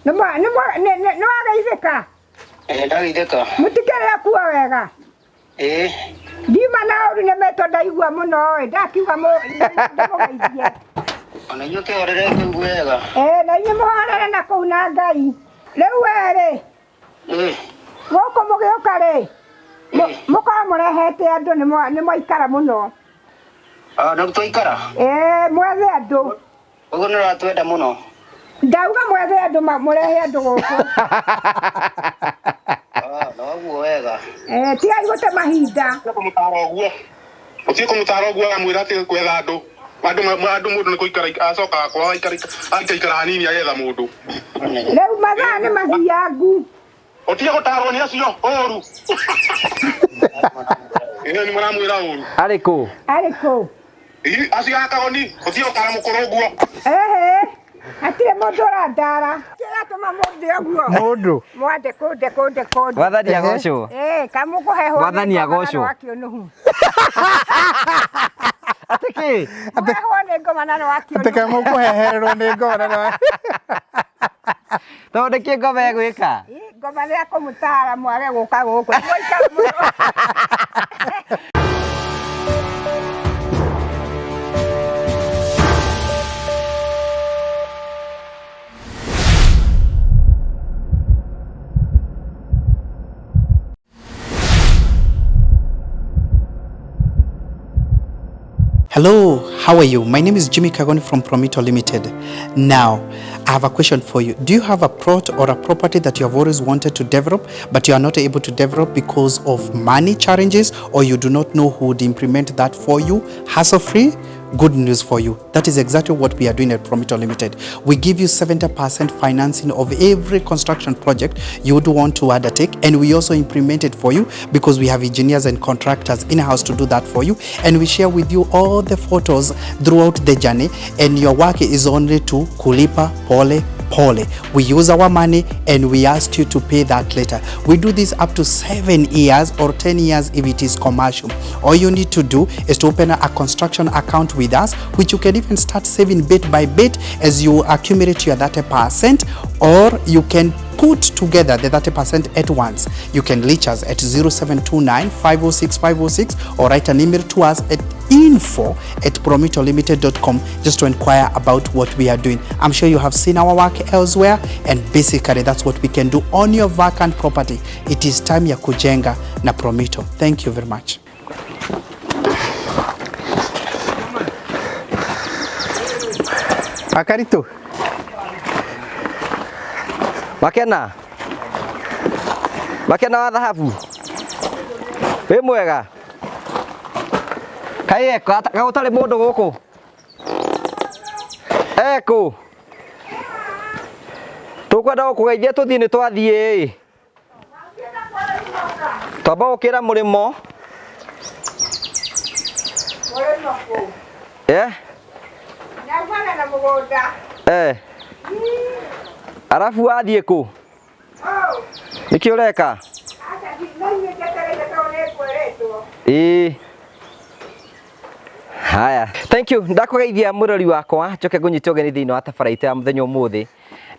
Nĩ wageithĩka? Ĩĩ ndageithĩka. Mũtikĩrĩ kuo wega? Ĩĩ. Ndiuma na ũru nĩ metwo ndaigua mũno ĩ, ndakiuga ndĩmũgeithie. Ona inyuĩ kĩhorere kũu wega. Ĩĩ na inyuĩ mũhorere na kũu na Ngai. Rĩu we rĩ, Ĩĩ. gũkũ mũgĩũka rĩ, mũkorwo mũrehete andũ nĩ mwaikara mũno. Ah, nĩ twaikara. Ĩĩ mwethe andũ. Ũguo nĩ ũratwenda mũno. Ndauga mwethe andũ mũrehe andũ gũkũ. Ah, noguo wega. Eh, tigai gũte mahinda. Kũmũtara ũguo. Ũtige kũmũtara ũguo amwĩra atĩ gwetha andũ. Andũ andũ mũndũ nĩ kũikara acokaga kwao aikara akaikara hanini agetha mũndũ. Rĩu mathaa nĩ mathiangu. Ũtige gũtarwo nĩ acio ũru. Ĩĩ nĩ maramwĩra ũru. Arĩ kũ? Arĩ kũ? Ĩ, acio a Kagoni, ũtige gũtara mũkũrũ ũguo. Ehe, hatirĩ mũndũ ũrandara. Kĩratũma mũndĩ ũguo. Mũndũ. Mwande kũnde kũnde kũnde. Mwathani agocwo. Ĩĩ, kamũkũhehwo nĩ Mwathani ngoma na agocwo. rwakĩũnũhu. Atĩ kĩ? Mũhehwo nĩ ngoma na Atĩ rwakĩũnũhu. kamũkũhehererwo nĩ ngoma na nĩ Tondũ nĩkĩ ngoma ĩgwĩka? Ĩ, Ngoma nĩ akũmũtara mwage gũka gũkũ. Mwaikara mũno. Hello, how are you? My name is Jimmy Kagoni from Promito Limited. Now, I have a question for you. Do you have a plot or a property that you have always wanted to develop, but you are not able to develop because of money challenges, or you do not know who would implement that for you hassle-free? Good news for you. That is exactly what we are doing at Promito Limited. We give you 70% financing of every construction project you would want to undertake, and we also implement it for you because we have engineers and contractors in-house to do that for you, and we share with you all the photos throughout the journey, and your work is only to kulipa pole pole. We use our money and we ask you to pay that later. We do this up to 7 years or 10 years if it is commercial. All you need to do is to open a construction account with us, which you can even start saving bit by bit as you accumulate your 30%, or you can put together the 30% at once. You can reach us at 0729 506 506 or write an email to us at info@promitolimited.com just to inquire about what we are doing. I'm sure you have seen our work elsewhere, and basically that's what we can do on your vacant property. It is time ya kujenga na Promito. Thank you very much. Akaritũ. Makena. Makena wa thahabu. Wĩ mwega? Kaĩ eko gũtarĩ mũndũ gũkũ? Ekũ? Tũkwenda gũkũgeithia tũthiĩ nĩ twathiĩ ĩ. Twamba gũkĩra mũrĩmo. Mũrĩmo kũ? Eh? Nyaumana na mũgũnda. Eh. Arabu wathiĩ kũ? Oh, Nĩkĩ ũreka? aca no inyuĩ njetereire tondũ nĩ ngwĩrĩtwo. Ĩĩ. Haya, thank you. Ndakũgeithia mũrori wakwa, njoke ngũnyite ũgeni thĩinĩ wa tabara itũ ya mũthenya ũmũthĩ.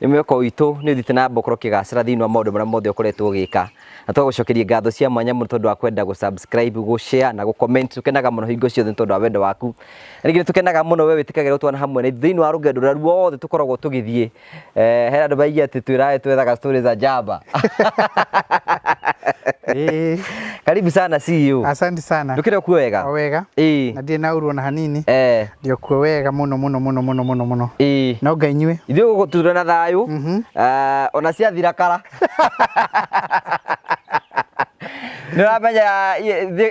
Nĩ mwĩhoko witũ nĩ ũthiĩte na mbere gũkorwo ũkĩgacĩra thĩinĩ wa maũndũ marĩa mothe ũkoretwo ũgĩka. Na tũgagũcokeria ngatho cia mwanya mũno tondũ wa kwenda gũ subscribe, gũ share na gũ comment. Tũkenaga mũno hingo ciothe nĩ tondũ wa wendo waku. Na rĩngĩ nĩ tũkenaga mũno we wĩtĩkagĩra gũtwana hamwe na ithuĩ thĩinĩ wa rũgendo rũrĩa ruothe tũkoragwo tũgĩthiĩ. Eh, hena andũ maigia atĩ twĩrae twethaga stories za jaba. Ĩĩ. Karibu sana CEO. Asante sana. Ndũkĩrĩ okuo wega? O wega. Ĩĩ. Na ndirĩ na ũru ona hanini. Eh. Ndĩ okuo wega mũno mũno mũno mũno mũno mũno. Ĩĩ. No Ngai inyuĩ. Ithuĩ gũkũ tũrĩ na thayũ. Eh, ona ciathira kara. Nĩ ũramenya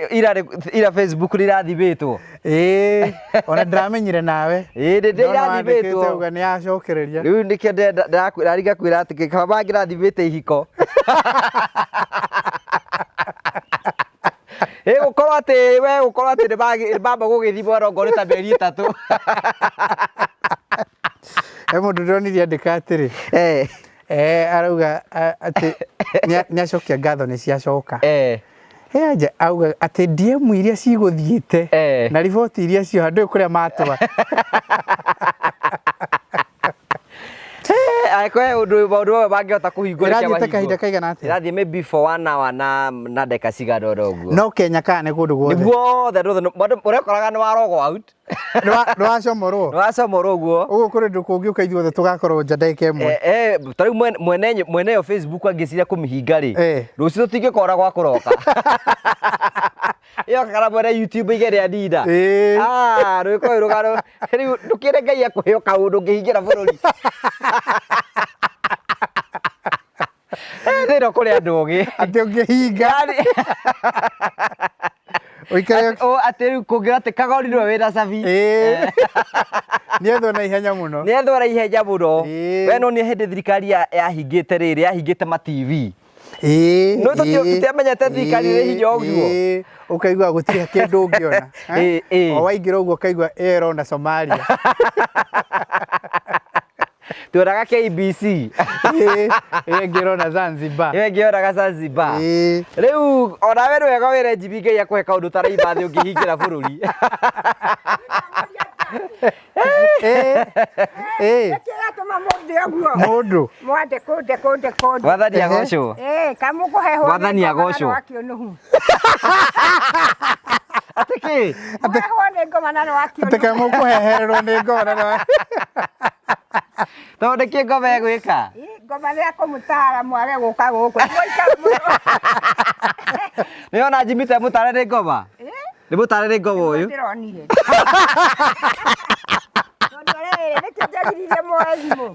ira ira Facebook nĩ irathimĩtwo. Ĩĩ. Ona ndĩramenyire nawe. Ĩĩ nĩ Ndona irathimĩtwo. wandĩkĩte uga nĩ yacokereria. Rĩu nĩkĩo ndĩrariga kwĩra atĩ kaba mangĩrathimĩte ihiko. Ĩ gũkorwo atĩ we gũkorwo atĩ nĩ mamba gũgĩthimwo onokorwo nĩ ta mĩeri 3. He mũndũ ndĩronire andĩka atĩrĩ. Eh. Eh, arauga atĩ nĩ acokia ngatho nĩ ciacoka. Eh. He anja auga atĩ DM iria cigũthiĩte Eh. na riboti iria cioha ndũĩ kũrĩa matwa. Angĩkorwo he ũndũ maũndũ mamwe mangĩhota kũhingwo reke Ĩrathiĩte kahinda mahingwo. kaigana atĩa? Ĩrathiĩ maybe for one hour na ndagĩka cigana ũna ũguo. No Kenya kana nĩ kũndũ guothe? Nĩguothe andũ othe ũrekoraga nĩ warogo out. Nĩ wacomorwo? Nĩ wacomorwo ũguo. Ũguo kũrĩ ũndũ kũngĩũka ithuothe tũgakorwo nja ndagĩka ĩmwe. Ta rĩu mwene ĩyo Facebook angĩciria kũmĩhinga rĩ, Eh. rũciũ tũtingĩkora gwa kũroka. Ĩyo kana mwene YouTube ige rĩa nina. Ĩĩ. Ah, rwĩko rũgano. Rĩu ndũkĩre Ngai akũhe o kaũndũ ũngĩhingĩra bũrũri. Thĩna kũrĩ andũ ogĩ. Atĩ ũngĩhinga. Ũikare Atĩ rĩu kũngĩra atĩ Kagoni nĩwe wĩna cabi. Ĩĩ. Nĩethwo na ihenya mũno. Nĩethwo na ihenya mũno. Ĩĩ. We no nĩ hĩndĩ thirikari yahingĩte rĩrĩ, yahingĩte ma TV. Ĩĩ. No tũtiamenyete thirikari ĩrĩ hinya ũguo. Ĩĩ. Ũkaigua gũtirĩ kĩndũ ũngĩona. Ĩĩ, ĩĩ. O waingĩra ũguo ũkaigua ĩyo ĩrona Somalia. Tuonaga KBC. Ĩĩ. Ĩyo ĩngĩ ĩrona Zanzibar. Ĩyo ĩngĩ yonaga Zanzibar. Ĩĩ. Rĩu onawe nĩ wega wĩre Jimmy Ngai akũhe kaũndũ taraima thĩ ũngĩhingĩra bũrũri. Ĩĩ. Ĩĩ. Nĩkĩ gĩatũma mũndĩ ũguo? Mũndũ. Mwande kũnde kũnde kũnde. Mwathani agocwo. Ĩĩ, kamũkũhehwo nĩ Mwathani ngoma na agocwo. rwakĩũnũhu. Atĩ kĩ? Mũhehwo nĩ ngoma na rwakĩũnũhu. Atĩ kamũkũhehererwo nĩ ngoma na Tondũ nĩkĩ ngoma ĩgwĩka? Ĩ, ngoma nĩ akũmũtara mwage gũka gũkũ. Mũikare mũno. Nĩ ona Jimmy te mũtare nĩ ngoma? Ĩ, Nĩ mũtare nĩ ngoma ũyũ? ndĩronire. Tondũ rĩrĩ, nĩkĩo njagiririe muoe thimũ.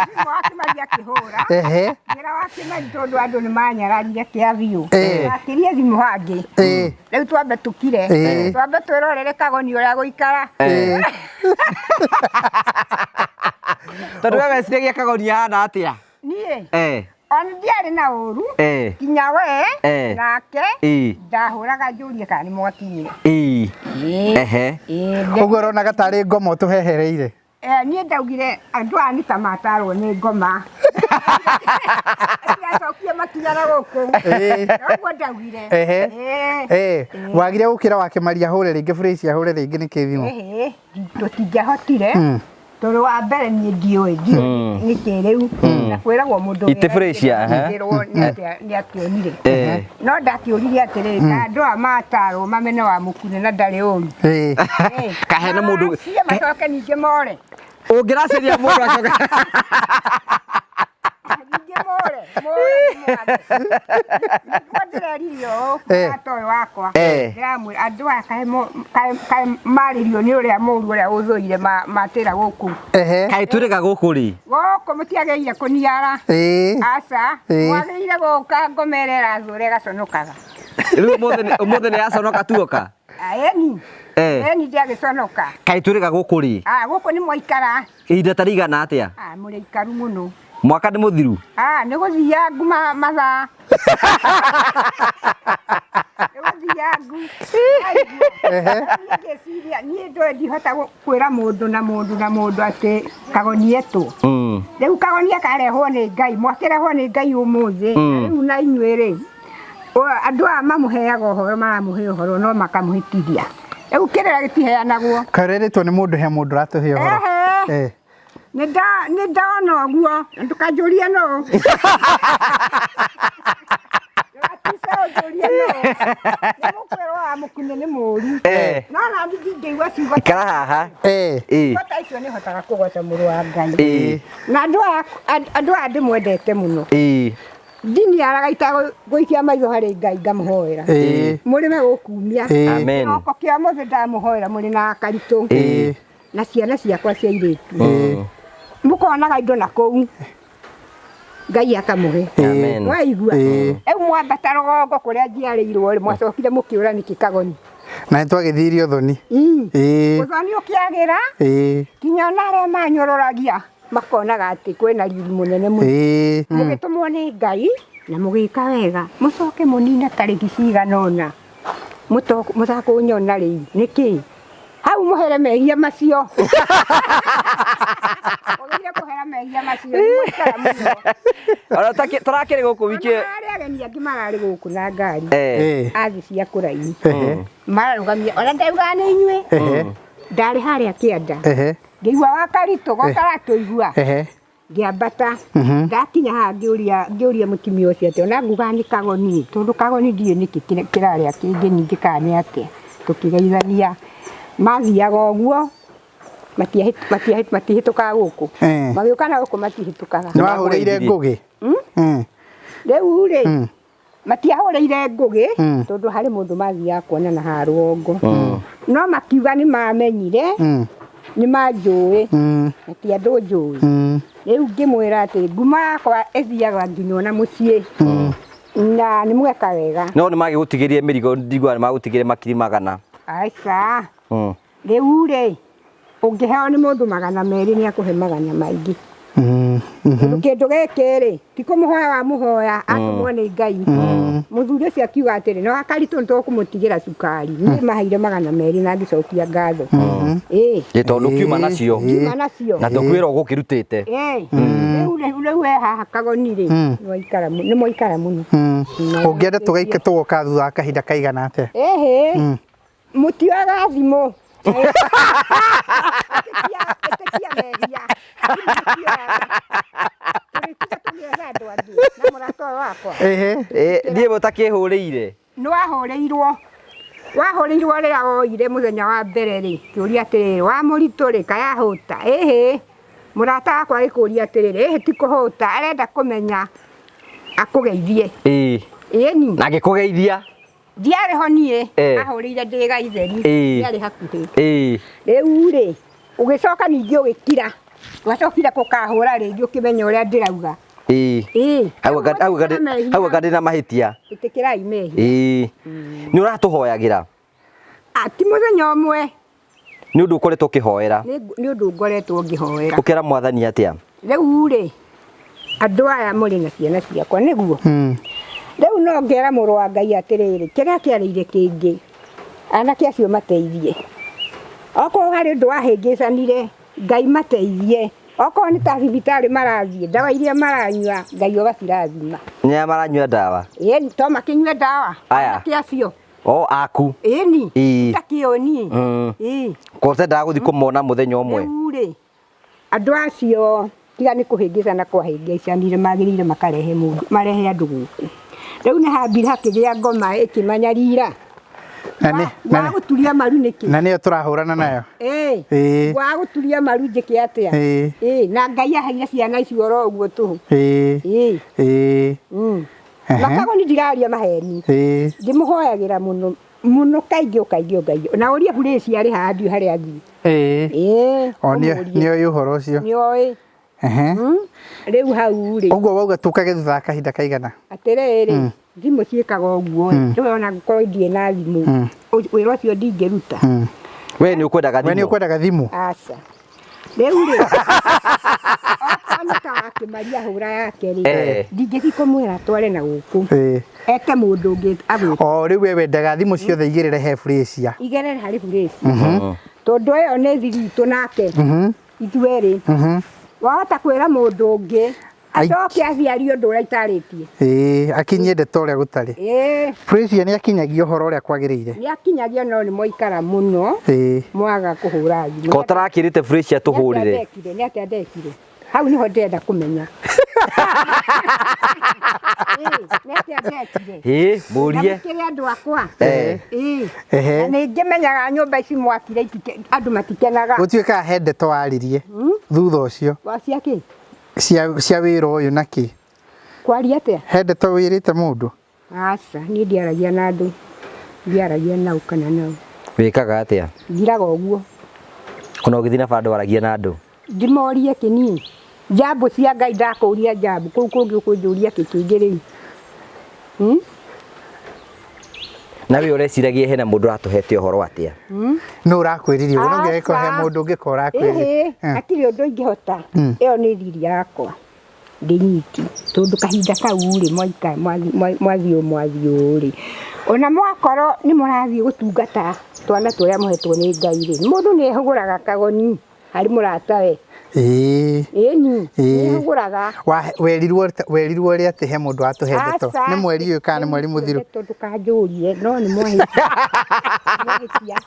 Thimũ wa Kĩmani akĩhũra. Ehe. Ngĩra wa Kĩmani tondũ andũ nĩ manyararire kĩa biũ. Ĩ. Akirie thimũ hangĩ. Ĩ. Rĩu twambe tũkire. Ĩ. Twambe twĩrorere Kagoni ũrĩa gũikara. Ĩ. Tondũ we weciragia Kagoni ahana atĩa? Niĩ Eh. ona ndiarĩ na ũru Eh. nginya we Eh. nake Ĩ. ndahũraga njũrie kana nĩ mwakinyire. Ĩ. Ehe. Ũguo ũronaga tarĩ ngoma ũtũhehereire. Niĩ ndaugire andũ aya nĩ ta matarwo nĩ ngoma. Atigacokie makinya na gũkũ. Ĩĩ. Ũguo ndaugire. Ehe. Ĩĩ. Ĩĩ. Wagire gũkĩra wa Kĩmari ahũre rĩngĩ fresh ahũre rĩngĩ nĩkĩ thimũ? Ĩhĩ, tũtingĩahotire Mm. tondũ wa mbere niĩ ndiũĩ ndiũĩ nĩkĩ rĩu na kwĩragwo mũndũ Itĩ fresh, aha. wĩrwo nĩ akĩonire Eh. no ndakĩũririe atĩrĩrĩ ta andũ aya matarwo mamene wa mũkune na ndarĩ ũru Ĩĩ. Ĩĩ. Kahena mũndũ- Maracie macoke ningĩ more Ũngĩraceria mũndũ acoke. ningĩ more more nĩmwage. Nĩguo ndĩreririe ũũ Eh. mũrata ũyũ wakwa Eh. ndĩramwĩra andũ aya kaĩ marĩrio nĩ ũrĩa mũru ũrĩa ũthũire matĩra gũkũ Ehe. Kaĩ tũrĩga gũkũ rĩ? gũkũ mũtiagĩrĩire kũniara Ĩĩ. aca Ĩĩ. mwagĩrĩire gũka ngoma ĩrĩa ĩrathũra ĩgaconokaga Rĩu ũmũthĩ nĩ yaconoka tuoka? Ĩni Eh. ĩni ndiagĩconoka. Kaĩ tũrĩga gũkũ rĩ? Ah, gũkũ nĩ mwaikara. Ihinda ta rĩigana atĩa? Ah, mũrĩ aikaru mũno. Mwaka nĩ mũthiru? Ah, nĩ gũthiangu mathaa. Nĩ gũthiangu. Ehe. Niĩ ngĩciria niĩ ndũĩ ndihota kwĩra mũndũ na mũndũ na mũndũ atĩ Kagoni etwo. Mm. Rĩu Kagoni akarehwo nĩ Ngai, mwakĩrehwo nĩ Ngai ũmũthĩ. Mm. Rĩu na inyuĩ rĩ, andũ aya mamũheaga ũhoro maramũhe ũhoro no makamũhĩtithia. Rĩu kĩrĩra gĩtiheanagwo. Karĩrĩtwo nĩ mũndũ he mũndũ ũratũhe ũhoro. Ehe. Eh. Nĩ ndona ũguo, ndũkanjũrie nũ. Ndũgatice ũnjũrie nũ. Nĩ mũkwĩrwo wa mũkunĩ nĩ mũũru. Eh. No nani ndingĩigua ciugo Ikara haha. Eh. Ĩĩ. ciugo ta icio nĩ hotaga kũgoca mũrũ wa Ngai. Ĩĩ. Na andũ aya ndĩmwendete mũno. Ĩĩ. Ndiniaraga itagũikia maitho harĩ Ngai ngamũhoera. Ĩĩ. Mũrĩme gũkumia. Ĩĩ. Amen. Kĩroko kĩa mũthĩ ndamũhoera mũrĩ na karitũ. Ĩĩ. Na ciana ciakwa cia airĩtu. Ĩĩ. Mũkonaga indo na kũu Ngai akamũhe. Amen. Mwaigua. Ĩĩ. Rĩu mwambata rũgongo kũrĩa njiarĩirwo rĩ mwacokire mũkĩũra nĩkĩ Kagoni. Na nĩtwagĩthirie ũthoni. Ĩĩ. Ũthoni ũkĩagĩra Ĩĩ. nginya ona arĩa manyũrũragia makonaga atĩ kwĩna riri mũnene mũno. Ĩĩ. Mũgĩtũmwo nĩ Ngai na mũgĩka wega mũcoke mũnine tarĩki cigana ũna mũtakũnyona rĩu nĩkĩ hau mũhere mehia macio. Ũgĩire kũhera mehia macio nĩ mwaikara mũno. Ona tũrakĩrĩ gũkũ wiki. Ona harĩ ageni angĩ mararĩ gũkũ na ngari Eh. Ĩĩ. athi cia kũraihu Ehe. mararũgamia ona ndaugaga nĩ inyuĩ Ehe. Ndarĩ harĩa kĩanda. Ehe. Ngĩigua wa Karitũ goka aratũigua. Ehe. Ngĩambata. Ndakinya haha ngĩũria mũtumia ũcio atĩ ona ngugaga nĩ kagoni, tondũ kagoni ndiũĩ nĩkĩ kĩrarĩa kĩngĩ ningĩ kana nĩ atĩa. Tũkĩgeithania. Mathiaga ũguo matihĩtũkaga gũkũ. Eh. Magĩũka na gũkũ matihĩtũkaga. Nĩ wahũrĩire ngũgĩ? Mm. Rĩu rĩ, matiahũrĩire ngũgĩ Mm. tondũ harĩ mũndũ mathiaga kuonana haha rũgongo. No makiuga nĩ mamenyire, Mm. nĩ manjũĩ, Mm. na ti andũ njũĩ. Mm. Rĩu ngĩmwĩra atĩ nguma yakwa ĩthiaga nginya ona mũciĩ na nĩ mweka wega. No nĩ magĩgũtigĩrie mĩrigo, ndiguaga nĩ magũtigĩrie makiri 100. Aca. Mm. Rĩu rĩ, ũngĩheo nĩ mũndũ 200 nĩ akũhe magana maingĩ. Mm. Tondũ kĩndũ gĩkĩ rĩ, ti kũmũhoya wamũhoya, atũmwo nĩ Ngai. Mũthuri ũcio akiuga atĩrĩ, no Akaritũ nĩ tũkũmũtigĩra cukari. Niĩ maheire 200 na ngĩcokia ngatho. Ĩĩ. Ĩ tondũ kiuma nacio. Kiuma nacio. Na tũkwĩra ũgũkĩrutĩte. Ĩĩ. Rĩu rĩu rĩu we haha kagoni rĩ, nĩ mwaikara mũno. Mm. Ũngĩenda tũgaike tũgoka thutha wa kahinda kaigana atĩa? Ĩhĩ. Mũtioyaga thimũ. Ĩtĩkia mehia. Thimũ mũtioyaga. Tũrĩtiga tũgĩetha andũ angĩ na mũrata ũyũ wakwa. Ehe. Ĩ niĩ mũtakĩhũrĩire. Nĩ wahũrĩirwo. Wahũrĩirwo rĩrĩa woire mũthenya wa mbere rĩ, kĩũria atĩrĩrĩ, wa mũritũ rĩ, kayahũta? Ĩhĩ. Mũrata wakwa agĩkũria atĩrĩrĩ, ĩhĩ ti kũhũta, arenda kũmenya akũgeithie. Ĩ. Ĩni. Na ngĩkũgeithia. Ndiarĩ ho niĩ, Eh. ahũrĩire ndĩ gaitheri, Ĩĩ. ndiarĩ hakuhĩ. Ĩ. Rĩu rĩ, ũgĩcoka ningĩ ũgĩkira, wacokire kũkahũra rĩngĩ ũkĩmenya ũrĩa ndĩrauga. Ĩ. Ĩĩ. Hau anga ndĩ na mahĩtia. Ĩtĩkĩrai mehia. Ĩ. Nĩ ũratũhoyagĩra. Ti mũthenya ũmwe, Nĩ ũndũ ũkoretwo ũkĩhoera. nĩ ũndũ ngoretwo ngĩhoera. Ũkĩra mwathani atĩa? Rĩu rĩ, andũ aya mũrĩ na ciana ciakwa nĩguo. Rĩu no ngera mũrũ wa Ngai atĩrĩrĩ, kĩrĩa kĩarĩire kĩngĩ, anake acio mateithie. Okorwo harĩ ũndũ wahĩngĩcanire, Ngai mateithie. Okorwo nĩ ta thibitarĩ marathiĩ, ndawa iria maranyua, Ngai ũgacirathima. Nĩ maranyua ndawa. Ĩni, to makĩnyue ndawa, Aya. anake acio. O aku. Ĩni, Ĩĩ. takĩũĩ niĩ. Mm. Ĩĩ. Ko ũtendaga gũthiĩ kũmona mũthenya ũmwe. Rĩu rĩ, andũ acio tiga nĩ kũhĩngĩcana kwahĩngĩcanire magĩrĩire makarehe mũndũ, marehe andũ gũkũ. Rĩu nĩ hambire hakĩgĩa ngoma ĩkĩmanyarira. Na nĩ na nĩ- Wagũturia maru nĩkĩ? na nĩyo tũrahũrana nayo. Ĩĩ. Ĩĩ. Wagũturia maru njĩke atĩa? Ĩĩ. Ĩĩ, na Ngai aheire ciana icio oro ũguo tũhũ. Ĩĩ. Ĩĩ. Ĩĩ. Mm. Ehe. Makagoni ndiraria maheni. Ĩĩ. Ndĩmũhoyagĩra mũno mũno kaingĩ o kaingĩ o kaingĩ. Na ũria burĩci arĩ haha ndiũĩ harĩa athiĩ. Ĩĩ. Ĩĩ. O ũmũrie. nĩoĩ ũhoro ũcio. Nĩoĩ. Ehe. Rĩu hau rĩ. Ũguo wauga tũkage thutha wa kahinda kaigana? Atĩrĩrĩ, thimũ ciĩkaga ũguo ĩ, rĩu ona ngũkorwo ndirĩ na thimũ, wĩra ũcio ndingĩruta. We nĩ ũkwendaga We nĩ thimũ. ũkwendaga thimũ? Aca. Rĩu rĩ, okorwo nĩ ta wakĩmaria hũra yake rĩ, Eh. ndingĩthiĩ kũmwĩra atware na gũkũ. Ĩĩ. Ete mũndũ ũngĩ agwĩte. O rĩu we wendaga thimũ ciothe igĩrĩre he Felicia. Igerere harĩ burĩci. Tondũ ĩyo nĩ thiri itũ nake. Ithuerĩ. Wahota kwĩra mũndũ ũngĩ acoke athiĩ arie ũndũ ũrĩa itarĩtie. Ĩĩ, akinyie ndeto ũrĩa gũtarĩ. Ĩĩ. Felicia nĩ akinyagia ũhoro ũrĩa kwagĩrĩire. Nĩ akinyagia no nĩ mwaikara mũno. Ĩĩ. Mwaga kũhũra thimũ. Ko ũtarakĩrĩte Felicia tũhũrĩre. Nĩ atĩa ndekire? Hau nĩho ndĩrenda kũmenya. Ĩĩ, nĩ atĩa ndekire? Ĩ, mũrie. Na mũkĩrĩ andũ akwa. Eh. Ĩĩ. Ehe. Na nĩ ngĩmenyaga nyũmba ici mwakire andũ matikenaga. Gũtuĩkaga he ndeto waririe thutha ũcio Wacia kĩ? cia wĩra ũyũ na kĩ? Kwaria atĩa? He ndeto wĩrĩte mũndũ? Aca, niĩ ndiaragia na andũ. Ndiaragia nao kana nao. Wĩkaga atĩa? Njiraga ũguo. Ona ũgĩthiĩ na bara ndwaragia na andũ. Ndĩmorie kĩ niĩ? Njambu cia Ngai ndakũria njambu kũu kũngĩ ũkũnjũria kĩ kĩngĩ rĩu? Na we ũreciragia hena mũndũ ũratũhete ũhoro atĩa? Nũ ũrakwĩrire ũguo? No nginya gĩkorwo he mũndũ ũngĩkorwo ũrakwĩrire. Ĩhĩ, hatirĩ ũndũ ingĩhota. Ĩyo nĩ thiri yakwa. Ndĩ nyiki tondũ kahinda kau rĩ mwaika mwathiĩ mwathiĩ rĩ ona mwakorwo nĩ mũrathiĩ gũtungata twana tũrĩa mũhetwo nĩ Ngai rĩ, mũndũ nĩ ehũgũraga kagoni harĩ mũratawe. Ĩĩ. Ĩni. Ĩĩ. Nĩhũgũraga. Werirwo ũrĩa atĩ he mũndũ watũhe ndeto. Aca. Nĩ mweri ũyũ kana nĩ mweri mũthiru? Ndeto ndũkanjũrie no nĩ mwahĩtia. Mwahĩtia.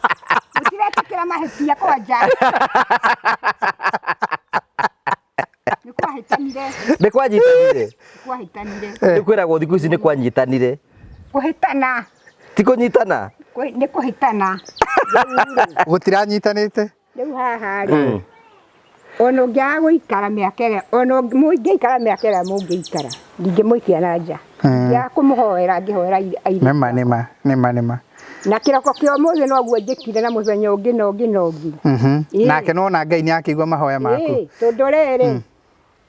Mũtiretĩkĩra mahĩtia kwanja. Nĩ kwahĩtanire. Nĩ kwanyitanire. Nĩ kwahĩtanire. Nĩ kwĩragwo thikũ ici nĩ kwanyitanire. Kũhĩtana. Ti kũnyitana. Nĩ kũhĩtana. Rĩu-rĩ, Gũtiranyitanĩte? Rĩu haha rĩ. Ona ũngĩaga gũikara mĩaka ĩrĩa, ona mũngĩikara mĩaka ĩrĩa mũngĩikara, ndingĩmũikia na nja. Ndingĩaga kũmũhoera ngĩhoera airĩtu. Nĩma nĩma nĩma nĩma. Na kĩroko kĩa ũmũthĩ noguo njĩkire na mũthenya ũngĩ na ũngĩ na ũngĩ. Ĩĩ. Nake nĩwona Ngai nĩakĩigua mahoya maku. Ĩĩ, tondũ rĩrĩ,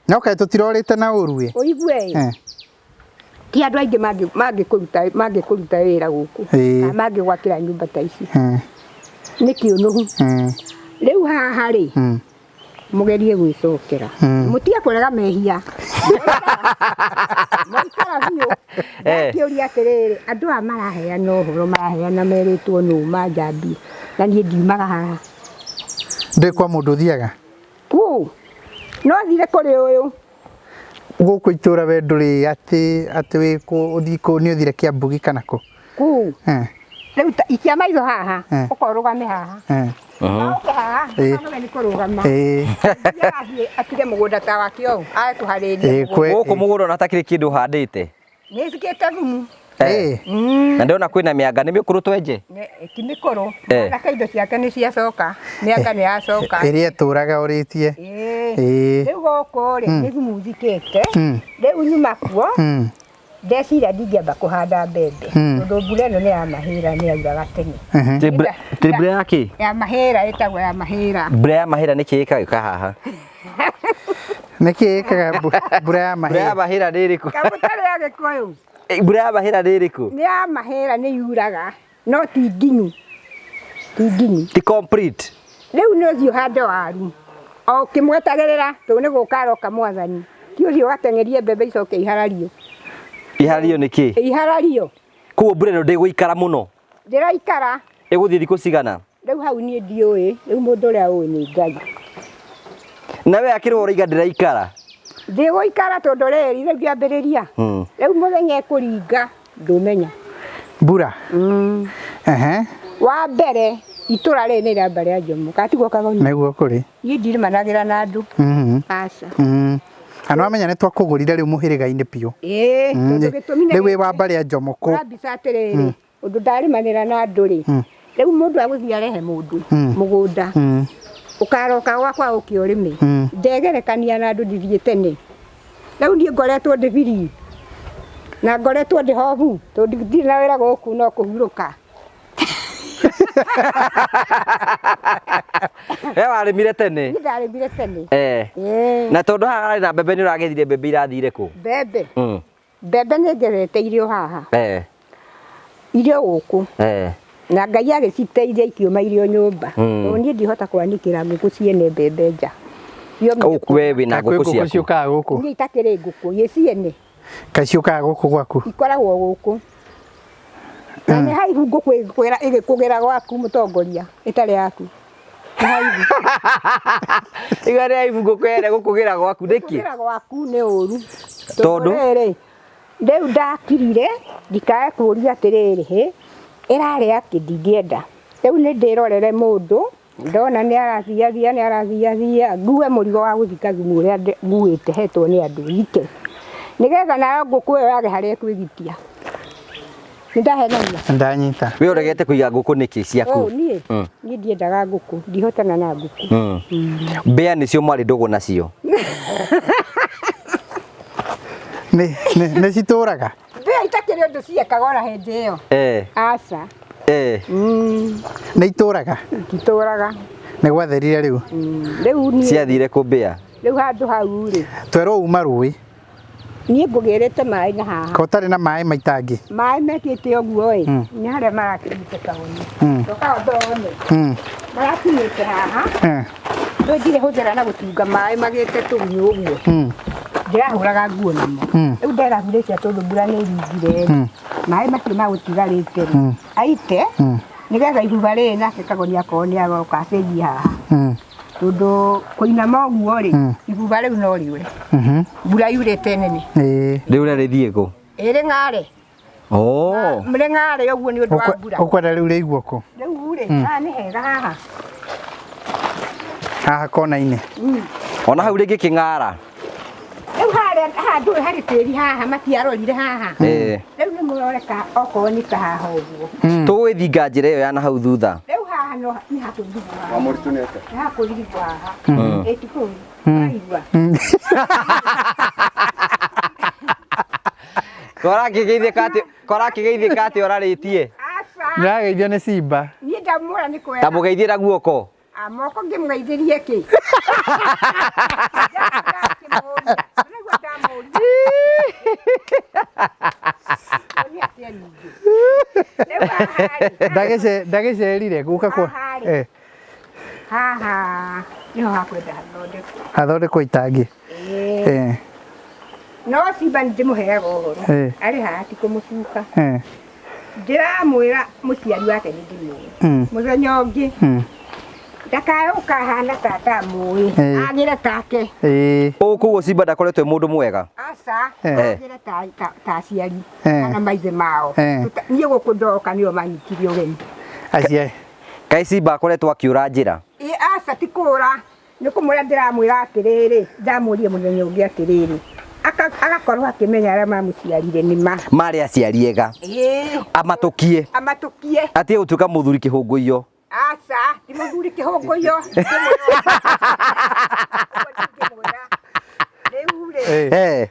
No kaĩ tũtirorĩte na ũru ĩ? ũigue ĩ, ti andũ aingĩ mangĩkũruta wĩra gũkũ, Ĩĩ. kana mangĩgwakĩra nyũmba ta ici. Nĩ kĩũnũhu. Rĩu haha rĩ, mũgerie gwĩcokera. Mũtige kũrega mehia. Mwaikara biũ. Ndakĩũria atĩrĩrĩ, andũ aya maraheana ũhoro, maraheana merĩtwo nũ manjambie, na niĩ ndiumaga haha. Ndũĩ kwa mũndũ ũthiaga? Kũ? No thire kũrĩ ũyũ. Gũkũ itũra we ndũrĩ atĩ atĩ wĩ kũ ũthiĩ kũ nĩ ũthire Kĩambugi kana kũ? Kũ? Rĩu ta ikia maitho haha, ũka ũrũgame haha. Ũke haha, ũkanoge nĩ kũrũgama. Athiĩ atige mũgũnda ta wake ũũ, age kũharĩria mũgũnda. Gũkũ mũgũnda ona hatakĩrĩ kĩndũ ũhandĩte. Nĩ njĩkĩte thumu. Na ndĩrona kwĩna mĩanga, nĩ mĩkũrũ twenje? Ti mĩkũrũ. Mwanake indo ciake nĩ ciacoka, mĩanga nĩ yacoka. Ĩrĩa ĩtũraga ũrĩtie. Rĩu gũkũ rĩ, nĩ thumu njikĩte. Rĩu nyuma kuo, ndeciria ndingĩamba kũhanda mbembe. Tondũ mbura ĩno nĩ ya mahĩra, nĩ yauraga tene. Ti mbura ya kĩ? Ya mahĩra, ĩtagwo ya mahĩra. Mbura ya mahĩra nĩ kĩ ĩkaga haha? Nĩ kĩ ĩkaga mbura ya Mbura ya mahĩra? mahĩra nĩ ĩrĩkũ? Kamũtarĩ ya Gĩkũyũ. Mbura ya mahĩra nĩ ĩrĩkũ? Nĩ ya mahĩra, nĩ yuraga, no ti nginyu. Ti nginyu. Ti complete. Rĩu nĩ ũthiĩ ũhande waru. O ũkĩmwetagĩrĩra, tondũ nĩ gũka aroka mwathani. Ti ũthiĩ ũgateng'erie mbembe icoke iharario. Iharario nĩ kĩ? Iharario. Koguo mbura ĩno ndĩgũikara mũno? Ndĩraikara. Ĩgũthiĩ thikũ cigana? Rĩu hau niĩ ndiũĩ, rĩu mũndũ ũrĩa ũĩ nĩ Ngai. Na we akĩrwo ũraiga ndĩraikara? Ndĩgũikara tondũ rĩrĩ, rĩu ngĩambĩrĩria. Rĩu mũthenya ĩkũringa, ndũmenya. Mbura? Wa mbere, itũra rĩrĩ nĩ rĩa mbarĩ ya Njomo. Kana tiguo Kagoni? Nĩguo kũrĩ. Niĩ ndirĩmanagĩra na andũ. Aca. Na nĩwamenya nĩ twakũgũrire rĩu mũhĩrĩga-inĩ biũ. Ĩĩ, tondũ gĩtũmi nĩ Rĩu wĩ wa mbarĩ ya Njomo kũ? Ũra mbica atĩrĩrĩ, ũndũ ndarĩmanĩra na andũ rĩ, rĩu mũndũ agũthiĩ arehe mũndũ mũgũnda, ũkaroka gwakwa ũke ũrĩme. Ndegerekania na andũ ndithiĩ tene. Rĩu niĩ ngoretwo ndĩ biri na ngoretwo ndĩ hobu, tondũ ndirĩ na wĩra gũkũ no kũhurũka. We warĩmire tene? Niĩ ndarĩmire tene. Na tondũ haha hararĩ na mbembe nĩ ũragethire mbembe irathire kũ? Mbembe? Mbembe nĩ ngethete irio haha. Irio gũkũ. Na Ngai agĩciteithia ikiuma irio nyũmba. Tondũ niĩ ndihota kwanĩkĩra ngũkũ ciene mbembe nja. Gũkũ we wĩna Kaĩ kwĩ ngũkũ ngũkũ ciaku? ciũkaga gũkũ? Niĩ itakĩrĩ ngũkũ, ĩ ciene. Kaĩ ciũkaga gũkũ gwaku? Ikoragwo gũkũ. Na nĩ haihu ngũkũ ĩgĩkũgĩra gwaku mũtongoria, ĩtarĩ yaku. Nĩ haihu. Iga nĩ haihu ngũkũ ĩrĩa gũkũgĩra gwaku nĩkĩ? Gũkũgĩra gwaku nĩ ũru. Tondũ? Rĩrĩ, rĩu ndakirire, ndikae kũũria atĩrĩrĩ, hĩ, ĩrarĩa kĩ ndingĩenda. Rĩu nĩ ndĩrorere mũndũ, ndona nĩ arathiathia, nĩ arathiathia, ngue mũrigo wa gũthika thumu ũrĩa nguĩte hetwo nĩ andũ, thike. Nĩgetha nayo ngũkũ ĩyo yage harĩa ĩkwĩgitia. Nĩ ndahenania? Ndanyita. We ũregete kũiga ngũkũ nĩkĩ ciaku? Oh, niĩ? Niĩ ndiendaga ngũkũ, ndihotana na ngũkũ. Mbĩa nĩcio mwarĩ ndũgũ nacio? Nĩ citũraga? Mbĩa itakĩrĩ ũndũ ciekaga ona hĩndĩ ĩyo. Aca. Nĩ itũraga? Ititũraga. Nĩ gwatherire rĩu? Rĩu niĩ. Ciathire kũ mbĩa? Rĩu handũ hau rĩ. Twerwo uma rũĩ. Niĩ ngũgĩrĩte maĩ na haha. Ko ũtarĩ na maĩ maitangi? Maĩ mekĩte ũguo ĩ, nĩ harĩa marakinyĩte taũni. Toka ũndone. Marakinyĩte haha. Rĩu ndirĩ hũthĩra na gũtunga maĩ magĩte tũgunyũ ũguo. Ndĩrahũraga nguo namo. Rĩu nderahurĩte tondũ mbura nĩ ĩringire. Maĩ macio magũtigarĩte rĩ, aite, nĩgetha ibuba rĩrĩ nake Kagoni akorwo nĩ aroka acenjie haha. Tondũ kũinama ũguo rĩ, ibuba rĩu no rĩũre. Mbura yurĩte nene. Ĩĩ. Rĩu rĩa rĩthiĩ kũ? Ĩ rĩng'are. Oh. Rĩng'are ũguo nĩ ũndũ wa mbura. Ũkwenda rĩu rĩigwo kũ? Rĩu rĩ, haha nĩ hega haha. Haha kona-inĩ. Ona hau rĩngĩ kĩng'ara. Rĩu harĩa haha ndũĩ harĩ tĩri haha matiarorire haha. Ĩĩ. Rĩu nĩ mũroreka okorwo nĩ ta haha ũguo. Tũgũgĩthinga njĩra ĩyo ya na hau thutha. Rĩu haha no nĩ hakũirigwo haha. Nĩ hakũirigwo haha. Ĩ ti kũu. Ũraigua? Kora kĩgeithĩka atĩ ũrarĩtie. Aca. Ndĩrageithio nĩ Simba. Niĩ ndamwĩra nĩ kwega. Ta mũgeithie na guoko. Ah, moko ngĩmũgeithĩrie kĩ? Ndakĩmũũria. Ndĩraigua ndamũũria. Nĩ atĩa ningĩ? Rĩu haha rĩ, Ndagĩcerire guka kwa. Haha rĩ. Eh, haha nĩho hakwenda hathondekwo. hathondekwo itangi. Ĩĩ. Eh, No Simba nĩ ndĩmũheaga ũhoro. Eh. Arĩ haha ti kũmũcuka. eh. Ndĩramwĩra mũciari wake nĩ ndĩmũĩ. Mũthenya ũngĩ ndakae gũkahana ta atamũĩ. Eh. Agĩre take. Ĩĩ. Ũũ koguo Simba ndakoretwo e mũndũ mwega. Aca, Eh. agĩre ta aciari Eh. kana maithe mao. Eh. Niĩ gũkũ ndoka nĩo manyitire ũgeni. Aciari. Kaĩ Simba akoretwo akĩũra njĩra. Ĩ aca ti kũra, nĩ kũmwĩra ndĩramwĩra atĩrĩrĩ, ndamũrie mũthenya ũngĩ atĩrĩrĩ, agakorwo akĩmenya arĩa mamũciarire nĩ ma. Marĩ aciari ega. Ĩĩ. Amatũkie. Amatũkie. Atige gũtuĩka mũthuri kĩhũngũiyo. Aca, ti mũthuri kĩhũngũiyo. Ndingĩmwĩra. Rĩu rĩ, Eh. Eh.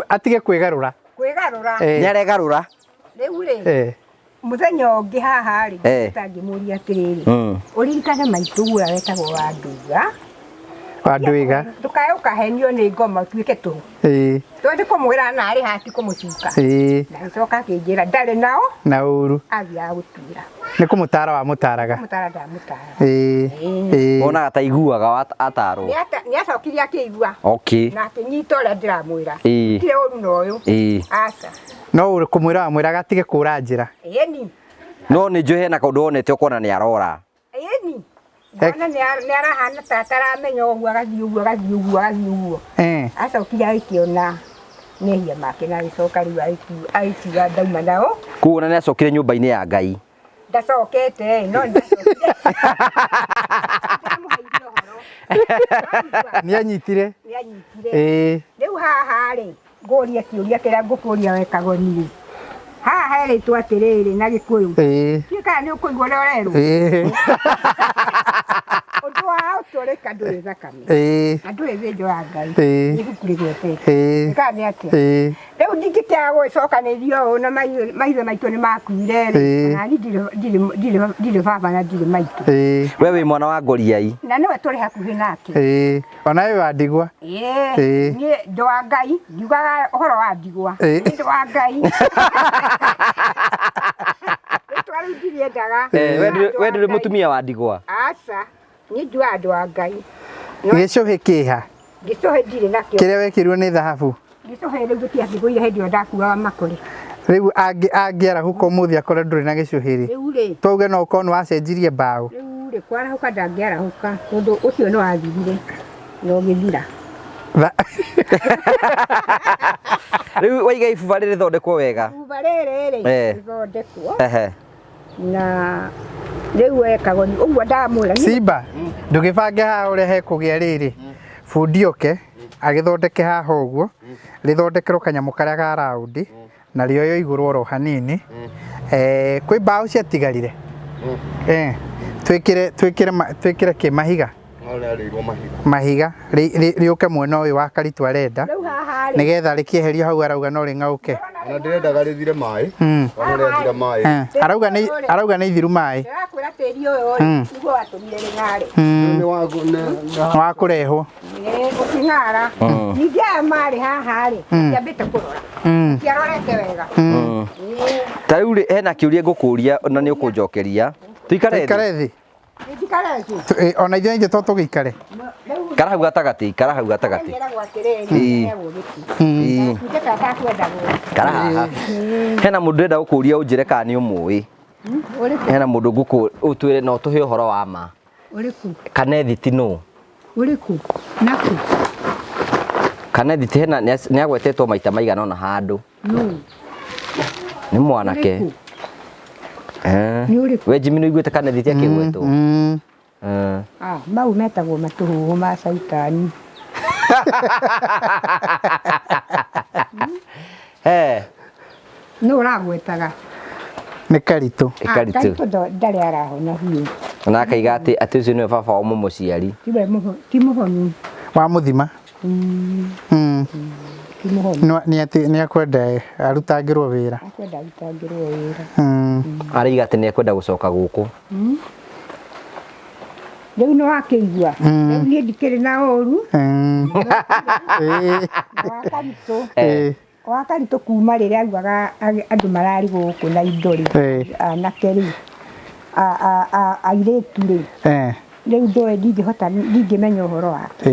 Atige kwĩgarũra. kwĩgarũra. Eh. Nĩ aregarũra. Rĩu rĩ, Eh. mũthenya ũngĩ haha rĩ, Eh. tangĩmũria atĩrĩrĩ, ũririkane maitũ ũrĩa wetagwo Wandũiga. Wandũiga. Ndũkae ũkahenio nĩ ngoma ũtuĩke tũhũ. Ĩĩ. Tondũ kũmwĩra na arĩ haha ti kũmũcuka. Ĩĩ. Na agĩcoka akĩnjĩra ndarĩ nao Na ũru. athiaga gũtuĩra. Nĩ kũmũtara wamũtaraga. Mũtara ndamũtara. Ĩĩ. Ĩĩ. Wonaga ta iguaga atarwo. Nĩ acokire akĩigua Okay. na akĩnyita ũrĩa ndĩramwĩra. Ĩĩ. Gũtirĩ ũru na ũyũ. Ĩĩ. Aca. No kũmwĩra wamwĩraga atige kũra njĩra. Ĩni. No nĩ njũĩ hena kaũndũ wonete ũkona nĩ arora. Ĩni. Ngona nĩ arahana ta ataramenya ũguo agathiĩ ũguo agathiĩ ũguo agathiĩ ũguo. Eh. Acokire agĩkĩona mehia make na agĩcoka rĩu agĩkiuga ndauma nao. Koguo ona nĩ acokire nyũmba-inĩ ya Ngai. Ndacokete no ndacokire. Ndamũheire ũhoro. Nĩ anyitire. Nĩ anyitire. Ĩĩ. Rĩu haha rĩ, ngũrie kĩũria kĩrĩa ngũkũria wekagwo niĩ. Haha herĩtwo atĩrĩrĩ na Gĩkũyũ. Ĩĩ. Ndiũĩ kana nĩ ũkũigua ũrĩa ũrerwo. Ĩĩ. Ũndũ wa ũtũrĩka ndũrĩ thakame. Ĩĩ. Na ndũrĩ thĩnjo ya Ngai. Ĩĩ. Nĩ ibuku rĩgwetete. Ĩĩ. Kana nĩ atĩa? Ĩĩ. Rĩu ndingĩkĩaga gũgĩcokanĩria ũũ na maithe maitũ nĩ makuire rĩ. Ĩĩ. Ona niĩ ndirĩ baba na ndirĩ maitũ. Ĩĩ. We wĩ mwana wa Ngoriai. Na nĩwe tũrĩ hakuhĩ nake. Ĩĩ. Ona we wa ndigwa. Ĩĩ. Ĩĩ. Niĩ ndĩ wa Ngai, ndiugaga ũhoro wa ndigwa. Ĩĩ. Niĩ ndĩ wa Ngai. Rĩtwa rĩu ndirĩendaga. Eh, we ndũrĩ mũtumia wa ndigwa. Aca, niĩ njugaga ndĩ wa Ngai. Gĩcũhĩ kĩha. Gĩcũhĩ ndirĩ nakĩo. Kĩrĩa wekĩrirwo nĩ thahabu. Gĩcũhĩ rĩu gĩtiakĩgũire hĩndĩ ĩyo ndakuaga makũrĩ. Rĩu angĩarahũka ũmũthĩ akorwo ndũrĩ na gĩcũhĩ rĩ. Rĩu rĩ, Twauge no ũkorwo nĩ wacenjirie mbaũ. rĩu rĩ kwarahũka ndangĩarahũka tondũ ũcio nĩ wathirire na ũgĩthira. Rĩu waiga ibuba rĩrĩthondekwo wega. Ibuba rĩrĩ rĩ, Eh. rĩthondekwo Ehe. na rĩu wekagwo nĩ ũguo ndamwĩra. Simba, ndũgĩbange haha ũrĩa hekũgĩa rĩrĩ. Bundi oke agĩthondeke haha ũguo, rĩthondekerwo kanyamũ karĩa ka raundi na rĩoywo igũrũ oro hanini. Kwĩ mbaũ ciatigarire. Twĩkĩre kĩ mahiga. Mahiga rĩũke mwena ũyũ wa Karitũ arenda. Rĩu haha rĩ. Nĩgetha rĩkĩeherio hau arauga no rĩng'aũke. Ona ndĩrendaga rĩthire maĩ. Ona rĩathira maĩ. Arauga nĩ ithiru maĩ. Ndĩrakwĩra tĩri ũyũ rĩ, nĩguo watũmire rĩng'are. Nĩ Wa kũrehwo. Ũkĩng'ara. Ningĩ aya marĩ haha rĩ, matiambĩte kũrora. Matiarorete wega. Ta rĩu rĩ, hena kĩũria ngũkũria na nĩ ũkũnjokeria. Tũikare thĩ. Tũikare thĩ. Njikare thĩ. Ona ithuĩ ithuĩ to tũgĩikare. Ikara hau gatagatĩ, ikara hau gatagatĩ. Ĩragwo atĩrĩrĩ, ĩragwo gĩti. Tuĩke ta atakwendagwo. Ikara haha. Hena mũndũ ndĩrenda gũkũria ũnjĩre kana nĩ ũmũĩ. Hena mũndũ ngũkũ ũtwĩre na ũtũhe ũhoro wa ma. Ũrĩkũ? Kanethi ti nũ? Ũrĩkũ? Nakũ? Kanethi ti hena nĩ agwetetwo maita maigana ũna handũ. Nũ? Nĩ mwanake. Ũrĩkũ? Eh. Nĩ ũrĩkũ? We Jimmy nĩ ũiguĩte Kanethi ti akĩgwetwo? Mm. Eh. Ah, mau metagwo matũhũhũ ma caitani. Eh. Nũ ũragwetaga? Nĩ Karitũ. Nĩ Karitũ. Ah, Karitũ ndarĩ arahona biũ. Na akaiga atĩ atĩ ũcio nĩwe baba wa mũmũciari. Tiwe ti mũhonu. Wa mũthima. Mm. Ti mũhonu. No, nĩ atĩ nĩ akwenda arutangĩrwo wĩra. Akwenda arutangĩrwo wĩra. Araiga atĩ nĩ ekwenda gũcoka gũkũ. Rĩu nĩ wakĩigua. Rĩu niĩ ndikĩrĩ na ũru. Wa Karitũ. Wa Karitũ kuma rĩrĩa augaga andũ mararĩ gũkũ na indo rĩ. Anake rĩ. Airĩtu rĩ. Rĩu ndũĩ ndingĩhota ndingĩmenya ũhoro wake.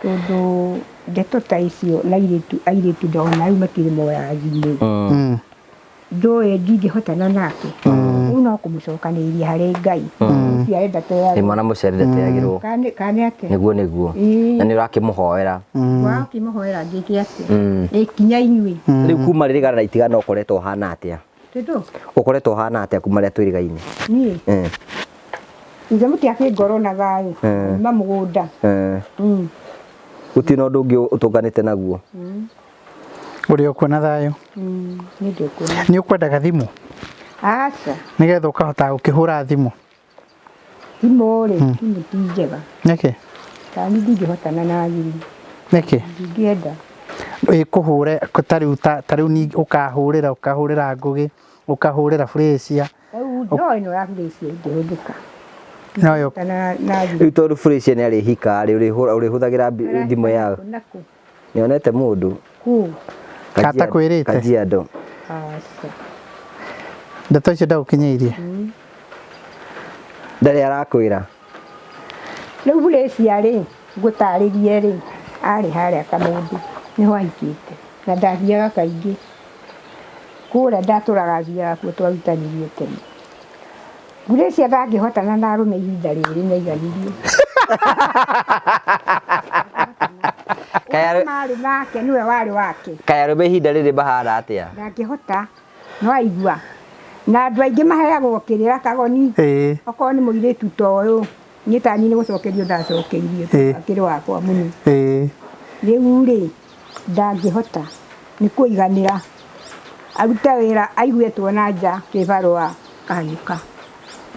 Tondũ ndeto ta icio na airĩtu airĩtu ndona rĩu matirĩ moya thimũ. Ndũĩ ndingĩhotana nake. Rĩu no kũmũcokanĩrĩria harĩ Ngai. Ũcio arenda Ĩ mwana mũciari ndateagĩrwo. Kana nĩ atĩa? Nĩguo nĩguo. Ĩĩ. Na nĩ ũrakĩmũhoera. Wakĩmũhoera ngĩke atĩa? Ĩ kinya inyuĩ. Rĩu kuma rĩrĩ gana itigana ũkoretwo ũhana atĩa? Tondũ Ũkoretwo ũhana atĩa kuma rĩrĩa twĩrĩgaine? niĩ ithe mũtiakĩngorwo na thayũ. Uma mũgũnda. Gũtirĩ na ũndũ ũngĩ ũtũnganĩte naguo. Ũrĩ o kuo na thayũ. Niĩ ndĩ kuo. Nĩ ũkwendaga thimũ? Aca. Nĩgetha ũkahota gũkĩhũra thimũ. Thimũ rĩ, thimũ ti njega. Nĩkĩ? Tani ndingĩhotana na thimũ. Nĩkĩ? Ndingĩenda. Ĩ kũhũre ta rĩu ta rĩu ũkahũrĩra ũkahũrĩra Ngũgĩ, ũkahũrĩra Felicia. Rĩu no ĩno ya Felicia ĩngĩhũthĩka. No yo. Kana na thimũ. Rĩu tondũ Felicia nĩ arĩhika rĩ, ũrĩhũthagĩra thimũ yao. Nakũ? Nĩonete mũndũ. Kũ? Katakwĩrĩte? Kajiado. Aca. Ndeto icio ndagũkinyĩirie? Ndarĩ arakwĩra. Rĩu Felicia rĩ, ngũtarĩrie rĩ, arĩ harĩa Kamũndũ, nĩho ahikĩte. Na ndathiaga kaingĩ. Kũrĩa ndatũraga thiaga kuo twarutanirie tene. Felicia ndangĩhotana na arũme ihinda rĩrĩ nĩaiganirie. Kaya Marĩ nake nĩwe warĩ wake. Kaya arũme ihinda rĩrĩ mahana atĩa? Ndangĩhota, no aigua. Na andũ aingĩ maheagwo kĩrĩra kagoni. Okorwo nĩ mũirĩtu ta ũyũ, niĩ ta niĩ nĩ gũcokerio ndacokeirio, akĩrĩ wakwa mũno. Rĩu rĩ, ndangĩhota nĩ kũiganĩra. Arute wĩra aiguĩtwo na nja kĩbarũa akahanyũka.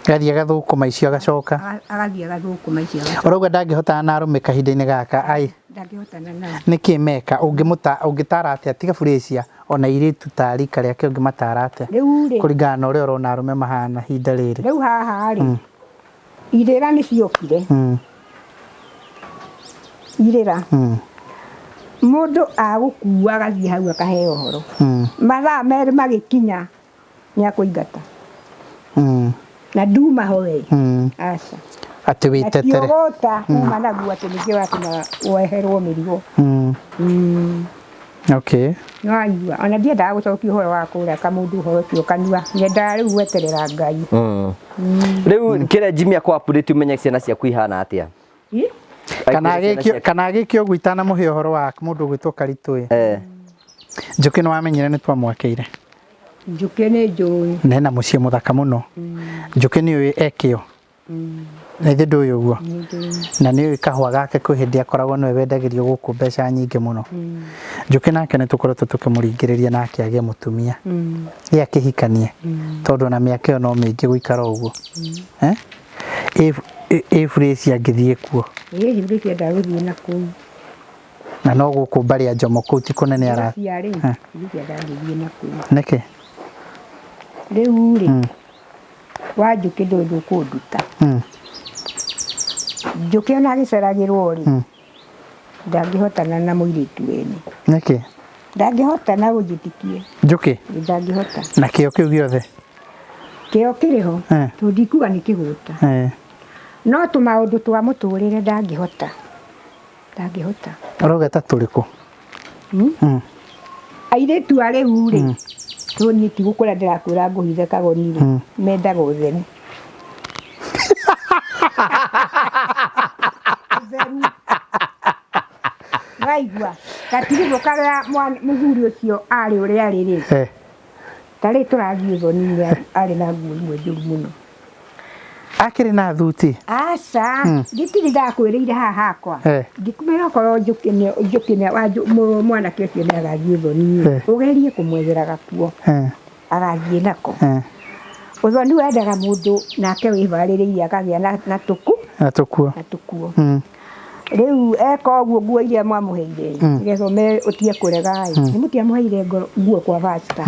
Agathiĩ agathũkũma icio agacoka. Agathiĩ agathũkũma icio agacoka. Ũrauga ndangĩhotana na arũme kahinda-inĩ gaka ai. Ndangĩhotana nao. Nĩkĩ meka ũngĩtara atĩa tiga Felicia ona airĩtu ta rika rĩake ũngĩmatara atĩa? Rĩu rĩ. Kũringana na ũrĩa ũrona arũme mahana ihinda rĩrĩ. Rĩu haha rĩ. Irĩra nĩ ciokire. Irĩra. Mũndũ agũkua agathiĩ hau akaheo ũhoro. Mathaa merĩ magĩkinya nĩ akũingata. Na nduma ho we. Aca. Atĩ wĩtetere. Na ti ũgũta kuma naguo atĩ nĩkĩo watũma weherwo mĩrigo. Okay. No aigua ona ndiendaga gũcokia ũhoro wa kũrĩa kamũndũ ũhoro ũcio kanua. Nyendaga rĩu gweterera Ngai. Rĩu kĩrĩa Jimmy akũ update ũmenye ciana ciaku ihana atĩa? Kana agĩkio ũguo itanamũhe ũhoro wa mũndũ ũgwĩtwo Karitũ ĩ. Njũkĩ nĩ wamenyire nĩ twamwakĩire. Njũkĩ nĩ njũĩ. Na ena mũciĩ mũthaka mũno. Njũkĩ nĩ ũĩ ekĩo. Na ithe ndũĩ ũguo. Na nĩ ũĩ kahũa gake kwĩ hĩndĩ akoragwo nĩwe wendagĩrio gũkũ mbeca nyingĩ mũno. Njũkĩ nake nĩ tũkoretwo tũkĩmũringĩrĩria nake agĩe mũtumia. Ĩ akĩhikanie. Tondũ ona mĩaka ĩyo no mĩingĩ gũikara ũguo. Ĩ Felicia angĩthiĩ kuo. Ĩ Felicia ndagũthiĩ na kũu. Na no gũkũ mbarĩ ya Jomo kũu ti kũnene ara. Felicia rĩ, Felicia ndangĩthiĩ na kũu. Nĩkĩ? Rĩu rĩ, wa Njũkĩ ndũĩ ndũkũnduta. Njũkĩ ona agĩceragĩrwo rĩ, ndangĩhotana na mũirĩtu wene. Nĩkĩ? Ndangĩhotana ũnjĩtĩkie. Njũkĩ? Ndangĩhota. Na kĩo kĩu gĩothe? Kĩo kĩrĩ ho, tondũ ndikuga nĩ kĩgũta. No tũmaũndũ twa mũtũrĩre ndangĩhota. Ndangĩhota. Ũrauga ta tũrĩkũ? Airĩtu a rĩu rĩ, tondũ niĩ ti gũkũra ndĩrakwĩra ngũhithe kagoni rĩ, mendaga ũtheri. Mũtheru. Waigua gatiribũ karĩa mũthuri ũcio arĩ ũrĩa arĩ rĩ, tarĩ tũrathiĩ ũthoni-inĩ arĩ na nguo imwe njũru mũno. Akĩrĩ na thuti? Aca, nditirĩ ndakwĩrĩire haha hakwa. Ngĩkumĩra okorwo Njũkĩ nĩ mwanake ũcio nĩ agathiĩ ũthoni-inĩ, ũgerie kũmwethera gakuo agathiĩ nako. Ũthoni wendaga mũndũ nake wĩbarĩrĩirie akagĩa na tũku na tũkuo. Na tũkuo. Rĩu eka ũguo nguo iria mwamũheire nĩgetha ũtige kũrega ĩ, nĩ mũtiamũheire nguo kwa basta.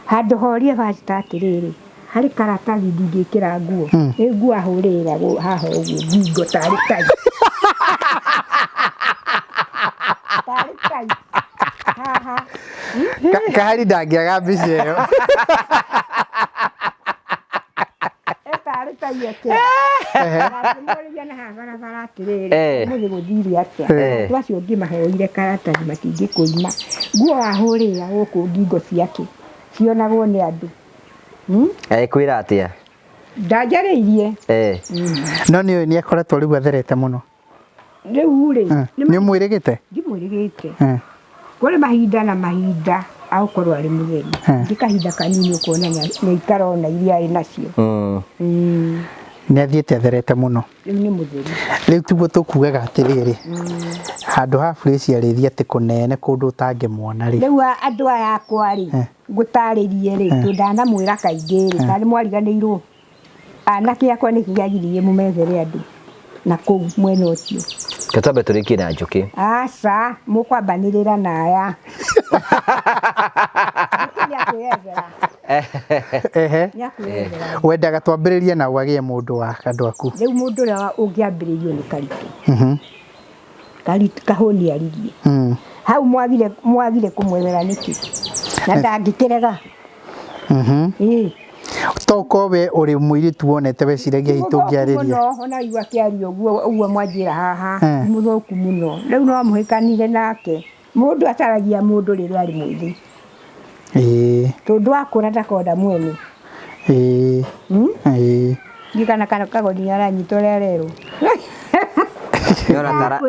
Handũ horie basta atĩrĩrĩ, harĩ karatathi ndingĩkĩra nguo, nĩ nguo ahũrĩra haha ũguo ngingo tarĩ tai. Tarĩ tai. Haha. Kahari ndangĩaga mbica ĩyo. Tarĩ tai ekĩra. Ngĩmũrĩria na haha barabara atĩrĩrĩ, ũmũthĩ gũthire atĩa? Andũ acio ngĩmahoire karatathi matingĩkũima. Nguo wahũrĩra gũkũ ngingo ciake cionagwo nĩ andũ. Kwĩra atĩa? Ndanjarĩirie. No nĩ ũĩ nĩ akoretwo rĩu atherete mũno. Rĩu rĩ, nĩ ũmwĩrĩgĩte? Ndimwĩrĩgĩte. Kũrĩ mahinda na mahinda agũkorwo arĩ mũtheru. Ndĩ kahinda kanini ũkuona nĩ aikara ona iria arĩ nacio. Nĩ athiĩte atherete mũno. Rĩu nĩ mũtheru. Rĩu tiguo tũkugaga atĩrĩrĩ, handũ ha Grace arĩthiĩ atĩ kũnene kũndũ ũtangĩmuona rĩ. Rĩu andũ aya akwa rĩ, ngũtarĩrie rĩ, tondũ ndanamwĩra kaingĩ rĩ, kana nĩ mwariganĩirwo? Anake akwa nĩkĩ kĩagiririe mũmethere andũ na kũu mwena ũcio? Twambe tũrĩkie na Njũkĩ. Aca, mũkwambanĩrĩra na aya. Njũkĩ nĩ akwĩyethera. Nĩ akwĩyethera. Wendaga twambĩrĩrie na ũgagĩe mũndũ wa andũ aku. Rĩu mũndũ ũrĩa ũngĩambĩrĩrio nĩ Karitũ. Karitũ kahũni aririe. Hau mwagire kũmwethera nĩkĩ? Na ndangĩkĩrega. To korwo we ũrĩ mũirĩtu wonete weciragia hihi tũngĩarĩria. Mũthũku mũno, ona igua akĩaria ũguo ũguo mwanjĩra haha, mũthũku mũno. Rĩu no mũhĩkanire nake. Mũndũ acaragia mũndũ rĩrĩa arĩ mwĩthĩ. Tondũ akũra ndakona mwene. Ndiũĩ kana Kagoni nĩ aranyita ũrĩa arerwo.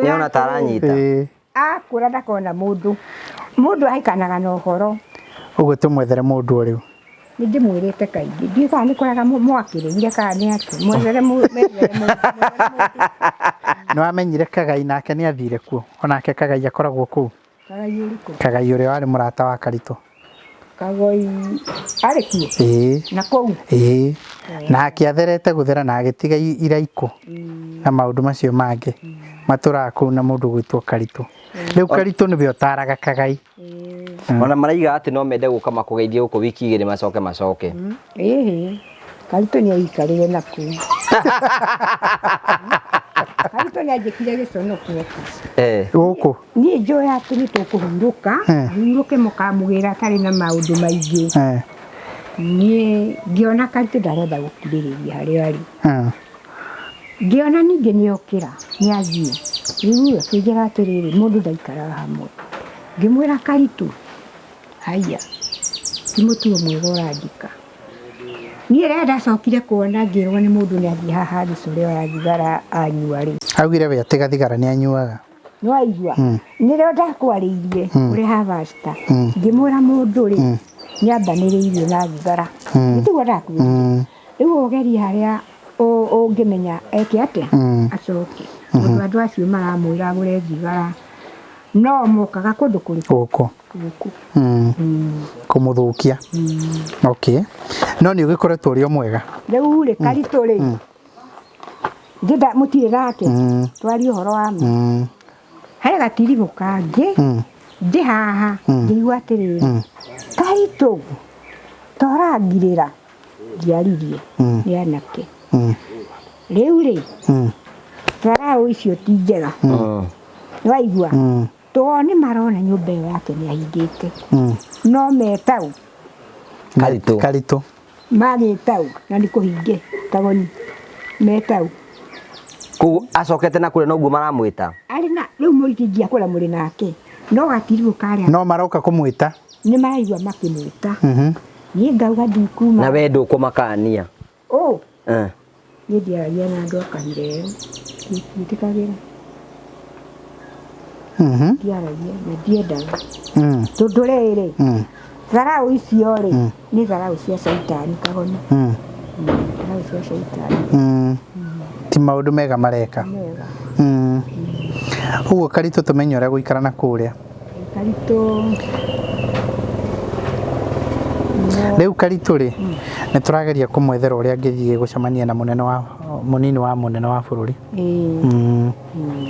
Nĩona ta aranyita. Akũra ndakona mũndũ. Mũndũ ahikanaga na ũhoro. Ũguo tũmwethere mũndũ o rĩu. Nĩ ndĩmwĩrĩte kaingĩ. Ndiũĩ kana nĩ kũrega mwakĩrĩire kana nĩ atĩa. Mwethere methere mũndũ. Nĩ wamenyire Kagai nake nĩ athire kuo. Onake Kagai akoragwo kũu. Kagai ũrĩkũ? Kagai ũrĩa warĩ mũrata wa Karitũ. Kagoi arĩ kuo? Na kũu? Na akĩatherete gũthera na agĩtiga iraikũ na maũndũ macio mangĩ. Matũraga kũu na mũndũ gwĩtwo Karitũ. Rĩu Karitũ nĩwe ũtaraga Kagai. Ona maraiga atĩ no mende gũka makũgeithie gũkũ wiki igĩrĩ macoke macoke. Ĩhĩ. Karitũ nĩ aikarire na kũu. Karitũ nĩ anjĩkire gĩconoko. Gũkũ? Niĩ njũĩ atĩ nĩ tũkũhurũka, hurũke mũkamũgĩra atarĩ na maũndũ maingĩ. Niĩ ngĩona Karitũ ndarenda gũkirĩrĩria harĩa arĩ. Ngĩona ningĩ nĩ okĩra, nĩ athiĩ. Rĩu akĩnjĩra atĩrĩrĩ, mũndũ ndaikaraga hamwe. Ngĩmwĩra Karitũ, haiya, ti mũtugo mwega ũranjĩka. Niĩ rĩrĩa ndacokire kuona ngĩrwo nĩ mũndũ nĩ athiĩ haha gĩcũrĩ oya thigara anyua rĩ. Augire we atiga thigara nĩ anyuaga. Nĩ waigua? Nĩrĩo ndakwarĩirie ũrĩ Havasta. Ngĩmwĩra mũndũ rĩ, nĩ ambanĩrĩirio na thigara. Nĩtiguo ndakwĩrire. Rĩu ũgerie harĩa ũngĩmenya eke atĩa? Acoke. Tondũ andũ acio maramwĩra agũre thigara no mokaga kũndũ kũrĩkũ? Gũkũ. Gũkũ. Kũmũthũkia. Okay. No nĩ ũgĩkoretwo ũrĩ o mwega. Rĩu rĩ, Karitũ rĩ, ngĩenda mũtirĩ nake, twarie ũhoro wa ma. He gatiribũ kangĩ, ndĩ haha, ngĩigua atĩrĩrĩ, Karitũ, ta ũrangirĩra, ndiaririe, nĩ anake. Rĩu rĩ, tharaũ icio ti njega. Nĩwaigua? Tondũ nĩ marona nyũmba ĩyo yake nĩ ahingĩte. No metau. Karitũ. Karitũ. Magĩtau na nĩ kũhinge Kagoni. Metau. Kũu acokete na kũrĩa noguo maramwĩta. Arĩ na rĩu mũingĩngia kũrĩa mũrĩ nake. No gatiribũ karĩa. No maroka kũmwĩta. Nĩ maraigua makĩmwĩta. Niĩ ngauga ndikuma. Na we ndũkũmakania. Ũ. Niĩ ndiaragia na andũ a kabira ĩyo. Ndiĩtĩkagĩra. Ndiaragia na ndiendaga. Tondũ rĩrĩ, tharau icio rĩ, nĩ tharau cia caitani Kagoni. Tharau cia caitani. Ti maũndũ mega mareka. Mega. Ũguo Karitũ tũmenye ũrĩa gũikara na kũrĩa. Karitũ. Rĩu Karitũ rĩ, nĩ tũrageria kũmwethera ũrĩa angĩthiĩ gũcemania na mũnene wa mũnini wa mũnene wa bũrũri.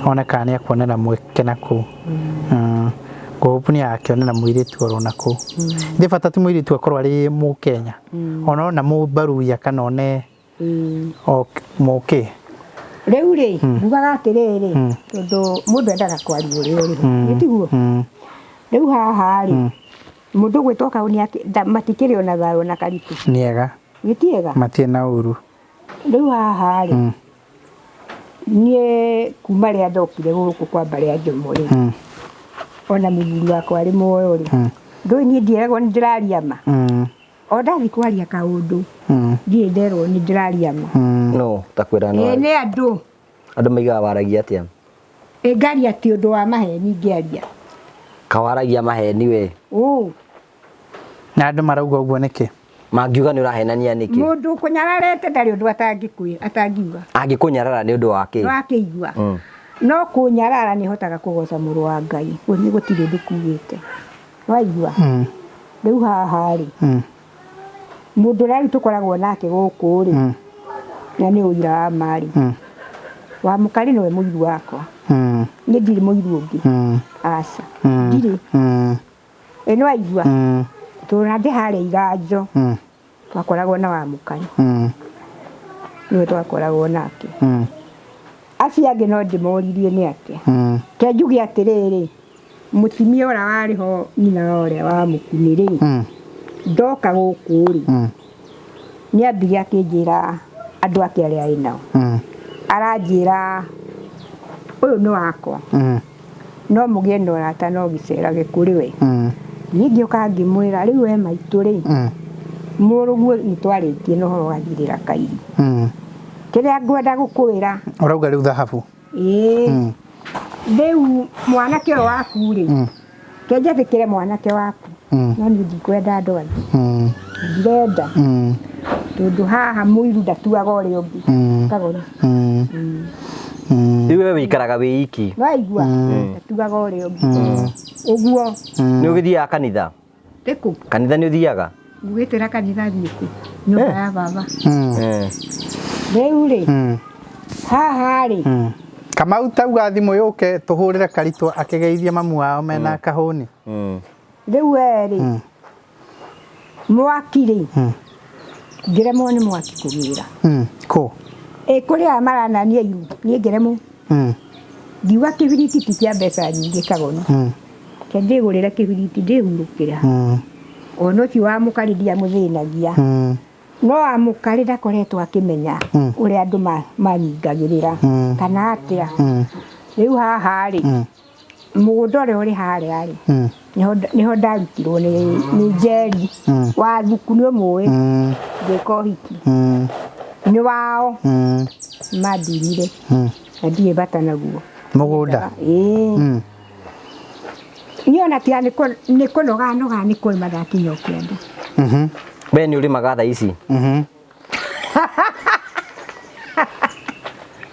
One kana nĩ akuonera mweke na kũu. Ngũhũpu nĩ agakĩonera mũirĩtu oro na kũu. Thĩ bata ti mũirĩtu akorwo arĩ mũkenya. Ona ona mũmbaruya kana one o mũkĩ. Rĩu rĩ, ngugaga atĩrĩrĩ, tondũ mũndũ endaga kwaria ũrĩa ũrĩ ho. Nĩ tiguo? Rĩu haha rĩ, mũndũ ũgwĩtwo Kaũni matikĩrĩ ona thayũ na Karitũ. Nĩega. Gĩtiega? Matirĩ na ũru. Rĩu haha rĩ, niĩ kuma rĩrĩa ndokire gũkũ kwa mbarĩ ya Njomo rĩ, ona mũthuri wakwa arĩ muoyo rĩ, ndũĩ niĩ ndieragwo nĩ ndĩraria ma. O ndathiĩ kwaria kaũndũ, ndirĩ nderwo nĩ ndĩraria ma. No takwĩra no. Ĩĩ nĩ andũ. Andũ maigaga waragia atĩa? Ĩ ngaria ti ũndũ wa maheni ngĩaria. Kawaragia maheni we. Ũ. Na andũ marauga ũguo nĩkĩ? Mangiuga nĩ ũrahenania nĩkĩ? Mũndũ ũkũnyararĩte ndarĩ ũndũ atangiuga. Angĩkũnyarara nĩ ũndũ wa kĩ? Wakĩigua. No kũnyarara nĩ hotaga kũgoca mũrũ wa Ngai. Nĩ gũtirĩ ũndũ kuugĩte. Waigua? Rĩu haha rĩ, mũndũ ũrĩa rĩu tũkoragwo nake gũkũ rĩ, na nĩ ũira wa ma rĩ, wa mũkarĩ nĩwe mũiru wakwa. Niĩ ndirĩ mũiru ũngĩ. Aca. Ndirĩ. Ĩ nĩ waigua? Tũra ndĩ harĩa Iganjo. Twakoragwo na wa mũkarĩ. Nĩwe twakoragwo nake. Acio angĩ no ndĩmoririe nĩ atĩa. Ke njuge atĩrĩrĩ, mũtumia ũrĩa warĩ ho nyina wa ũrĩa wa mũkunĩ rĩ, ndoka gũkũ rĩ, nĩ ambire akĩnjĩra andũ ake arĩa ĩ nao. Aranjĩra ũyũ nĩ wakwa. No mũgĩe na ũrata no gĩcerage kũrĩ we. Niĩ ngĩũka ngĩmwĩra rĩu we maitũ rĩ, mũrũguo nĩ twarĩtie na ũhoro wathirĩra kairi. Kĩrĩa ngwenda gũkwĩra. Ũrauga rĩu thahabu. Ĩĩ. Rĩu mwanake ũyũ waku rĩ, ke njathĩkĩre mwanake waku. No niĩ ndikwenda andũ angĩ. Ndirenda. Tondũ haha mũiru ndatuaga ũrĩa ũngĩ. Kagoni. Rĩu we wĩikaraga wĩ iki. Waigua? Ndatuaga ũrĩa ũngĩ. Ũguo. Nĩ ũgĩthiaga kanitha? Ĩkũ? Kanitha nĩ ũthiaga? Ngũgĩtĩra kanitha thiĩ kũ? Nyũmba ya baba. Rĩu rĩ, haha rĩ. Kamau tauga thimũ yũke tũhũrĩre Karitũ akĩgeithia mamu wao mena kahũni. Rĩu we rĩ, mwaki rĩ, ngĩremwo nĩ mwaki kũgĩra. Kũ? Ĩ kũrĩ aya maranania iru, niĩ ngĩremwo. Ngiuga kĩbiriti ti kĩa mbeca nyingĩ Kagoni. Ke ndĩgũrĩre kĩbiriti ndĩhurũkĩra. Ona ũcio wa mũkarĩ ndiamũthĩnagia. No wa mũkarĩ ndakoretwo akĩmenya ũrĩa andũ manyingagĩrĩra kana atĩa. Rĩu haha rĩ, mũgũnda ũrĩa ũrĩ harĩa rĩ, nĩho ndarutirwo nĩ Njeri wa Thuku nĩ ũmũĩ, ngĩka ũhiki. Nĩ wao mandurire na ndirĩ bata naguo. Mũgũnda? Ĩĩ. Niĩ ona tiga nĩ kũnoga noga nĩ kũrĩma ndakinya o kĩanda. We nĩ ũrĩmaga thaa ici?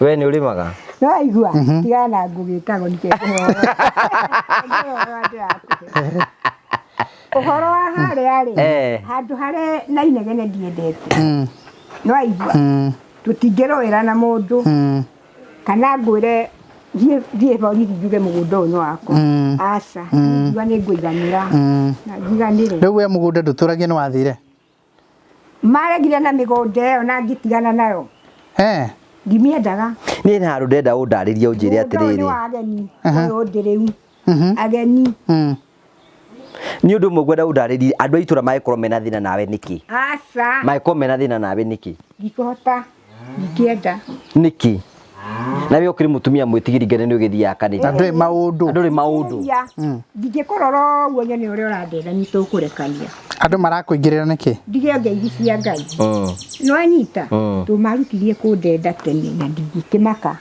We nĩ ũrĩmaga? No waigua? Tigana na ngũgĩ Kagoni ke ũhoro wa harĩa rĩ, handũ harĩa na inegene ndiendete. No waigua? Tũtingĩrũĩra na mũndũ. Kana ngwĩre thiĩ borithi njuge mũgũnda ũyũ nĩ wakwa. Aca, ngiuga nĩ ngũiganĩra. Na njiganĩre. Rĩu we mũgũnda ndũtũragia nĩ wathire? Maregire na mĩgũnda ĩyo na ngĩtigana nayo. Ndimĩendaga. Niĩ nĩ handũ ndĩrenda ũndarĩrie ũnjĩre Mũgũnda ũyũ nĩ atĩrĩrĩ. wa ageni, ũyũ ndĩ rĩu. Ageni. Nĩ ũndũ ũmwe ngwenda ũndarĩrie, andũ a itũũra mangĩkorwo mena thĩna nawe nĩkĩ? Aca. Mangĩkorwo mena thĩna nawe nĩkĩ? Ndikũhota, ndingĩenda. Nĩkĩ? Na we ũkĩrĩ mũtumia mwĩtigĩri Ngai nĩ ũgĩthiaga kanitha. Na ndũrĩ maũndũ. Na ndũrĩ maũndũ. Ndingĩkũrora ũguo nyone ũrĩa ũrandenda nĩ tũkũrekania. Andũ marakũingĩrĩra nĩkĩ? Ndige ngeithi cia Ngai. Nĩwanyita? Tũmarutirie kũndenda tene na ndingĩkĩmaka.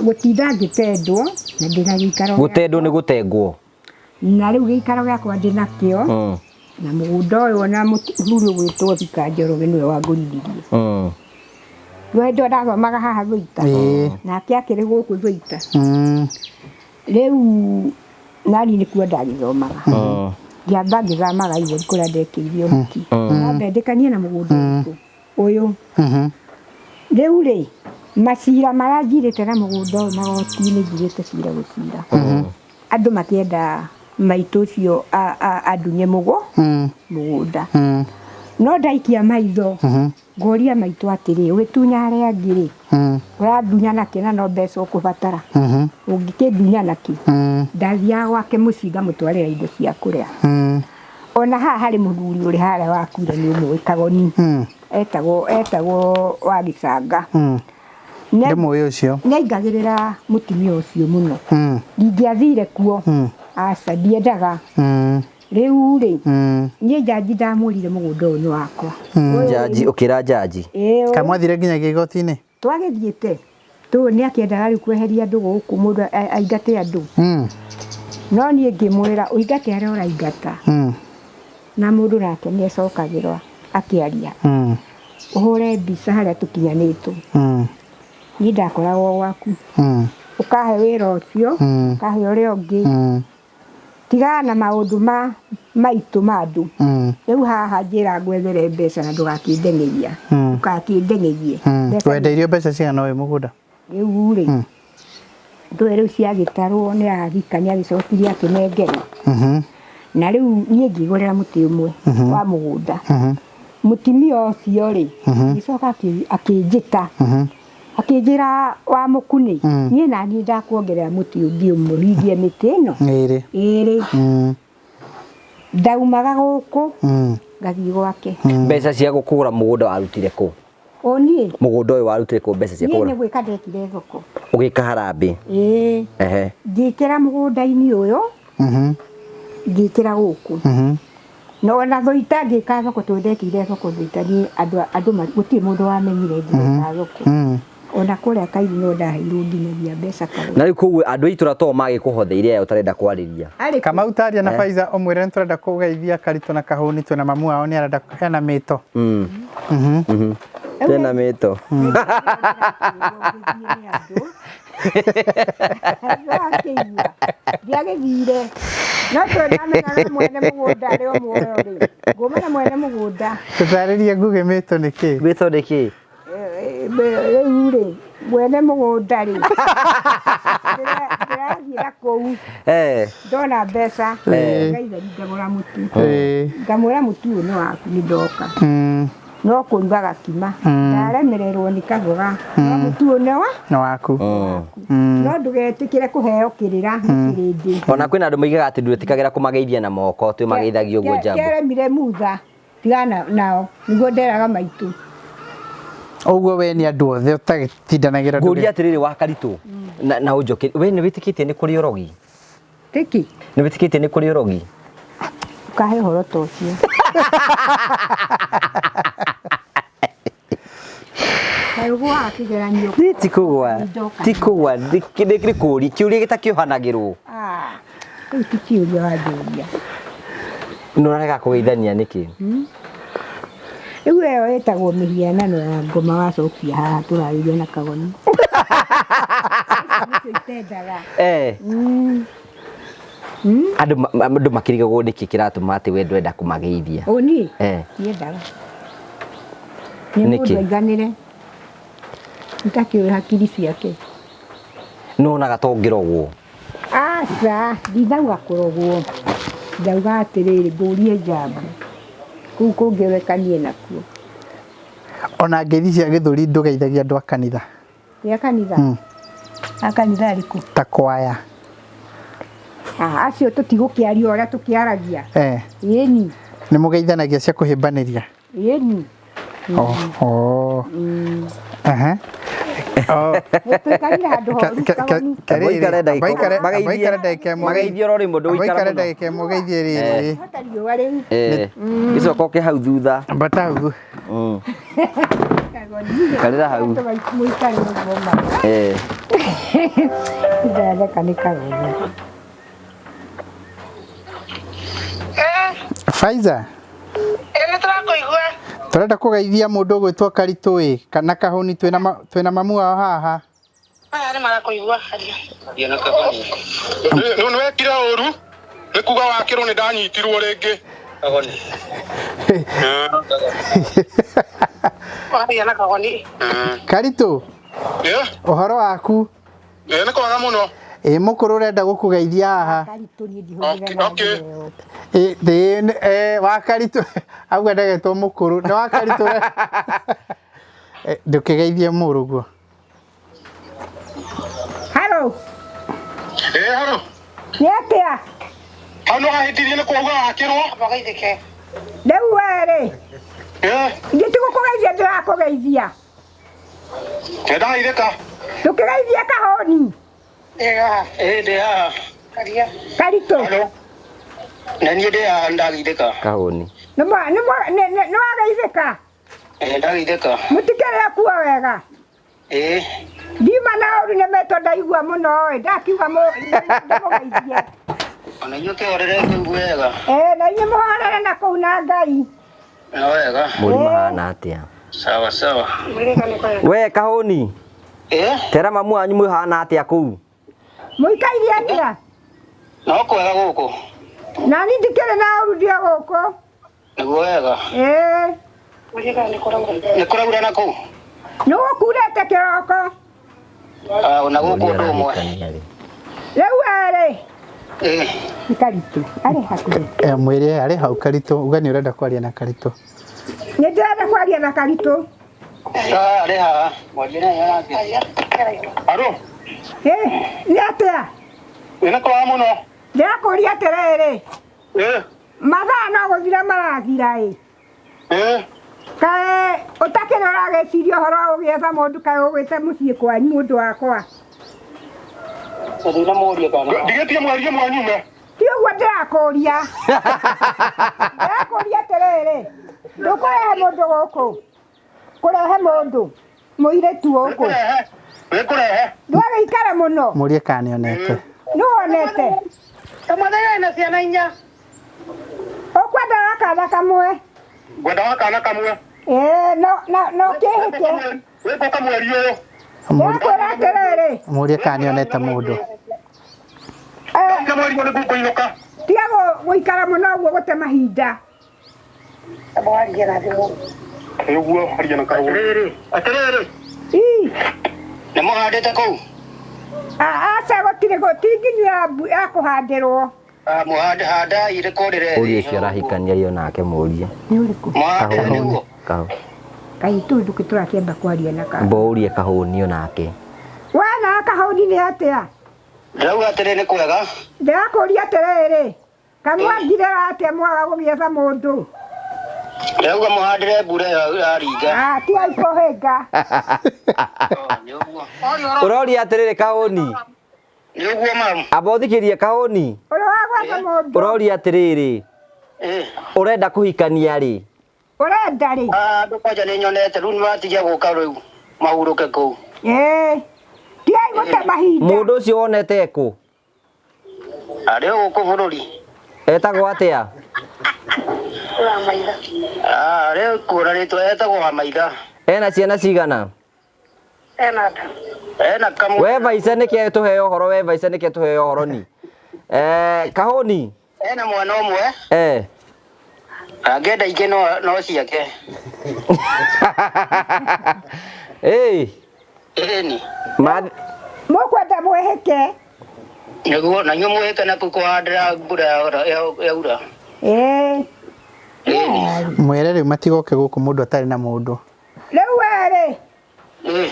Gũtinda ngĩtendwo na ndĩna gĩikaro. Gũtendwo nĩ gũtengwo. Na rĩu gĩikaro gĩakwa ndĩnakĩo. Na mũgũnda ũyũ ona mũthuri ũgwĩtwo Thika Njoroge nĩwe wangũrithirie. Nĩwe hĩndĩ ĩyo ndathomaga haha Thũita. Nake akĩrĩ gũkũ Thũita. Rĩu nani nĩkuo ndagĩthomaga. Ngĩamba ngĩthamaga Ivory kũrĩa ndekĩire ũhiki. Nyambe ndĩkanie na mũgũnda ũrĩkũ? Ũyũ. Rĩu rĩ, macira marĩa njirĩte na mũgũnda ũyũ magoti-inĩ njirĩte cira gũcira. Andũ makĩenda maitũ ũcio andunye mũgũnda. No ndaikia maitho, ngoria maitũ atĩrĩ, ũgĩtunya arĩa angĩ rĩ, ũrandunya nakĩ na no mbeca ũkũbatara? Ũngĩkĩndunya nakĩ? Ndathiaga gwake mũciĩ ngamũtwarĩra indo cia kũrĩa. Ona haha harĩ mũthuri ũrĩ harĩa wakuire nĩ ũmũĩ Kagoni. Etagwo wa Gĩcanga. Ndĩmũĩ ũcio. Nĩaingagĩrĩra mũtumia ũcio mũno. Ndingĩathire kuo. Aca ndiendaga. Rĩu rĩ, niĩ njanji ndamwĩrire mũgũnda ũyũ nĩ wakwa. Njanji, ũkĩra njanji? Kana mwathire nginyagia igoti-inĩ? Twagĩthiĩte. Tũũ nĩ akĩendaga rĩu kweheria andũ gũkũ, mũndũ aingate andũ. No niĩ ngĩmwĩra ũingate arĩa ũraingata. Na mũndũ nake nĩ acokagĩrwo akĩaria. Ũhũre mbica harĩa tũkinyanĩtwo. Niĩ ndakoragwo gwaku. Ũkahe wĩra ũcio, ũkahe ũrĩa ũngĩ. Tigana na maũndũ ma maitũ ma andũ. Rĩu haha njĩra ngwethere mbeca na ndũgakĩndeng'eria. Ndũgakĩndeng'erie. Wendeirio mbeca cigana ũyũ mũgũnda? Rĩu rĩ, ndũĩ rĩu ciagĩtarwo nĩ agika nĩ agĩcokirie akĩnengerwo. Na rĩu niĩ ngĩgũrĩra mũtĩ ũmwe wa mũgũnda. Mũtumia ũcio rĩ, agĩcoka akĩnjĩta. Akĩnjĩra wa mũkunĩ, niĩ na niĩ ndakuongerera mũtĩ ũngĩ ũmwe, hingie mĩtĩ ĩno. Ĩrĩ. Ndaumaga gũkũ, ngathiĩ gwake. Mbeca cia gũkũgũra mũgũnda warutire kũ? O niĩ? Mũgũnda ũyũ warutire kũ mbeca cia kũgũra? Niĩ nĩ gwĩka ndekire thoko. Ũgĩka harambĩ? Ĩĩ. Ngĩkĩra mũgũnda-inĩ ũyũ, ngĩkĩra gũkũ. No ona Thũita ngĩka thoko tondũ ndekĩire thoko Thũita niĩ andũ gũtirĩ mũndũ wamenyire ngĩka thoko. Ona kũrĩa Kairu no ndaheirwo nginyagia mbeca karĩa. Na rĩu koguo andũ a itũra to magĩkũhotheire aya ũtarenda kwarĩria. Kamau taria na Faiza ũmwĩre nĩ tũrenda kũgeithia Karitũ na Kahũni twĩna mamu wao nĩ arenda hena mĩto. Tena mĩto. Ndiagĩthire. No twendamenyaga mwene mũgũnda arĩ o muoyo rĩ. Ngũmenya mwene mũgũnda. Tũtarĩrie Ngũgĩ mĩto nĩ kĩ? Mĩto nĩ kĩ? Rĩu rĩ, mwene mũgũnda rĩ. Ndĩrathiĩ na kũu. Ndona mbeca, ngaitheri ngagũra mũtu. Ngamwĩra mũtu ũyũ nĩ waku nĩ ndoka. No kũruga gakima. Ndaremererwo nĩ kaboga. No mũtu ũyũ nĩ wa? Nĩ waku. No ndũgetĩkĩre kũheo kĩrĩra nĩ kĩrĩndĩ. Ona kwĩna andũ moigaga atĩ ndwĩtĩkagĩra kũmageithia na moko, twĩmageithagia ũguo njambo. Keremire mutha, tigana nao, nĩguo nderaga maitũ. Ũguo we nĩ andũ othe ũtagĩtindanagĩra. Ngũria atĩrĩrĩ wa Karitũ, na ũnjokerie, we nĩ wĩtĩkĩtie nĩ kũrĩ ũrogi? Tĩkĩ? Nĩ wĩtĩkĩtie nĩ kũrĩ ũrogi? Ũkahe ũhoro ta ũcio. Kaĩ ũgũaga kĩgeranio? Niĩ ti kũgũa, ti kũgũa, nĩ kũũria, kĩũria gĩtakĩohanagĩrwo. Rĩu ti kĩũria wanjũria. Nĩ ũrarega kũgeithania nĩkĩ? Rĩu ĩyo ĩtagwo mĩhianano ya ngoma wacokia haha tũrarĩria na Kagoni. Icio itendaga. Andũ makĩrigagwo nĩkĩ kĩratũma atĩ we ndwenda kũmageithia. Ũ niĩ? Ndiendaga. Nĩ Nĩkĩ? mũndũ aiganĩre. Itakĩũĩ hakiri ciake. Nĩwonaga ta ũngĩrogwo? Aca, ndinauga kũrogwo. Ndauga atĩrĩrĩ, ngũrie njambo. Kũu kũngĩrekanie nakuo. Ona ngeithi cia gĩthũri ndũgeithagia andũ a kanitha. Cia kanitha? A kanitha arĩkũ? Ta kwaya. Acio tũtigũkĩaria ũrĩa tũkĩaragia. Ĩni. Nĩ mũgeithanagia cia kũhĩmbanĩria? Ĩni. Oh. Tũikarire handũ horu Kagoni. Amboikare ndagĩka Amboikare mageithie- amboikare ndagĩka ĩmwe. mageithie oro rĩmwe ndũgũikara Amboikare mũno. ndagĩka ĩmwe ũgeithie rĩrĩ. Hota riũa rĩu. Eh, gĩcoka ũke hau thutha. Ambata hau. Kagoni. Karĩra hau. Mũikare ũguo ma. Eh. Ndatheka nĩ Kagoni. Faiza. Ĩ nĩ tũrakũigua. Tũrenda kũgeithia mũndũ ũgwĩtwo Karitũ ĩ kana Kahũni twĩna ma, twĩna mamu wao haha. Aya nĩ marakũigua aria. Aria na Kagoni. Nĩ wekire ũru nĩ kuga wakĩrwo nĩ ndanyitirwo rĩngĩ. Kagoni. Aria na Kagoni. Karitũ, Eh, ũhoro waku? eh, nĩ kwega mũno. Ĩ mũkũrũ ũrenda gũkũgeithia haha. Karitũ niĩ ndihũrire Okay, na okay. njĩra ĩyo. Ĩ thĩ eh, wa Karitũ auga ndagetwo mũkũrũ nĩ wa Karitũ. Eh, ndũkĩgeithie mũrũguo. Haro, Eh, haro. nĩ atĩa? Hau nĩ wahĩtirie nĩ kuga wakĩrwo. Mageithĩke. Rĩu we rĩ, Eh, ithuĩ ti gũkũgeithia ndĩrakũgeithia. nĩ ndageithĩka. Ndũkĩgeithie Kahũni. Ĩ haha. Ĩ ndĩ haha. Aria. Karitũ. Halo. Na niĩ ndĩ haha ndageithĩka. Kahũni. Nĩ wageithĩka? Ĩ ndageithĩka. Mũtikĩrĩ kuo wega. Ĩ Ndima na ũru nĩ metwo ndaigua mũno ĩ, ndakiuga ndĩmũgeithie. ona inyuĩ kĩhorere kĩu wega. Ĩ, na inyuĩ mũhorere na kũu na Ngai. No wega. Mũrimũ hana atĩa? Sawa sawa. Mwĩrĩga nĩ kwega. We Kahũni, Ĩ tera mamu wanyu mwĩhana atĩa kũu? Mũikaire atĩa? no kwega gũkũ. Na niĩ ndikĩrĩ na ũru ndio gũkũ. Nĩguo wega. Ĩ, Mwĩrĩga nĩ kũraura. Nĩ kũraura na kũu? nĩ gũkurĩte kĩroko. Ah, ona gũkũ ũndũ ũmwe. Arahikania rĩ. Rĩu we rĩ, Ĩ nĩ Karitũ, arĩ hakuhĩ. Eh, mwĩre arĩ hau Karitũ, uga nĩ ũrenda kwaria na Karitũ. Nĩ ndĩrenda kwaria na Karitũ. Ah, arĩ haha. Mwarie naye nake. Aria. Haro. Ĩ, nĩ atĩa? Nĩ kwega mũno. Ndĩrakũria atĩrĩrĩ, Eh, mathaa no gũthira marathira ĩ. eh. Kaĩ ũtakĩrĩ ũragĩciria ũhoro wa gũgĩetha mũndũ kaĩ ũgwĩte mũciĩ kwanyu mũndũ wakwa. Ndinamũria kana. Ndigĩtie mwarie mwanyume. Ti ũguo ndĩrakũria. Ndĩrakũria atĩrĩrĩ, ndũkũrehe mũndũ gũkũ. Kũrehe mũndũ mũirĩtu gũkũ. Nĩkũrehe. Nĩkũrehe. Ndwagĩikara mũno. Mũrie kana nĩonete. Nĩwonete. Kamũthenya ena ciana inya. Ũkwenda wa kana kamwe. Ngwenda wa kana kamwe. Ĩĩ, no kĩhĩke. Wĩkũka mweri ũyũ. Ndĩrakwĩra atĩrĩrĩ, Mũrie kana nĩonete mũndũ. eh, Ndauga mweri ũyũ nĩguo ngũinũka. tiga gũikara mũno ũguo gũte mahinda. Mwarie na thimũ. Nĩguo aria na Kahũni. Atĩrĩrĩ, atĩrĩrĩ. Ii. Nĩ mũhandĩte kũu? Aca gũtirĩ ti nginyu ya kũhandĩrwo. Ah, mũhande handai rĩkũrĩre. Ũria ũcio arahikania rĩ onake mũrie. Nĩ ũrĩkũ? Mũhande nĩguo. Kahũni. Kaitũ ndũkĩ tũrakĩamba kwaria na ka. Mbo ũrie Kahũni onake. We na Kahũni nĩ atĩa? Ndĩrauga atĩrĩ nĩ kwega. Ndĩrakũria atĩrĩrĩ, kamwangirĩra atĩa mwaga gũgĩetha mũndũ? Ndĩrauga mũhandĩre mbura ĩyo yaringa. Ah, tiga ikũhĩnga. Nĩ ũguo. Ũroria atĩrĩrĩ Kahũni. Nĩ ũguo mamu. Amba ũthikĩrie Kahũni. Ũrĩa wa gwetha mũndũ. Ũroria atĩrĩrĩ, Ĩ. ũrenda kũhikania rĩ? Ũrenda rĩ? Ah, andũ kwanja nĩ nyonete rĩu nĩmatigia gũka rĩu mahurũke kũu. Ĩĩ. Tigai gũte mahinda. Mũndũ ũcio wonete kũ? Arĩ o gũkũ bũrũri. Etagwo atĩa? Wamaitha. Ah, arĩ kuona rĩtwa etagwo Wamaitha. Ena ciana cigana? Ena nda. Ena kamwe. We Vaica nĩkĩ tũheo ũhoro, we Vaica nĩkĩ tũheo ũhoro ni? Eh, Kahũni. Ena mwana ũmwe. Eh. Angĩenda ingĩ no ciake. Ĩĩ. Ĩni. Mũkwenda mwĩhĩke. Nĩguo na inyuĩ mwĩhĩke na kũu kũhandĩra mbura yaura. Ĩĩ. Ĩni. Mwĩre rĩu matigoke gũkũ mũndũ atarĩ na mũndũ. Rĩu we rĩ, Ĩ.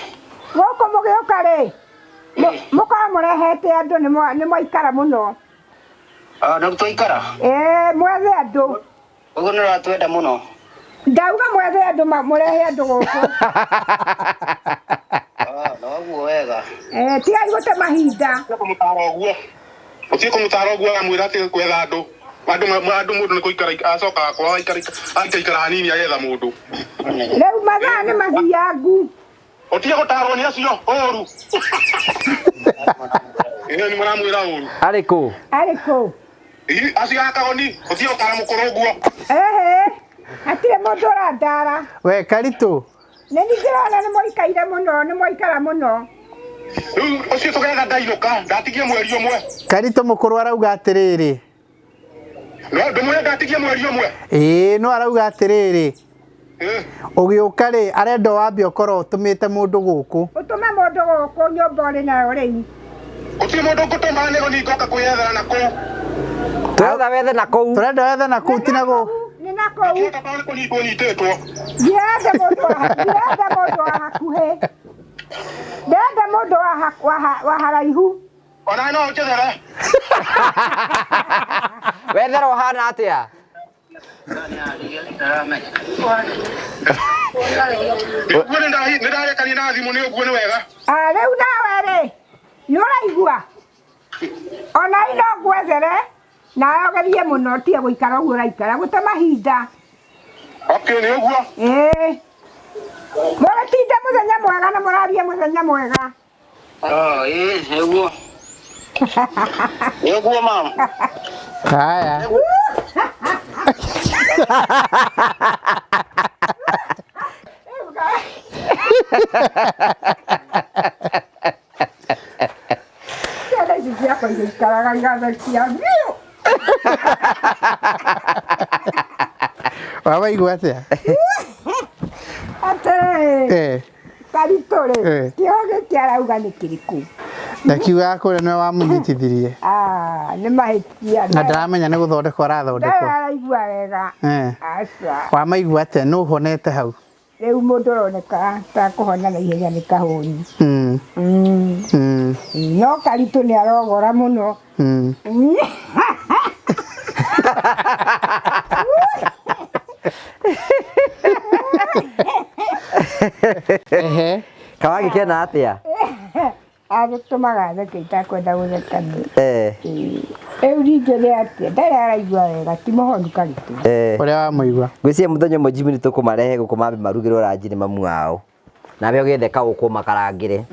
gũkũ mũgĩũka rĩ, mũkorwo mũrehete andũ nĩ mwaikara mũno. Ah, no twaikara. Ĩĩ, mwethe andũ. Ũguo nĩ ũratwenda mũno. Ndauga mwethe andũ mũrehe andũ gũkũ. Ah, no Ũguo wega. Eh, tigai gũte mahinda. Kũmũtara ũguo. Ũtige kũmũtara ũguo aramwĩra atĩ gwetha andũ. Andũ andũ mũndũ nĩ kũikara acokaga kwao aikara aikaikara hanini agetha mũndũ. Rĩu mathaa nĩ mathiangu. Ũtige gũtarwo nĩ acio ũru. Ĩĩ nĩ mũramwĩra ũru. Arĩ kũ? Arĩ kũ? Ĩ, acio a Kagoni, ũtige gũtara mũkũrũ ũguo. Ehe. Hatirĩ mũndũ ũrandara. We Karitũ. Nĩ niĩ ndĩrona nĩ mwaikaire mũno, nĩ mwaikara mũno. Rĩu ũcio tũgetha ndainũka, ndatigie mweri ũmwe. Karitũ mũkũrũ arauga atĩrĩrĩ. No ndũmwĩre ndatigie mweri ũmwe. Ĩĩ no arauga atĩrĩrĩ. Ũgĩũka rĩ arenda wambe ũkorwo ũtũmĩte mũndũ gũkũ. Ũtũme mũndũ gũkũ nyũmba ũrĩ nayo rĩu. Gũtirĩ mũndũ ngũtũma nĩ niĩ ngoka kwĩyethera na kũu. Tũretha wethe na kũu. Tũrenda wethe na kũu ti na gũkũ. Nĩ na kũu. Nĩ kũnyitwo nyitĩtwo. Ndirenda mũndũ wa ndirenda mũndũ wa hakuhĩ. Ndĩrenda mũndũ wa haraihu. Ona no ũnjethere. Wethera ũhana atĩa? Ũguo nĩ ndarekania na thimũ nĩ ũguo nĩ wega. Ah, rĩu nawe rĩ, nĩ ũraigua? Ona niĩ no ngwethere nawe ũgerie mũno ũtige gũikara ũguo ũraikara gũte mahinda. Okay, nĩ ũguo. Ĩĩ. Mũgĩtinde mũthenya mwega na mũrarie mũthenya mwega. Oh, ĩĩ, nĩguo. Nĩguo mama. Haya. Ciana ici ciakwa igĩikaraga igathekia biũ. Wawaigua atĩa? Atĩrĩrĩ, Eh. Karitũ rĩ, Eh. kĩoho gĩkĩ arauga nĩ kĩrĩkũ? Ndakiugaga kũrĩa nĩwe wamũnyitithirie. Ah, nĩ mahĩtia. Na ndaramenya nĩ gũthondekwo arathondekwo. Ndarĩ araigua wega. Eh. Aca. Wamaigua atĩa? Nũ ũhonete hau? Rĩu mũndũ ũroneka ta kũhona na ihenya nĩ kahũni. No Karitũ nĩ arogora mũno. Ehe. Kawagĩkena atĩa? Agĩtũmaga theke itakwenda gũtheka nĩ. Eh. Rĩu ningĩ nĩ atĩa? Ndarĩ araigua wega, ti mũhonu Karitũ. Ũrĩa wamũigua. Ngwĩciria mũthenya ũmwe Jimmy nĩ tũkũmarehe gũkũ mambe marugĩrwo ranji nĩ mamu wao. Nawe ũgĩethe kaũkũ makarangĩre.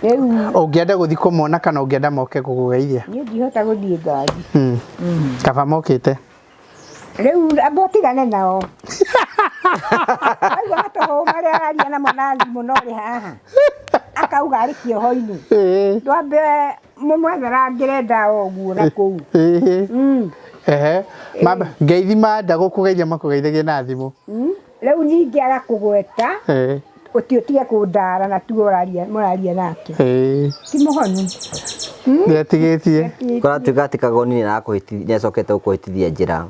Rĩu Ũngĩenda gũthiĩ kũmona kana ũngĩenda moke gũkũgeithia? niĩ ndihota gũthiĩ ngari. Kaba mokĩte. Rĩu amba ũtigane nao. Aigua matũhũhũ marĩa araria namo na thimũ na ũrĩ haha. Akauga arĩ kĩoho-inĩ. Ndwambe mũmwetherangĩre ndawa ũguo na kũu. Ehe. Mamba ngeithi manda gũkũgeithia makũgeithagie na thimũ. Rĩu ningĩ agakũgweta ũti ũtige kũndara na tuo ũraria mũraria nake. Ti mũhonu. Nĩatigĩtie. Kũratuĩka atĩ Kagoni nĩ acokete gũkũhĩtithia njĩra.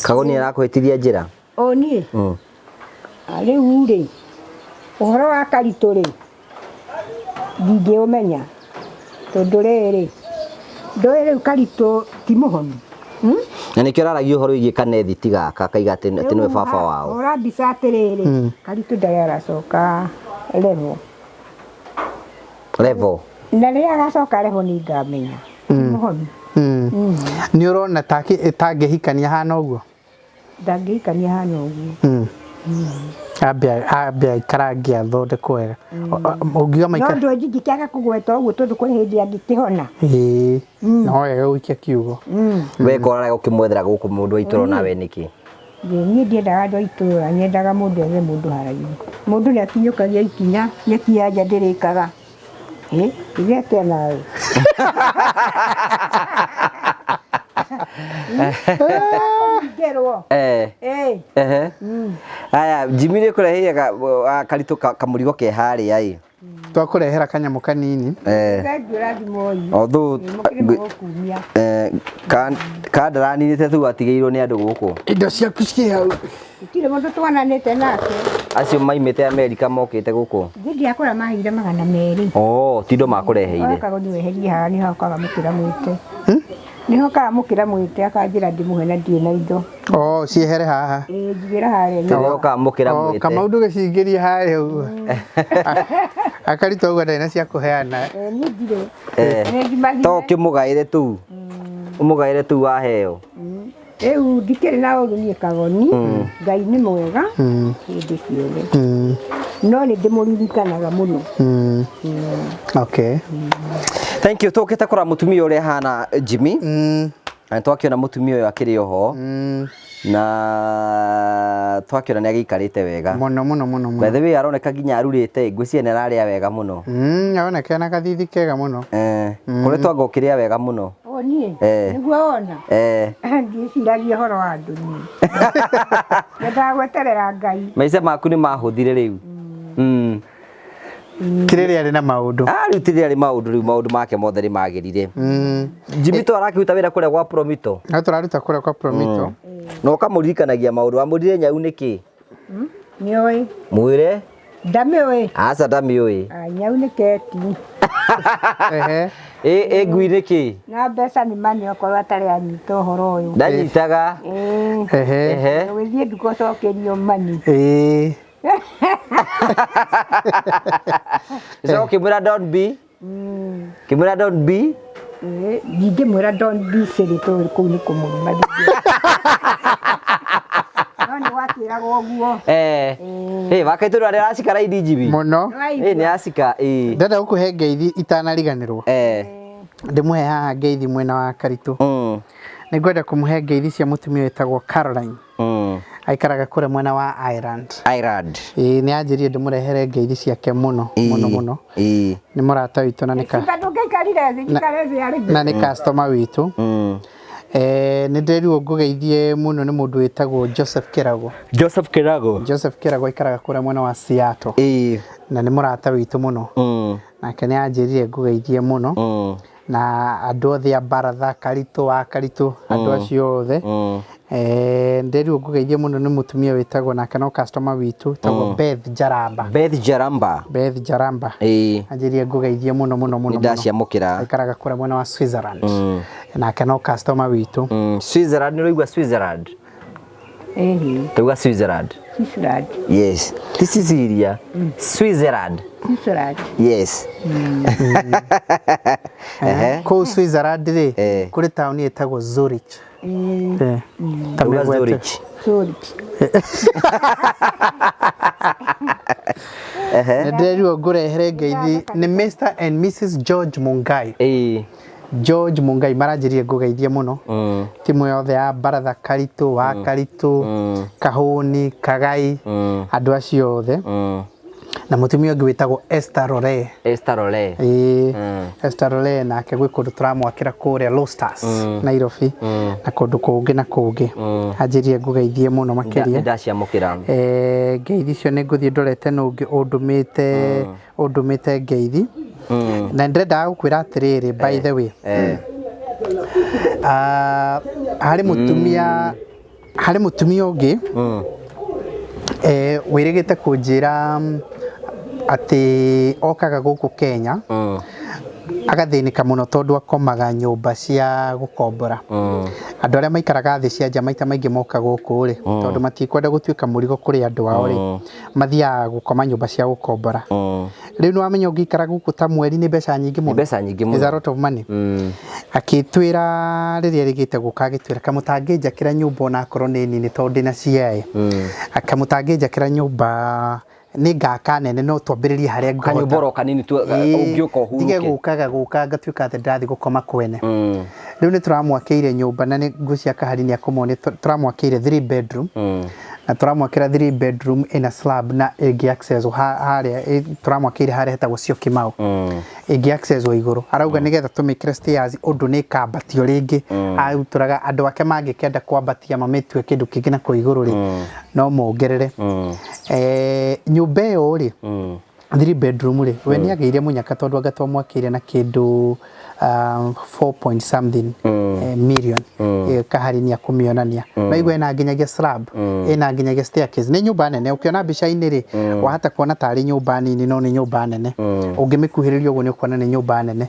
Kagoni nĩ arakũhĩtithia njĩra? O niĩ? Rĩu rĩ, ũhoro wa Karitũ rĩ, ndingĩũmenya tondũ rĩrĩ, ndũĩ rĩu Karitũ ti mũhonu. Na nĩkĩo araragia ũhoro wĩgiĩ kanethi ti gaka akaiga atĩ nĩwe baba wao. Hũra mbica atĩrĩrĩ, Karitũ ndarĩ aracoka level. Level. Na rĩrĩa agacoka level nĩ ngamenya. Ti mũhonu. Nĩ ũrona tangĩhikania hana ũguo? Ndangĩhikania hana ũguo. Ambe aikarange athondekwo wega. Ũngiuga No maikara. ndũ ndingĩkĩaga kũgweta ũguo tondũ kũrĩ hĩndĩ angĩkĩhona. Ĩĩ. No wega gũikia kiugo. We ko ũrarega ũkĩmwethera gũkũ mũndũ wa itũũra nawe nĩkĩ? Niĩ ndiendaga andũ a itũũra, nyendaga mũndũ ethe mũndũ haraihu. Mũndũ nĩ akinyũkagia ikinya, nyeki ya nja ndĩrĩkaga. Ĩ, ithe atĩa nawe? Kũringĩrwo. Eh. Ĩ. Ehe. Aya, Jimmy nĩ kũreheire Karitũ kamũrigo ke harĩa ĩ. Twakũrehera kanyamũ kanini. Thengiũ ũrathimwo ii. Although Mũkĩrĩ mũgũkumia. kandaraninĩte tu atigĩirwo nĩ andũ gũkũ. Indo ciaku ciĩ hau. Gũtirĩ mũndũ twananĩte nake. Acio maimĩte Amerika mokĩte gũkũ. Niĩ ndiakũra maheire 200. Oh, ti indo makũreheire. Oya Kagoni weherie haha nĩ hakoraga mũkĩra mwĩte. Nĩhokaga mũkĩra mwĩte akanjĩra ndĩmũhe na ndirĩ na indo. Oh, ciehere haha. Ĩĩ njigĩra harĩa Tĩrĩa nyũmba. ũkaga mũkĩra Oh, mwĩte. Kamau ndũgĩcingĩrie harĩa ũguo. Akaritũ ũguo ndarĩ na cia kũheana. Ĩĩ niĩ ndirĩ. Eh. Nĩ ngimathire. To ũkĩmũgaĩre tũu. Ũmũgaĩre tũu waheo. Rĩu ndikĩrĩ na ũru niĩ Kagoni. Ngai nĩ mwega hĩndĩ ciothe. No nĩ ndĩmũririkanaga mũno. Okay. Thank you. Tũkĩte kũrora mũtumia ũrĩa ahana Jimmy. Na twakĩona mũtumia ũyũ akĩrĩ oho. Na twakĩona nĩ agĩikarĩte wega. Mũno mũno mũno By mũno. the way aroneka nginya arurĩte ngwĩciria nĩ ararĩa wega mũno. Aroneka ena gathithi kega mũno. Eh, kũrĩ twanga ũkĩrĩa wega mũno. O niĩ Eh. nĩguo wona. Eh, Ndiĩciragia ũhoro wa andũ niĩ. Nyendaga gweterera Ngai. maica maku nĩ mahũthire rĩu. Kĩrĩrĩ arĩ na maũndũ. Ah, rĩu ti rĩarĩ maũndũ rĩu maũndũ make mothe nĩ magĩrire. Jimmy to arakĩruta wĩra kũrĩa gwa Promito. No tũraruta kũrĩa kwa Promito. Na ũkamũririkanagia maũndũ wamũrire nyau nĩkĩ? Nĩũĩ. Mwĩre Ndamĩũĩ. aca ndamĩũĩ. Ah, nyau nĩ keki. Ehe. Ĩ ngui nĩkĩ? Na mbeca nĩ mani okorwo atarĩ anyita ũhoro ũyũ. Ndanyitaga. Ĩĩ. Ehe. Ehe. Ũgĩthiĩ nduka ũcokerio mani. Ĩĩ. Coka ũkĩmwĩra don't be. Kĩmwĩra don't be. Ĩĩ, ndingĩmwĩra don't be silly tondũ kũu nĩ kũmũruma no nĩ gwakĩragwo ũguo. Eh. Ĩ wakaitũ arĩa aracika raini Jimmy. Mũno. Ĩ nĩ acika ĩ. Ndĩrenda gũkũhe ngeithi itanariganĩrwo. Eh. Ndĩmũhe haha ngeithi mwena wa Karitũ. Nĩ ngwenda kũmũhe ngeithi cia mũtumia wĩtagwo Caroline. Aikaraga kũrĩa mwena wa Ireland. Ireland. Ĩĩ nĩ anjĩrire ndĩmũrehere ngeithi ciake mũno mũno mũno. Ĩ. Nĩ mũrata witũ na nĩ ka Simba ndũngĩikarire thĩ njikare thĩ arĩ na nĩ customer witũ. Nĩ ndĩrirwo ngũgeithie mũno nĩ mũndũ wĩtagwo Joseph Kĩrago. Joseph Kĩrago. Joseph Kĩrago aikaraga kũrĩa mwena wa Seattle. Ĩ. Na nĩ mũrata witũ mũno. Nake nĩ anjĩrire ngũgeithie mũno. Na andũ othe a baratha Karitũ wa Karitũ andũ acio othe. Ndĩrirwo ngũgeithie mũno nĩ mũtumia wĩtagwo nake no customer witũ wĩtagwo Beth Njaramba. Beth Jaramba. Beth Njaramba. Ĩ. Anjĩrire ngũgeithie mũno mũno mũno. Nĩ ndaciamũkĩra. Aikaraga kũrĩa mwena wa Switzerland. Nake no customer witũ. Switzerland nĩ ũraigua Switzerland? Ĩhĩ, Tauga Switzerland. Switzerland. Yes. Ti Sicilia. Switzerland. Switzerland. Yes. Ehe. Kũu Switzerland rĩ Eh. kũrĩ taũni ĩtagwo Zurich. Eh, ta Tauga mĩgwete. Zurich. Zurich. Nĩ ndĩrerirwo ngũrehere ngeithi nĩ Mr and Mrs George Mungai. Ĩ. George Mungai maranjĩrire ngũgeithie mũno. Timu yothe ya baratha Karitũ wa Karitũ Kahũni Kagai andũ acio othe na mũtumia ũngĩ wĩtagwo Esther Rore. Esther Role. Ĩĩ Esther Rore nake gwĩ kũndũ tũramwakĩra kũrĩa Lostas Nairobi na kũndũ kũngĩ na kũngĩ anjĩrire ngũgeithie mũno Nĩ makĩria. ndaciamũkĩra. Ngeithi icio nĩ ngũthiĩ ndorete nũ ũngĩ ũndũmĩte ngeithi na ndĩrendaga gũkwĩra atĩrĩrĩ by the way. Eh. Ah, harĩ mũtumia harĩ mũtumia ũngĩ wĩrĩgĩte kũnjĩra atĩ okaga gũkũ Kenya agathĩnĩka mũno tondũ akomaga nyũmba cia gũkombora. Andũ arĩa maikaraga thĩ cia nja maita maingĩ moka gũkũ rĩ tondũ matikwenda gũtuĩka mũrigo kũrĩ andũ ao rĩ mathiaga gũkoma nyũmba cia gũkombora. Rĩu nĩ wamenya ũngĩikara gũkũ ta mweri nĩ mbeca nyingĩ mũno. Mbeca nyingĩ mũno. Is a lot of money. Akĩtwĩra rĩrĩa rĩgĩte gũka agĩtwĩra kamũtangĩnjakĩra nyũmba ona akorwo nĩ nini tondũ ndĩna CIA. Kamũtangĩnjakĩra nyũmba nĩ ngaka nene no twambĩrĩrie harĩa ngũhota. Kanyũmba oro kanini tu Ĩĩ, ũngĩũka ũhurũke. ndige gũkaga gũka ngatuĩka atĩ ndĩrathiĩ gũkoma kwene. Rĩu nĩ tũramwakĩire nyũmba na nĩ ngwĩciria Kahari nĩ akũmona tũramwakĩire 3 bedroom na tũramwakĩra 3 bedroom ĩna slab na ĩngĩ access harĩa tũramwakĩire harĩa hetagwo Syokimau ĩngĩ access igũrũ arauga nĩgetha tũmĩkĩre stairs ũndũ nĩ ĩkambatio rĩngĩ arutũraga andũ ake mangĩkenda kwambatia mamĩtue kĩndũ kĩngĩ na kũu igũrũ rĩ no mongerere. Nyũmba ĩyo rĩ 3 bedroom rĩ we nĩ agĩire mũnyaka tondũ anga twamwakĩire na kĩndũ 4 point something million. Kahari nĩ akũmĩonania no igua ĩna nginyagia slab, ĩna nginyagia staircase. Nĩ nyũmba nene. Ũkĩona mbica-inĩ rĩ, wahota kuona tarĩ nyũmba nini, no nĩ nyũmba nene. Ũngĩmĩkuhĩrĩria ũguo nĩ ũkuona nĩ nyũmba nene.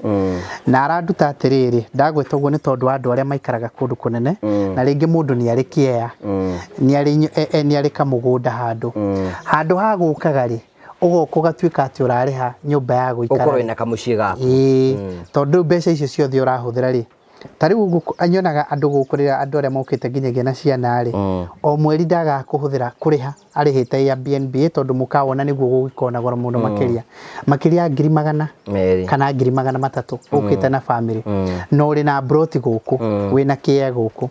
Na aranduta atĩrĩrĩ, ndagwĩta ũguo nĩ tondũ wa andũ arĩa maikaraga kũndũ kũnene, na rĩngĩ mũndũ nĩ arĩ kĩea, nĩ arĩ kamũgũnda handũ handũ ha gũkaga rĩ, ũgoka ũgatuĩka atĩ ũrarĩha nyũmba ya gũikara. Ũkorwo wĩna kamũciĩ gaku. Ĩĩ, tondũ rĩu mbeca icio ciothe ũrahũthĩra rĩ, ta rĩu nyonaga andũ gũkũ rĩrĩa andũ arĩa mokĩte nginyagia na ciana rĩ, o mweri ndagaga kũhũthĩra kũrĩha arĩhĩte Airbnb, tondũ mũkawona nĩguo gũgĩkorwo na goro mũno, makĩria makĩria ya ngiri magana merĩ kana 300,000 ũkĩte na family, na ũrĩ na broti gũkũ, wĩna kĩea gũkũ,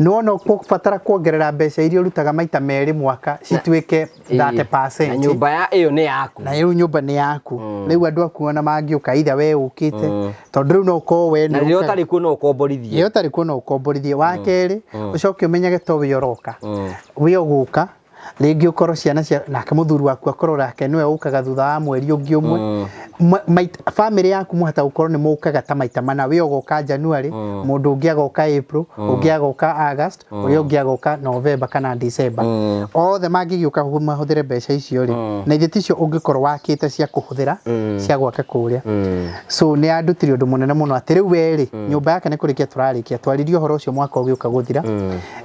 nĩwona ũkũbatara kuongerera mbeca iria ũrutaga maita merĩ mwaka cituĩke 30%. Na nyũmba ya ĩyo nĩ yaku. Na rĩu nyũmba nĩ yaku. Rĩu andũ aku ona mangĩũka, either we ũkĩte, tondũ rĩu no ũkorwo we na nĩ rĩrĩa ũkaga. ũtarĩ kuo no ũkomborithie. Ĩyo ũtarĩ kuo no ũkomborithie. Wa kerĩ, ũcoke ũmenyage to we ũroka, we ũgũka rĩngĩ ũkorwo ciana cia nake mũthuri waku akorwo nake nĩwe ũkaga thutha wa mweri ũngĩ ũmwe. Family yaku mũhota gũkorwo nĩ mũkaga ta maita mana. We ũgoka January, mũndũ ũngĩ agoka April, ũngĩ agoka August, ũrĩa ũngĩ agoka November kana December. Othe mangĩgĩũka mahũthĩre mbeca icio rĩ, na ithe ticio ũngĩkorwo wakĩte cia kũhũthĩra cia gwaka kũrĩa. So nĩ andutire ũndũ mũnene mũno atĩ rĩu we rĩ, nyũmba yake nĩ kũrĩkia tũrarĩkia. Twaririe ũhoro ũcio mwaka ũgĩũka gũthira,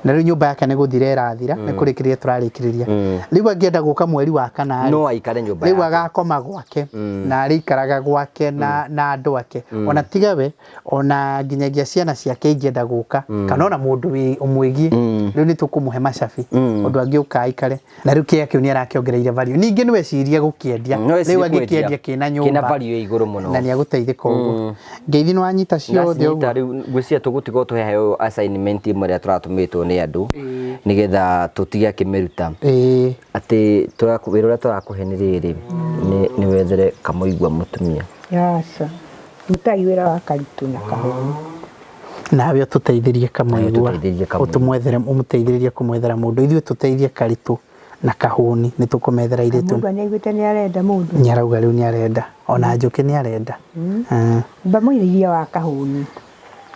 na rĩu nyũmba yake nĩ gũthira ĩrathira, nĩ kũrĩkĩrĩria tũrarĩkĩrĩria. Rĩu angĩenda gũka mweri wa kana rĩ, no aikare nyũmba rĩu yake. Agakoma gwake na arĩikaraga gwake na andũ ake. Ona tiga we, ona nginyagia ciana ciake ingĩenda gũka, kana ona mũndũ ũmwĩgiĩ, rĩu nĩ tũkũmũhe macabi ũndũ angĩũka aikare. Na rĩu kĩea kĩu nĩ arakĩongereire value. Ningĩ nĩ wecirie gũkĩendia. No ecirie Rĩu kwendia. angĩkĩendia kĩna Kĩna nyũmba value ĩ igũrũ mũno. Na nĩ agũteithĩka ũguo. Ngeithi nĩ wanyita ciothe Ndacinyita. ũguo. Rĩu ngwĩciria tũgũtiga tũheo assignment ĩmwe ĩrĩa tũratũmĩtwo nĩ andũ nĩgetha tũtige akĩmĩruta, atĩ wĩra ũrĩa tũrakũhe nĩ rĩrĩ, nĩ wethere kamũigua mũtumia. Aca, rutai wĩra wa Karitũ na Kahũni. Nawe ũtũteithĩrie Kamũigua. Ũtũteithĩrie Kamũigua. Ũtũmwethere, ũmũteithĩrĩrie kũmwethera mũndũ. Ithuĩ tũteithie Karitũ na Kahũni, nĩ tũkũmethera airĩtu. Mũndũ nĩaiguĩte nĩ arenda mũndũ. Nĩ arauga rĩu nĩ arenda, ona Njũkĩ nĩ arenda. Mbamũirĩrie wa Kahũni,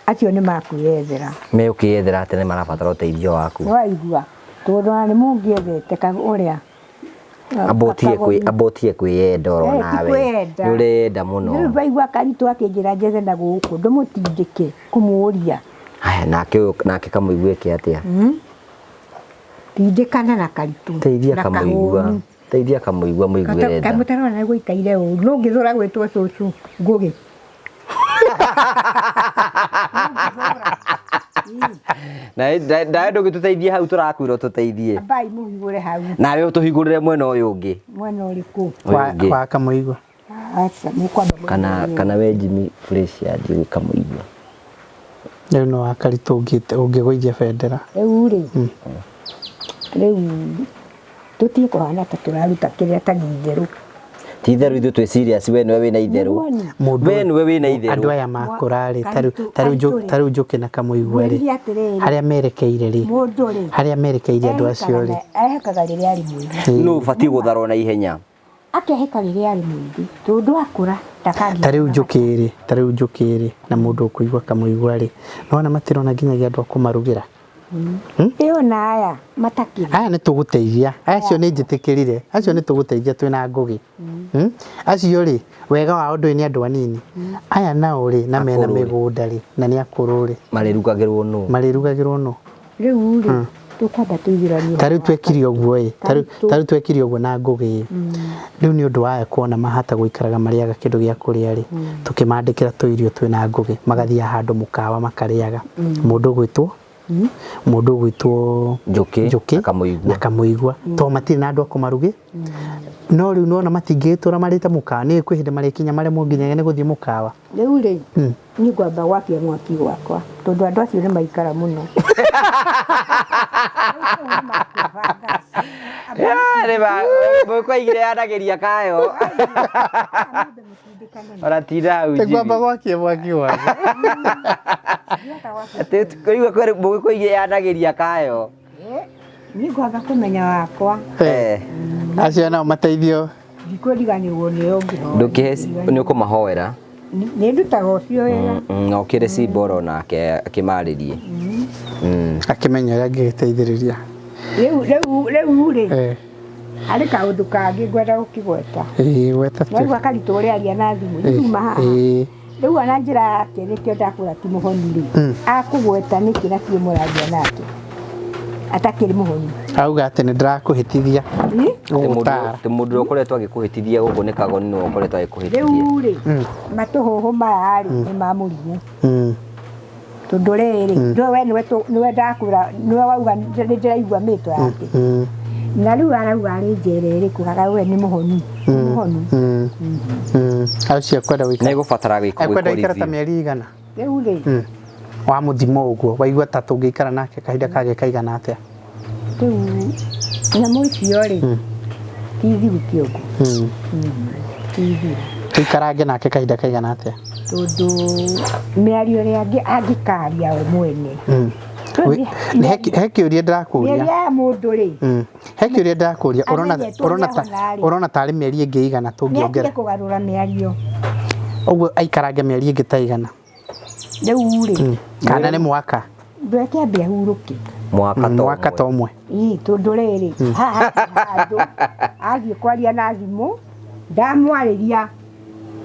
acio nĩ makwĩyethera. Megũkĩyethera atĩ nĩ marabatara ũteithio waku. Nĩwaigua, tondũ ona nĩ mũngĩethete ũrĩa Amba ũtige kwĩyenda oro Eh, ti nawe. kwĩyenda. Nĩ ũreyenda mũno. Rĩu baigua Karitũ akĩnjĩra njethe na gũkũ ndũmũtindĩke kũmũria. Haya, nake ũyũ nake Kamũigua eke atĩa? Tindĩkana na Karitũ Teithia na Kamũigua. Kahũni. Teithia Kamũigua, mũiguĩre tha. Kamũtarona nĩ gũikaire ũru no ũngĩthũra gwĩtwo cũcũ Ngũgĩ. Na ndawe ndũgĩtũteithie hau tũrakwĩra ũtũteithie. Ambai mũhingũre hau. Nawe ũtũhingũrĩre mwena ũyũ ũngĩ. Mwena ũrĩkũ? Ũyũ ũngĩ. Wa Kamũigua. Aca, mũkwamba Kana we Jimmy fresh ya thiĩ gwĩ Kamũigua. Rĩu no wa Karitũ ũngĩgũithia bendera. Rĩu rĩ, rĩu tũtige kũhana ta tũraruta kĩrĩa ta itherũ. Ti itherũ, ithuĩ twĩ serious, we nĩwe wĩna itherũ. Mũndũ We nĩwe wĩna itherũ. Andũ aya makũra rĩ, Karitũ rĩ. ta rĩu Njũkĩ na Kamũigua rĩ, Ngwĩrire atĩrĩrĩ, harĩa merekeire rĩ, mũndũ rĩ, harĩa merekeire andũ acio rĩ, ehekaga rĩrĩa arĩ mwĩthĩ. Nũ ũbatiĩ gũtharwo na ihenya? Akeheka rĩrĩa arĩ mwĩthĩ tondũ akũra ndakagĩa. Ta rĩu Njũkĩ rĩ, ta rĩu Njũkĩ rĩ, na mũndũ ũkũigua Kamũigua rĩ, nĩwona matirona nginyagia andũ a kũmarugĩra. Ĩyo na aya matakĩrĩ. Aya nĩ tũgũteithia, acio nĩ njĩtĩkĩrire, acio nĩ tũgũteithia twĩna Ngũgĩ. Acio rĩ, wega wao ndũĩ nĩ andũ anini. Aya nao rĩ, na mena Akũrũ rĩ. mĩgũnda rĩ, na nĩ akũrũ rĩ, Marĩrugagĩrwo nũ? Marĩrugagĩrwo nũ? Rĩu rĩ, tũkwamba tũiguithanie. Ta rĩu twekire ũguo ĩ, Karitũ. ta rĩu twekire ũguo na Ngũgĩ ĩ, rĩu nĩ ũndũ wa kuona mahata gũikaraga marĩaga kĩndũ gĩa kũrĩa rĩ, tũkĩmandĩkĩra tũirio twĩna Ngũgĩ, magathiaga handũ mũkawa makarĩaga. Mũndũ ũgwĩtwo Njũkĩ Njũkĩ na Kamũigua. Na Kamũigua, tondũ matirĩ na andũ a kũmarugĩ. No rĩu nĩwona matingĩgĩtũra marĩte mũkawa, nĩ kwĩ hĩndĩ marĩkinya maremwo nginyagia nĩ gũthiĩ mũkawa. Rĩu rĩ, niĩ ngwamba gwakia mwaki gwakwa tondũ andũ acio nĩ maikara mũno. Mũkwaigire yanagĩria kayo ona tinda hau. Ngwamba gwakia mwaki gwakwa. Kũigua mũgĩkũigire yanagĩria kayo. Niĩ ngwamba kũmenya wakwa. Acio nao mateithio. Ndikwĩriganĩrwo nĩo ngĩhoya. Ndũkĩhe nĩ ũkũmahoera. Nĩ ndutaga ũcio wĩra. Na ũkĩre Simba oro nake akĩmarĩrie. Akĩmenya ũrĩa angĩgĩteithĩrĩria. Rĩu rĩ, harĩ kaũndũ kangĩ ngwenda gũkĩgweta. Ĩĩ, gweta tu. Naigua Karitũ ũrĩa aria na thimũ, nĩ haha. Rĩu ona njĩra yake nĩkĩo ndakwĩra ti mũhonu rĩ, akũgweta nĩkĩ na tiwe mũraria nake atakĩrĩ mũhonu? Auga atĩ nĩ ndĩrakũhĩtithia gũgũtara. Ti mũndũ ũrĩa ũkoretwo agĩkũhĩtithia gũkũ nĩ Kagoni nĩwe ũkoretwo agĩkũhĩtithia. Rĩu rĩ, matũhũhũ maya rĩ nĩ ma mũrimũ, tondũ rĩrĩ, ndũĩ we nĩwe ndakwĩra, nĩwe wauga nĩ ndĩraigua mĩto yake, na rĩu arauga arĩ njera ĩrĩkũ, kaga we nĩ mũhonu, nĩ mũhonu. Acio ekwenda gũikara Nĩ gũbatara gwĩkwo ekwenda gũikara ta review. mĩeri igana. Rĩu rĩ, Wa mũthimo ũguo waigua ta tũngĩikara nake kahinda kangĩ kaigana atĩa? Rĩu nyamũ icio rĩ, ti thiru kĩongo, ti thiru. Tũikarange nake kahinda kaigana atĩa? Tondũ mĩario ĩrĩa angĩkaria we mwene. He kĩũria ndĩrakũria. Mĩario ya mũndũ rĩ, He kĩũria ndĩrakũria, ũrona Amenyetwo ũrona ta nĩahona rĩ. Ũrona tarĩ mĩeri ĩngĩ igana nĩ tũngĩongera? atige kũgarũra mĩario. Ũguo aikarange mĩeri ĩngĩ ta igana? Rĩu rĩ, Kana nĩ mwaka? Ndweke ambe ahurũke. Mwaka ta Mwaka ta ũmwe. Ii, tondũ rĩrĩ, haha hatirĩ handũ athiĩ kwaria na thimũ, ndamwarĩria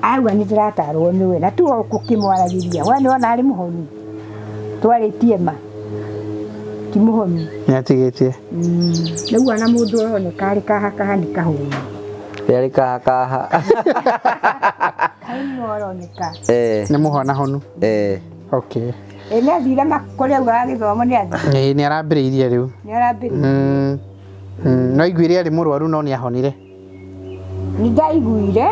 auga nĩ ndĩratarwo nĩwe, na tiwe ũkũkĩmwaragĩria, we nĩwona arĩ mũhonu, twarĩtie ma ti mũhonu. Nĩ atigĩtie. Rĩu ona mũndũ ũroneka arĩ kaha kaha nĩ kahũnu. Rĩarĩ kaha kaha. Kahũnu ũroneka. Nĩ mũhona honu. Okay. Ĩ, nĩ athire kũrĩa augaga gĩthomo, nĩ athire? Ĩĩ, nĩ arambĩrĩirie rĩu. Nĩ arambĩrĩirie. No aiguire arĩ mũrwaru no nĩ ahonire. Nĩ ndaiguire,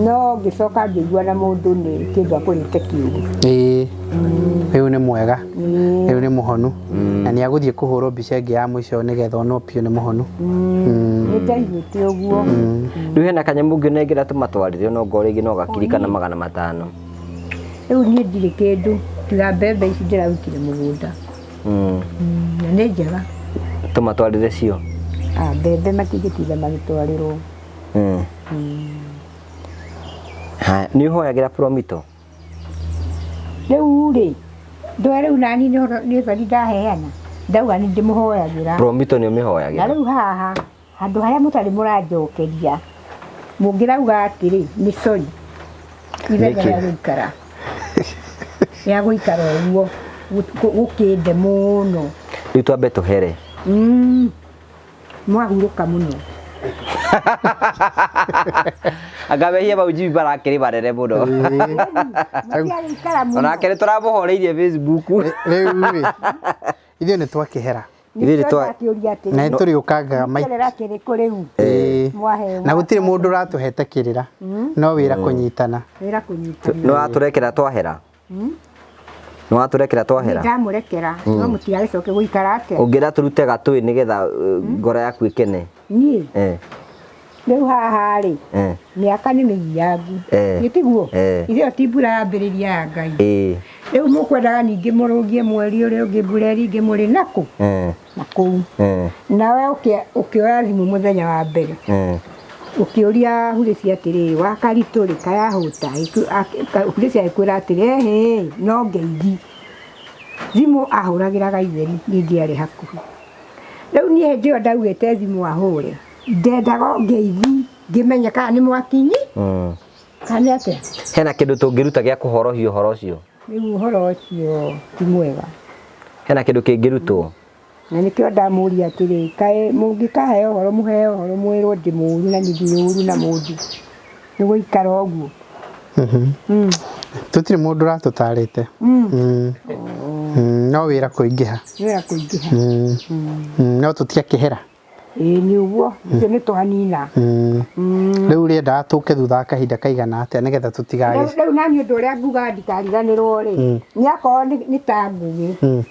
no ngĩcoka ngĩigua na mũndũ nĩ kĩndũ akũrĩte kĩũru. Ĩĩ, rĩu nĩ mwega, rĩu nĩ mũhonu, na nĩ agũthiĩ kũhũrwo mbica ĩngĩ ya mũico nĩgetha onwo biũ nĩ mũhonu. Nĩ ndaiguĩte ũguo. Rĩu hena kanyamũ ũngĩnengera tũmatwarĩre no ngorwo rĩngĩ no gakiri kana 500. Rĩu niĩ ndirĩ kĩndũ tiga mbembe ici ndĩrarutire mũgũnda. Na nĩ njega. Tũmatwarĩre cio. Ah, mbembe matingĩtinda magĩtwarĩrwo. Haya, nĩ ũhoyagĩra Promito? Rĩu rĩ, ndũe rĩu nani nĩ thoni ndaheana, ndauga nĩ ndĩmũhoyagĩra. Promito nĩ Na ũmĩhoyagĩra? rĩu haha handũ harĩa mũtarĩ mũranjokeria, mũngĩrauga atĩrĩ nĩ sorry, ithenya Nĩkĩ? rĩa gũikara, rĩa gũikara ũguo gũkĩnde mũno. Rĩu twambe tũhere. Mwahurũka mũno. Anga mehia mau Jimmy marakĩrĩ manene mũno. Matiagĩikara mũno. Onake nĩ tũramũhoreirie Facebook. Rĩu rĩ, ithuĩ nĩ twakĩhera. Ithuĩ nĩ twa- Ndakĩũria atĩrĩ, Na nĩ tũrĩũkangaga nĩ kĩrĩra kĩrĩkũ rĩu mwaheo? Na gũtirĩ mũndũ ũratũhete kĩrĩra, no wĩra kũnyitana. Wĩra kũnyitana. Nĩ watũrekera twahera? Nĩ watũrekera twahera? Ndamũrekera, no mũtigagĩcoke gũikara atĩa. Ũngĩra tũrute gatũĩ nĩgetha ngoro yaku ĩkene. Niĩ rĩu haha rĩ, mĩaka nĩ mĩnyiangu, gĩtiguo ithuĩ ti mbura yambĩrĩria ya Ngai. Rĩu mũkwendaga ningĩ mũrũgie mweri ũrĩa ũngĩ mbura ĩringe mũrĩ nakũ na kũu. Nawe ũkĩoya thimũ mũthenya wa mbere, ũkĩũria Hurĩci atĩrĩrĩ, wa Karitũ rĩ, kayahũta? Hurĩci agĩkwĩra atĩrĩ, ehĩ, no ngeithi. Thimũ ahũragĩra Gaitheri, niĩ ndiarĩ hakuhĩ. Rĩu niĩ hĩndĩ ĩyo ndaugĩte thimũ ahũre, ndendaga o ngeithi ngĩmenye kana nĩ mwakinyi kana nĩ atĩa. Hena kĩndũ tũngĩruta gĩa kũhorohia ũhoro ũcio? Rĩu ũhoro ũcio ti mwega. Hena kĩndũ kĩngĩrutwo? Na nĩkĩo ndamũria atĩrĩ, kaĩ mũngĩkaheo ũhoro, mũheo ũhoro mwĩrwo ndĩ mũũru na niĩ ndirĩ ũru na mũndũ, nĩ gũikara ũguo? Tũtirĩ mũndũ ũratũtarĩte. No wĩra kũingĩha. Wĩra kũingĩha. No tũtiakĩhera. Ĩĩ, nĩ ũguo, ũcio nĩ twanina. Rĩu ũrĩendaga tũke thutha wa kahinda kaigana atĩa nĩgetha tũtigagĩ? Rĩu nani ũndũ ũrĩa nguga ndikariganĩrwo rĩ, nĩ akorwo nĩ ta ngũgĩ,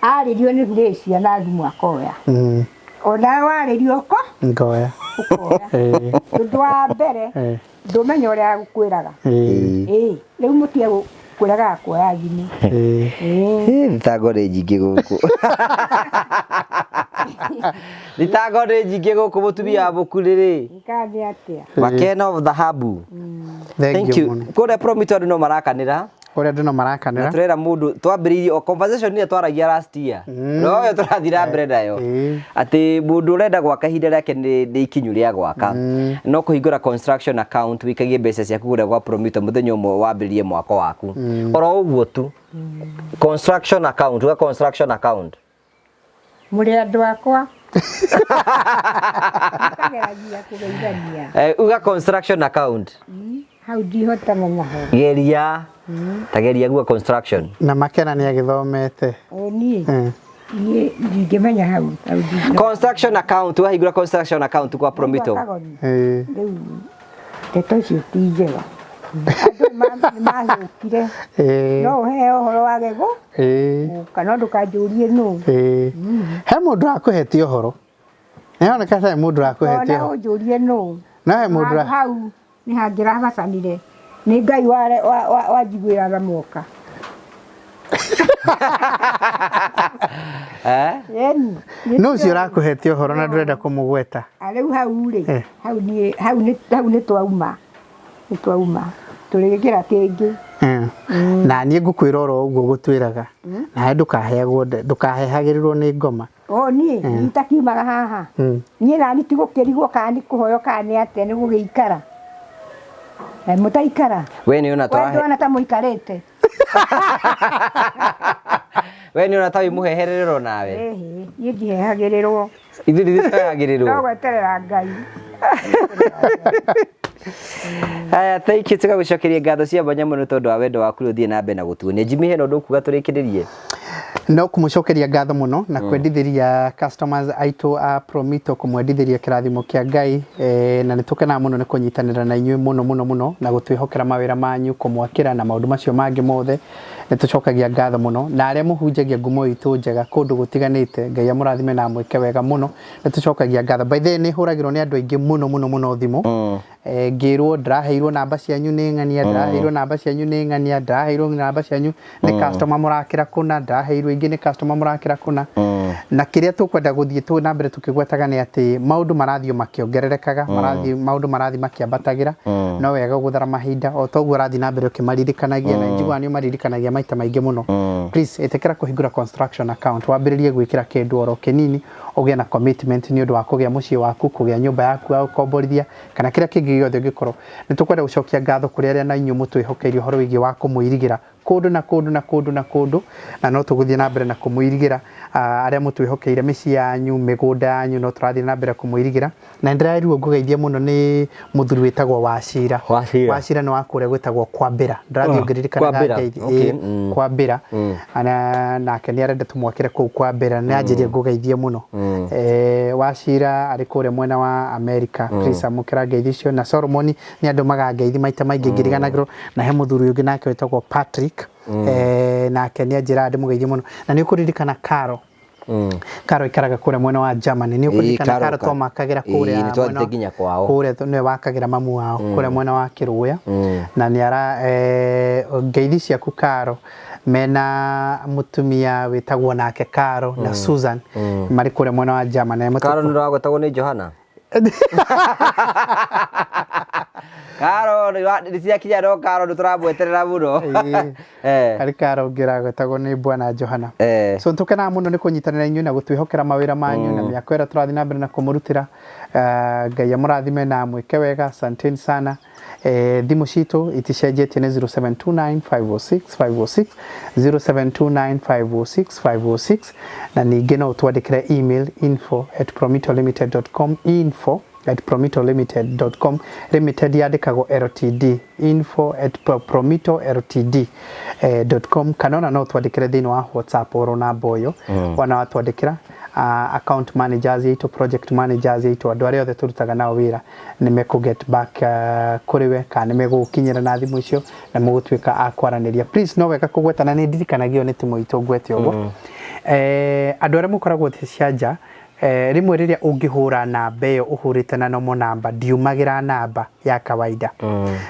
arĩrio nĩ Grace na thimũ akoya. Onawe warĩrio ũko? Ngoya. Ũkoya. Ũndũ wa mbere, ndũmenya ũrĩa agũkwĩraga. Ĩĩ, rĩu mũtige kũregaga kuoya thimũ. Thitango nĩ nyingĩ gũkũ. Thitango nĩ nyingĩ gũkũ mũtumia wa mũkurĩ-rĩ. Nkathĩ atĩa? Makena of dhahabu. Thank you mũno. Kũrĩa Promito andũ no marakanĩra. Kũrĩa andũ no Na marakanĩra. tũrera mũndũ twambĩrĩirie o conversation ĩrĩa twaragia last year. No ĩyo tũrathiĩ na mbere nayo. Atĩ mũndũ ũrenda gwaka ihinda rĩake nĩ ikinyu rĩa gwaka. No kũhingũra construction account wĩikagie mbeca ciaku kũrĩa gwa Promito mũthenya ũmwe wambĩrĩrie mwako waku. Oro ũguo tu. Construction account, uga construction account. Mũrĩ andũ akwa. Mũkageragia kũgeithania. Uga construction account. Hau ndihotana naho. Geria. Ta geria guo construction. Na Makena nĩ agĩthomete. O niĩ. Niĩ ndingĩmenya hau. Hau ndingĩmenya. Construction account, wahingũra construction account kwa Promito. Rĩu ndeto icio ti njega. Andũ nĩ mathũkire. No ũheo ũhoro wa gego kana ndũkanjũrie nũ. He mũndũ wakũhetie ũhoro. Nĩharoneka he mũndũ wakũhetie Ona ũhoro. ũnjũrie nũ. No he mũndũ Handũ hau nĩ hangĩrabacanire. Nĩ Ngai wanjiguĩra tha moka. Eh? Ĩni. Nũ ũcio ũrakũhetie ũhoro na ndũrenda kũmũgweta? Rĩu hau rĩ, hau niĩ hau nĩ hau nĩ twauma. Nĩ twauma. Tũrĩgĩra kĩngĩ. Na niĩ ngũkwĩra oro ũguo gũtwĩraga. Nawe ndũkaheagwo ndũkahehagĩrĩrwo nĩ ngoma. O niĩ itakiumaga haha. Niĩ nani ti gũkĩrigwo kana nĩ kũhoywo kana nĩ atĩa nĩ gũgĩikara. Mũtaikara. We nĩ ona We tũrahe. ndũrona ta mũikarĩte. We nĩ ona ta wĩ mũhehererwo nawe. Ĩhĩ, niĩ ndihehagĩrĩrwo. Ithuĩ nĩ tũhehagĩrĩrwo. No gweterera Ngai. Haya, thank you tũgagũcokeria ngatho cia mwanya mũno tondũ wa wendo waku ũrĩa ũthiĩ na mbere na gũtuonia. Jimmy hena ũndũ ũkuga tũrĩkĩrĩrie? No kũmũcokeria ngatho mũno na kwendithĩria customers aitũ a Promito kũmwendithĩria kĩrathimo kĩa Ngai, na nĩ tũkenaga mũno nĩ kũnyitanĩra na inyuĩ mũno mũno mũno na gũtwĩhokera mawĩra manyu kũmwakĩra na maũndũ macio mangĩ mothe. Nĩ tũcokagia ngatho mũno na arĩa mũhunjagia ngumo itũ njega kũndũ gũtiganĩte. Ngai amũrathime na amwĩke wega mũno. Nĩ tũcokagia ngatho. By the way, nĩ hũragĩrwo nĩ andũ aingĩ mũno mũno mũno thimũ. Ngĩrwo ndĩraheirwo namba cianyu nĩ ng'ania, ndĩraheirwo namba cianyu nĩ ng'ania, ndĩraheirwo namba cianyu nĩ customer mũrakĩra kũna, ndĩraheirwo ingĩ nĩ customer mũrakĩra kũna. Na kĩrĩa tũkwenda gũthiĩ tũ na mbere tũkĩgwetaga nĩ atĩ maũndũ marathiĩ makĩongererekaga, marathiĩ maũndũ marathiĩ makĩambatagĩra. No wega gũthara mahinda o toguo ũrathiĩ na mbere ũkĩmaririkanagia, na njiguaga nĩ ũmaririkanagia maita maingĩ mũno. Please ĩtĩkĩra kũhingũra construction account, wambĩrĩrie gwĩkĩra kĩndũ oro kĩnini, ũgĩe na commitment nĩ ũndũ wa kũgĩa mũciĩ waku, kũgĩa nyũmba yaku ya gũkomborithia kana kĩrĩa kĩngĩ gĩothe ũngĩkorwo. Nĩ tũkwenda gũcokia ngatho kũrĩ arĩa na inyuĩ mũtwĩhokeire ũhoro wĩgiĩ wa kũmũirigĩra kũndũ na kũndũ na kũndũ na kũndũ, na no tũgũthiĩ na mbere na kũmũirigĩra. Arĩa mũtwĩhokeire mĩciĩ yanyu, mĩgũnda yanyu, no tũrathiĩ na mbere kũmũirigĩra. Na nĩndĩrerirwo ngũgeithie mũno nĩ mũthuri wĩtagwo Wacira. Wacira. Wacira nĩ wa kũrĩa gwĩtagwo Kwambĩra. Ndĩrathiĩ ngĩririkanaga Kwambĩra. ngeithi. Okay. Kwambĩra. Nake nĩ arenda tũmwakĩre kũu Kwambĩra. Nĩ anjĩrie ngũgeithie mũno. Wacira arĩ kũrĩa mwena wa America. Please amũkĩra ngeithi icio. Na Solomon nĩ andũmaga ngeithi maita maingĩ ngĩriganagĩrwo. Na he mũthuri ũngĩ nake wĩtagwo Patrick. Nake nĩ anjĩraga ndĩmũgeithie mũno. Na nĩ ũkũririkana Caro. Caro ikaraga kũrĩa mwena wa Germany. Nĩ ũkũririkana Caro Caro twamakagĩra kũrĩa Nĩ twathiĩte nginya kwao. Kũrĩa nĩwe wakagĩra mamu wao kũrĩa mwena wa Kĩrũya. Na nĩ ara ngeithi ciaku Caro mena mũtumia wĩtagwo nake Caro na Susan marĩ kũrĩa mwena wa Germany. Caro nĩ ũragwetagwo nĩ Johana. Caro nĩ ciakinya no Caro nĩ tũramweterera mũno. Harĩ Caro ũngĩ ũragwetagwo nĩ Bwana Johana. So nĩtũkenaga mũno nĩ kũnyitanĩra inyuĩ na gũtwĩhokera mawĩra manyu na mĩako ĩrĩa tũrathiĩ na mbere na kũmũrutĩra. Ngai amũrathime na amwĩke wega. Asanteni sana. Thimũ citũ iticenjetie nĩ 0729 506 506, 0729 506 506, na ningĩ no ũtwandĩkĩre email info@promitolimited.com, info@promitolimited.com. Limited yandĩkagwo LTD, info@promitoltd .com, kana ona no ũtwandĩkĩre thĩinĩ wa WhatsApp oro namba ũyũ. Ona watwandĩkĩra, account managers itũ, project managers itũ, andũ arĩa othe tũrutaga nao wĩra nĩ mekũ get back kũrĩ we kana nĩ megũgũkinyĩra na thimũ icio na mũgũtuĩka a kwaranĩria. Please, no wega kũgweta na nĩ ndirikanagio nĩ timũ itũ ngwete ũguo. Andũ arĩa mũkoragwo thĩ cia nja, Rĩmwe rĩrĩa ũngĩhũra namba ĩyo ũhũrĩte na nomo namba ndiumagĩra namba ya kawaida.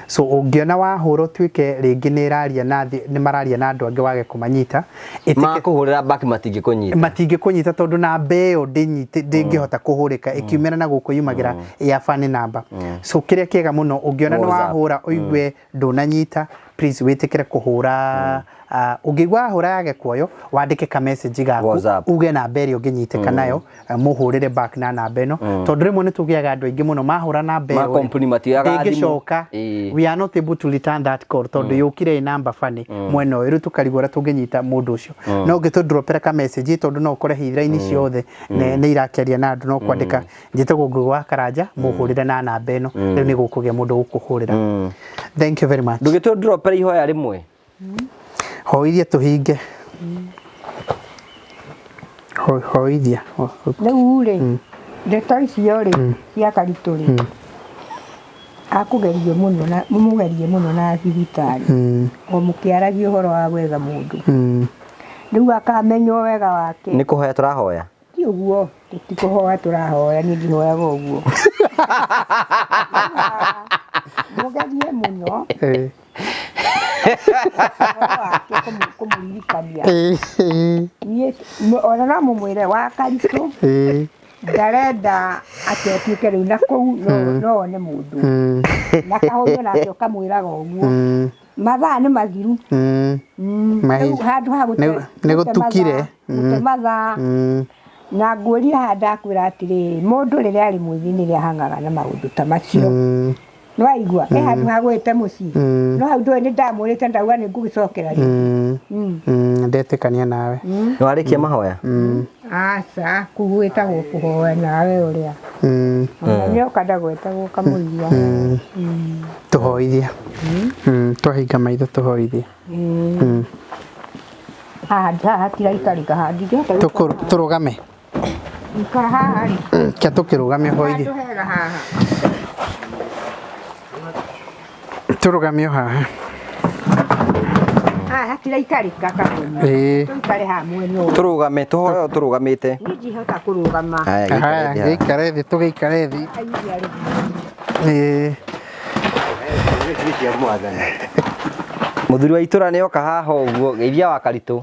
So ũngĩona wahũra ũtuĩke rĩngĩ nĩ ĩraria na nĩ mararia na andũ angĩ wage kũmanyita, makũhũrĩra back matingĩkũnyita, matingĩkũnyita tondũ namba ĩyo ndĩngĩhota kũhũrĩka ĩkiumĩra na gũkũ yumagĩra ya funny number. So kĩrĩa kĩega mũno ũngĩona nĩ wahũra ũigue ndũnanyita, please wĩtĩkĩre kũhũra. Ũngĩigua wahũra yage kuoyo, wandĩke ka message gaku uge namba ĩrĩa ũngĩnyitĩka nayo, mũhũrĩre back na namba ĩno, tondũ rĩmwe nĩ tũgĩaga andũ aingĩ mũno mahũra namba ĩyo ndĩngĩcoka, we are not able to return that call tondũ yũkire ĩ namba funny mwena ũyũ, rĩu tũkarigwo ũrĩa tũngĩnyita mũndũ ũcio. No ũngĩtũndropera ka message, tondũ no ũkore hihi raini ciothe nĩ irakĩaria na andũ, no kwandĩka njĩtagwo Ngugi wa Karanja, mũhũrĩre na namba ĩno, rĩu nĩ gũkũgĩa mũndũ gũkũhũrĩra. Thank you very much. Ndũgĩtũndropera ihoya rĩmwe. Hoithia tũhinge. Hoithia. Rĩu rĩ, ndeto icio rĩ cia Karitũ rĩ, akũgerie mũno na mũmũgerie mũno na thibitarĩ o mũkĩaragia ũhoro wa gwetha mũndũ. Rĩu akamenya wega wake. Nĩ kũhoya tũrahoya? Ti ũguo, tũtikũhoya tũrahoya, niĩ ndihoyaga ũguo. Mũgerie mũno. Kũmũririkania. Niĩ ona no mũmwĩre wa Karitũ ndarenda atĩ ũtuĩke rĩu na kũu no one mũndũ. Na kahũthio nake ũkamwĩraga ũguo. Mathaa nĩ mathiru. Rĩu handũ ha nĩ gũtukire. Gũte mathaa. Na ngũria haha ndakwĩra atĩrĩrĩ, mũndũ rĩrĩa arĩ mwĩthĩ nĩrĩo ahang'aga na maũndũ ta macio. Nĩwaigua? He handũ ha gwĩte mũciĩ. No hau ndũĩ nĩ ndamwĩrĩte ndauga nĩ ngũgĩcokera rĩngĩ. Ndetĩkania nawe. Nĩ warĩkia mahoya? Aca, kũu gwĩtagwo kũhoya nawe ũrĩa. Ona nĩoka ndagwetagwo kamũigua. Tũhoithia. Twahinga maitho tũhoithie. Haha hatiraikarĩka haha ndingĩhota. Tũrũgame. Ikara haha rĩ. Kia tũkĩrũgame hoithie. Handũ hega haha. Tũrũgame o haha. Haha hatiraikarĩka kamũnyua. Tũikare haha mwena ũyũ. Tũrũgame, tũhoe o tũrũgamĩte. Niĩ ndihota kũrũgama. Haya, gĩikare thĩ, tũgĩikare thĩ. Mũthuri wa itũra nĩ oka haha ũguo, geithia wa Karitũ.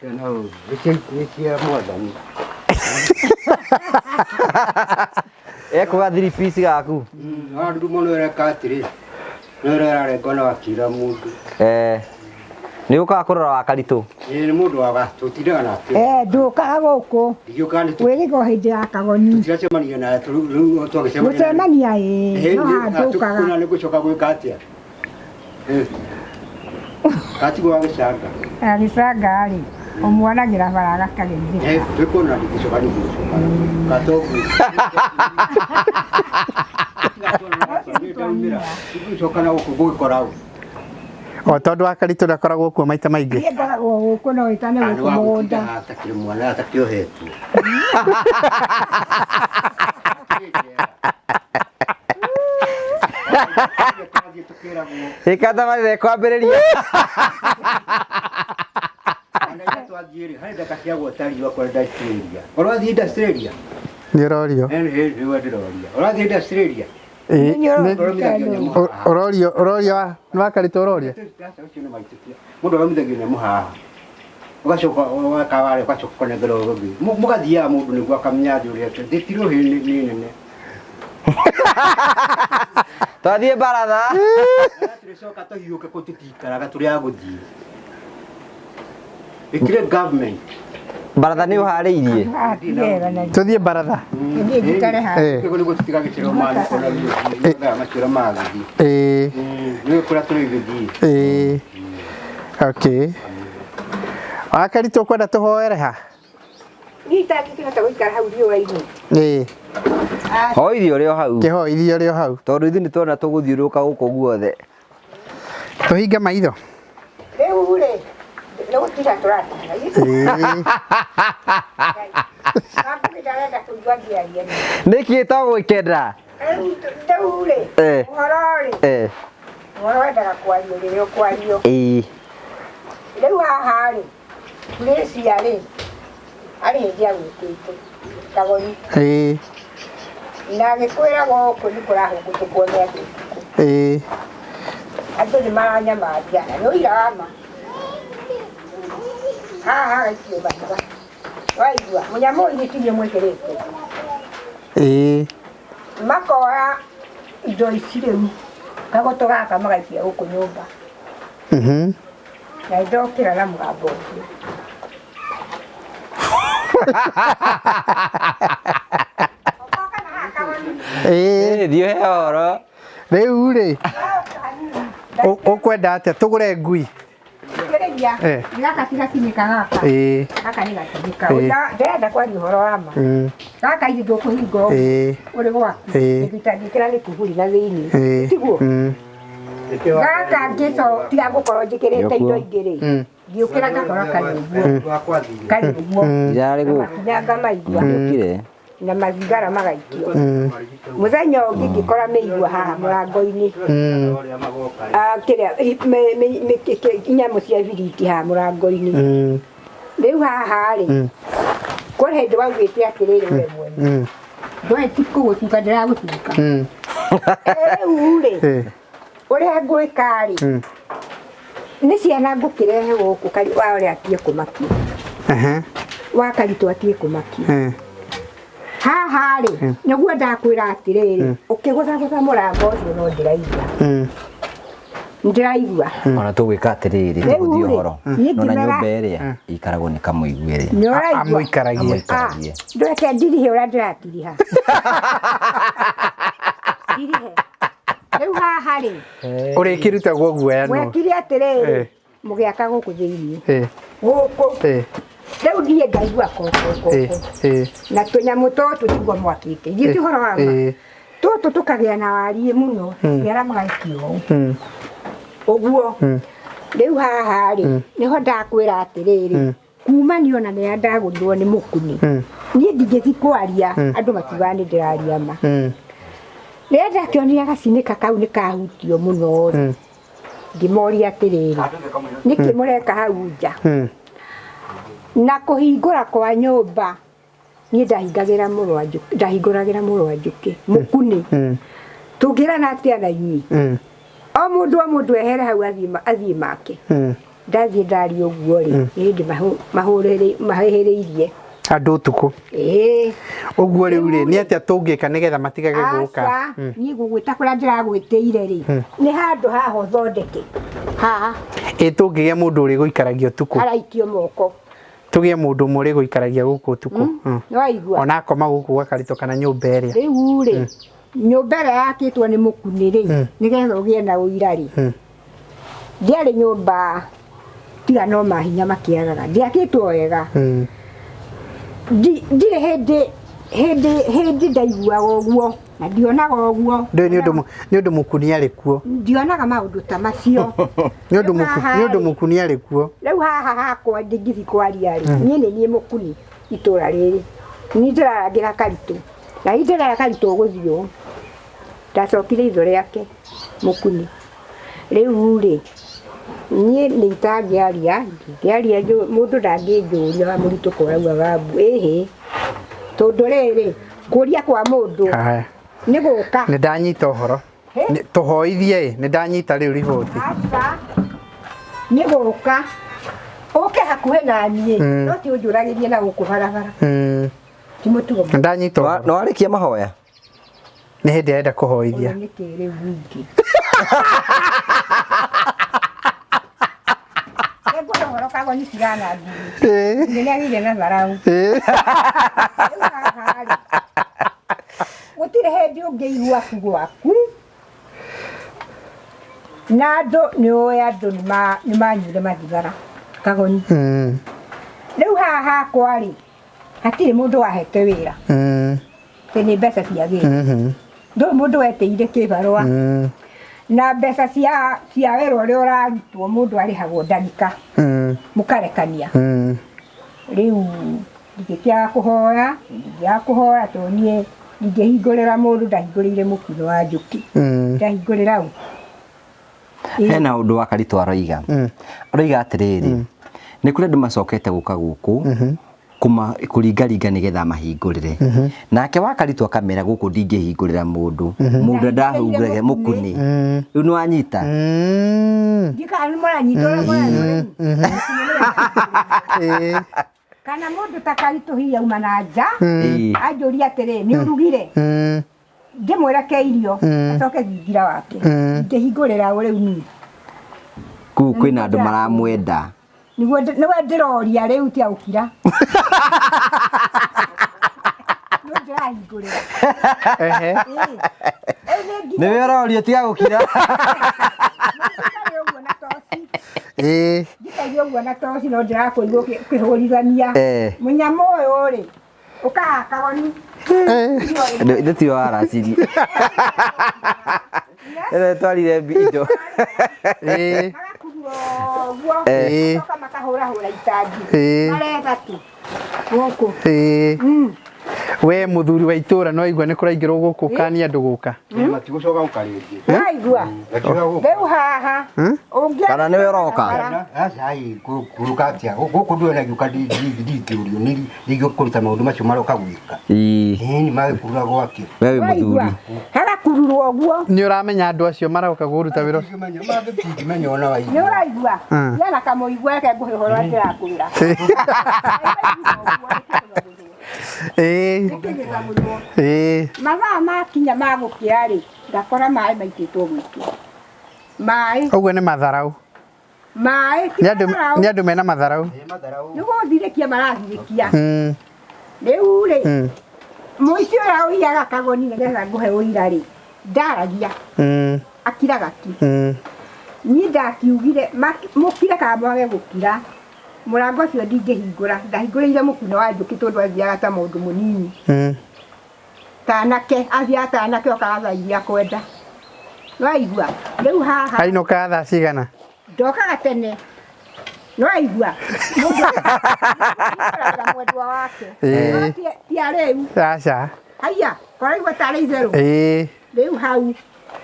Nĩ cia mwathani. Ekuga 3 piece gaku. Ndumo nĩ ĩreka atĩrĩ, nĩ ĩrarengwo na wakira mũndũ. Nĩ ũkaga kũrora wa Karitũ? Ĩĩ nĩ mũndũ wa tũtindaga nake. Ndũkaga gũkũ. Wĩrĩga o hĩndĩ ya kagoni. Tũtiracemania naye rĩu twagĩcemania. Gũcemania ĩĩ, no haha ndũkaga. Kũna nĩ gũcoka gwĩka atĩa? Gatigwo gagĩcanga. Agĩcanga rĩ, ũmuonagĩra bara gakageithĩka. Twĩkuona ndingĩcoka nĩ gũcoka. Gatoguo. Gũcoka na gũkũ gũgĩkora ũ. O tondũ wa Karitũ ndakoragwo kuo maita maingĩ. Niĩ ngoragwo gũkũ no wĩtane gũkũ mũgũnda. Atakĩrĩ mwana atakĩohetwo. Ĩka thabarĩ ĩkwambĩrĩria. Harĩ ndaka cia gwota riũa kwa Australia. Ũrathiĩ Australia? Nĩ ũrorio. Nĩ ndĩroria. Ũrathiĩ Australia? Ũrorio, ũrorio nĩ wa Karitũ ũroria? Mũndũ aromithagio nyamũ haha. Ũgacoka ũgakaware ũgacoka ũkanengera ũngĩ. Mũgathiaga mũndũ nĩguo akamenya thĩ ũrĩa thĩ ti rũhĩ nĩ nene. Twathiĩ baratha. Tũrĩcoka tũhiũke kũ tũtikaraga tũrĩ a gũthiĩ. Ĩkire government. Baratha nĩ ũharĩirie? Tũthiĩ baratha. Tũthiĩ njikare haha. Nĩguo nĩguo tũtigagĩcererwo maĩ kuona mathaa macio magũthiĩ. Nĩũĩ kũrĩa tũrĩgĩthiĩ. Okay. Wa Karitũ ũkwenda tũhoere ha? Niĩ itangĩkĩhota gũikara hau riũa-inĩ. Hoithia ũrĩ o hau. Kĩhoithia ũrĩ o hau. Tondũ ithuĩ nĩ tuona tũgũthiũrũrũka gũkũ guothe. Tũhinge maitho. Rĩu rĩ, nĩ gũtira tũratira. Ndarenda kũigua ngĩaria. Nĩkĩ to gwĩkenda? Rĩu rĩ, ũhoro rĩ, ũhoro wendaga kwario rĩrĩa ũkwario. Rĩu haha rĩ, Malaysia rĩ, Arĩ hĩndĩ agwĩtĩte Kagoni. Ĩĩ. Na agĩkwĩra gũkũ nĩ kũrahũngũtũkwo nĩ andũ ũtukũ. Ĩĩ. Andũ nĩ maranyamaria na nĩ ũira wa ma. Haha hagaikio mahiga. Waigua mũnyamũ ũyũ gĩtirio mwĩkĩrĩte. Ĩĩ. Makoya indo ici rĩu kagoto gaka magaikia gũkũ nyũmba. Na ndokĩra na mũgambo ũcio. Ĩĩ. Thiĩ ũhe ũhoro. Rĩu rĩ ũkwenda atĩa tũgũre ngui? Thikĩrĩria, gaka ti gakinyĩka gaka. Ĩĩ. Gaka nĩ gakinyĩka. Ĩĩ. Ndĩrenda kwaria ũhoro wa ma. Gaka ithe ndũkũhinga ũguo ũrĩ gwaku. Itangĩkĩra nĩ kuburi na thĩinĩ. Tiguo? Gaka ngĩco tiga gũkorwo njĩkĩrĩte indo ingĩ rĩ. Ngĩũkĩra ngakora karĩ ũguo. Karĩ ũguo. Irarĩ Na gũkũ. makinya ngamaigua. Ndiokire. Na mathigara magaikio. Mũthenya ũngĩ ngĩkora mĩigua haha mũrango-inĩ. Kĩrĩa nyamũ cia biriti haha mũrango-inĩ. Rĩu haha rĩ, kũrĩ hĩndĩ waugĩte atĩrĩrĩ we mwene. Ndũĩ ti kũgũcuka ndĩragũcuka. Rĩu rĩ, ũrĩa ngwĩka rĩ, nĩ ciana ngũkĩrehe gũkũ wa ũrĩa atige kũmakia. Wa Karitũ atige kũmakia. Haha rĩ, nĩguo ndakwĩra atĩrĩrĩ, ũkĩgũthagũtha mũrango ũcio no ndĩraigua. Ndĩraigua. Ona tũgwĩka atĩrĩrĩ, Rĩu tũgũthiĩ rĩ, ũhoro. niĩ Nona ngĩmera- nyũmba ĩrĩa ĩikaragwo nĩ kamũiguĩrĩ. Nĩ ũraigua? Amũikaragie. Amũikaragie. Ndũreke ndirihe ũrĩa ndĩratiriha. Ndirihe. Rĩu haha rĩ, Ũrĩkĩrutagwo guoya nũ? wekire atĩrĩrĩ, mũgĩaka gũkũ thĩinĩ. Gũkũ. Rĩu niĩ ngaigua koko. Na tũnyamũ tũtũ tiguo mwakĩte. Ithuĩ ti ũhoro wa ma. Tũtũ tũkagĩa na wariĩ mũno, ciara magaikio ũũ. Ũguo. Rĩu haha rĩ, nĩho ndakwĩra atĩrĩrĩ, kuma niĩ ona nĩrĩa ndagũrirwo nĩ mũkuni. Niĩ ndingĩthiĩ kwaria, andũ matiugaga nĩ ndĩraria ma. Rĩrĩa ndakĩonire gacinĩka kau nĩ kahutio mũno rĩ, ngĩmoria atĩrĩrĩ, nĩkĩ mũreka hau nja? Na kũhingũra kwa nyũmba, niĩ ndahingagĩra mũrũ wa Njũkĩ, ndahingũragĩra mũrũ wa Njũkĩ, mũkuni. Tũngĩrana atĩa na inyuĩ? O mũndũ o mũndũ ehere hau athiĩ make. Ndathiĩ ndaria ũguo rĩ, nĩ hĩndĩ mahĩhĩrĩirie. Andũ ũtukũ. Ĩĩ. Ũguo rĩu rĩ, nĩ atĩa tũngĩka nĩgetha matigage gũka? Aca, niĩ ngũgwĩta kũrĩa ndĩragwĩtĩire rĩ, nĩ handũ haha ũthondeke. Haha. Ĩ tũngĩgĩa mũndũ ũrĩgũikaragia ũtukũ? Haraikio moko. Tũgĩe mũndũ ũmwe ũrĩgũikaragia gũkũ ũtukũ. Nĩ waigua? Ona akoma gũkũ gwa Karitũ kana nyũmba ĩrĩa. Rĩu rĩ, nyũmba ĩrĩa yakĩtwo nĩ mũkuni rĩ, nĩgetha ũgĩe na ũira rĩ. Ndiarĩ nyũmba tiga no mahinya makĩagaga. Ndiakĩtwo wega. Ndirĩ hĩndĩ ndaiguaga ũguo na ndionaga ũguo. Ndũĩ nĩ ũndũ mũkuni arĩ kuo. Ndionaga maũndũ ta macio. Nĩ ũndũ mũkuni arĩ kuo. Rĩu haha hakwa ndingĩthiĩ kwaria rĩ, niĩ nĩ niĩ mũkuni itũra rĩrĩ. Niĩ ndĩrarangĩra Karitũ. Na niĩ ndĩrarangĩra Karitũ ũgũthiĩ ũũ. Ndacokire itho rĩake mũkuni. Rĩu rĩ, niĩ nĩ itangĩaria, ndingĩaria mũndũ ndangĩnjũria wa mũritũ kũrauga wabu, ĩhĩ. Tondũ rĩrĩ, kũria kwa mũndũ nĩ gũka. Nĩ ndanyita ũhoro. Tũhoithie ĩ, nĩ ndanyita rĩu riboti. Aca, nĩ gũka. Ũke hakuhĩ na niĩ, no ti ũnjũragĩrie na gũkũ barabara. Ti mũtugo. Nĩ ndanyita ũhoro. Nĩ warĩkia mahoya? Nĩ hĩndĩ arenda kũhoithia. Ũyũ nĩ kĩrĩu nyingĩ. Nĩngwenda ũhoro Kagoni tigana ngiri. Nĩ nĩagĩire na tharau. Rĩu haha rĩ, gũtirĩ hĩndĩ ũngĩigua gwaku. Na andũ nĩ ũĩ andũ nĩ manyuire mathigara Kagoni. Rĩu haha hakwa rĩ, hatirĩ mũndũ wahete wĩra. Atĩ nĩ mbeca cia gĩĩ. Ndũrĩ mũndũ wetĩire kĩbarũa. Na mbeca cia wĩra ũrĩa ũrarutwo mũndũ arĩhagwo ndagĩka. Mũkarekania. Rĩu ndingĩkĩaga kũhoya, ndingĩaga kũhoya tondũ niĩ ndingĩhingũrĩra mũndũ, ndahingũrĩire mũkino wa Njũkĩ. Ndahingũrĩra ũ? Hena ũndũ wa Karitũ aroiga. Aroiga atĩrĩrĩ, nĩ kũrĩ andũ macokete gũka gũkũ, Kuma kũringaringa nĩgetha amahingũrĩre. Nake wa Karitũ akamera gũkũ ndingĩhingũrĩra mũndũ. Mũndũ ndahingũrĩre mũkunĩ. Rĩu nĩ wanyita? Ndikana nĩ mũranyita ũrĩa mũranyita. Kana mũndũ ta Karitũ hihi auma na nja, anjũrie atĩrĩ, nĩ ũrugire? Ndĩmwĩre ke irio, acoke thingira wake. Ingĩhingũrĩra ũ rĩu niĩ? Kũu kwĩna andũ maramwenda. Nĩguo nĩwe ndĩroria rĩu tia gũkira. Nĩ ndĩrahingũrĩra. Ehe. Ĩĩ. Rĩu nĩ nginya Nĩwe ũroria tiga gũkira. njikare ũguo na toci. Ĩĩ. Njikaire ũguo na toci no ndĩrakũigua ũkĩhũrithania. Mũnyamũ ũyũ rĩ, ũkaha kagoni. Ithe tiwe waracirie. Ĩno twarire indo. Magakurura ũguo. Magacoka makahũrahũra itangi. Maretha tu. Gũkũ. We mũthuri wa itũra no igua nĩ kũraingĩrwo gũkũ kania andũ gũka. Matigũcoka gũka rĩngĩ. Waigua? Rĩu haha. Ũngĩ Kana nĩwe ũroka? Aca kũrũka atĩa? Gũkũ ndũĩ na gĩũka ndingĩũrio nĩ kũruta maũndũ macio maroka gwĩka. Ĩĩ. Ĩĩ nĩ magĩkurura gwake. We wĩ mũthuri. Hagakururwo ũguo. Nĩ ũramenya andũ acio maroka kũruta wĩra ũcio? Ndingĩmenya ona wa Nĩ ũraigua? Yana kamũigua reke ngũhe ũhoro ũrĩa ndĩrakwĩra. Ĩĩ. Ĩĩ. Mathaa makinya ma gũkĩa rĩ, ngakora maĩ maitĩtwo gwitũ. Maĩ. Ũguo nĩ matharau. Maĩ ti Nĩ andũ matharau. nĩ andũ mena matharau. Nĩ gũthirĩkia marathirĩkia. Rĩu rĩ, mũici ũrĩa ũiyaga kagoni nĩgetha ngũhe ũira rĩ, ndaragia. Akiraga ki. Niĩ ndakiugire mũkire kana mwage gũkira, mũrango ũcio ndingĩhingũra. Ndahingũrĩire mũkuno wa njũkĩ tondũ athiaga ta mũndũ mũnini. Ta anake, athiaga ta anake okaga thaa iria akwenda. Nĩwaigua? Rĩu haha. Ainũkaga thaa cigana? Ndokaga tene. Nĩwaigua? Mũndũ ahingũragĩra mwendwa wake. Ĩĩ. Ti a rĩu. Aca. Haiya, koraigua tarĩ itherũ. Ĩĩ. Rĩu hau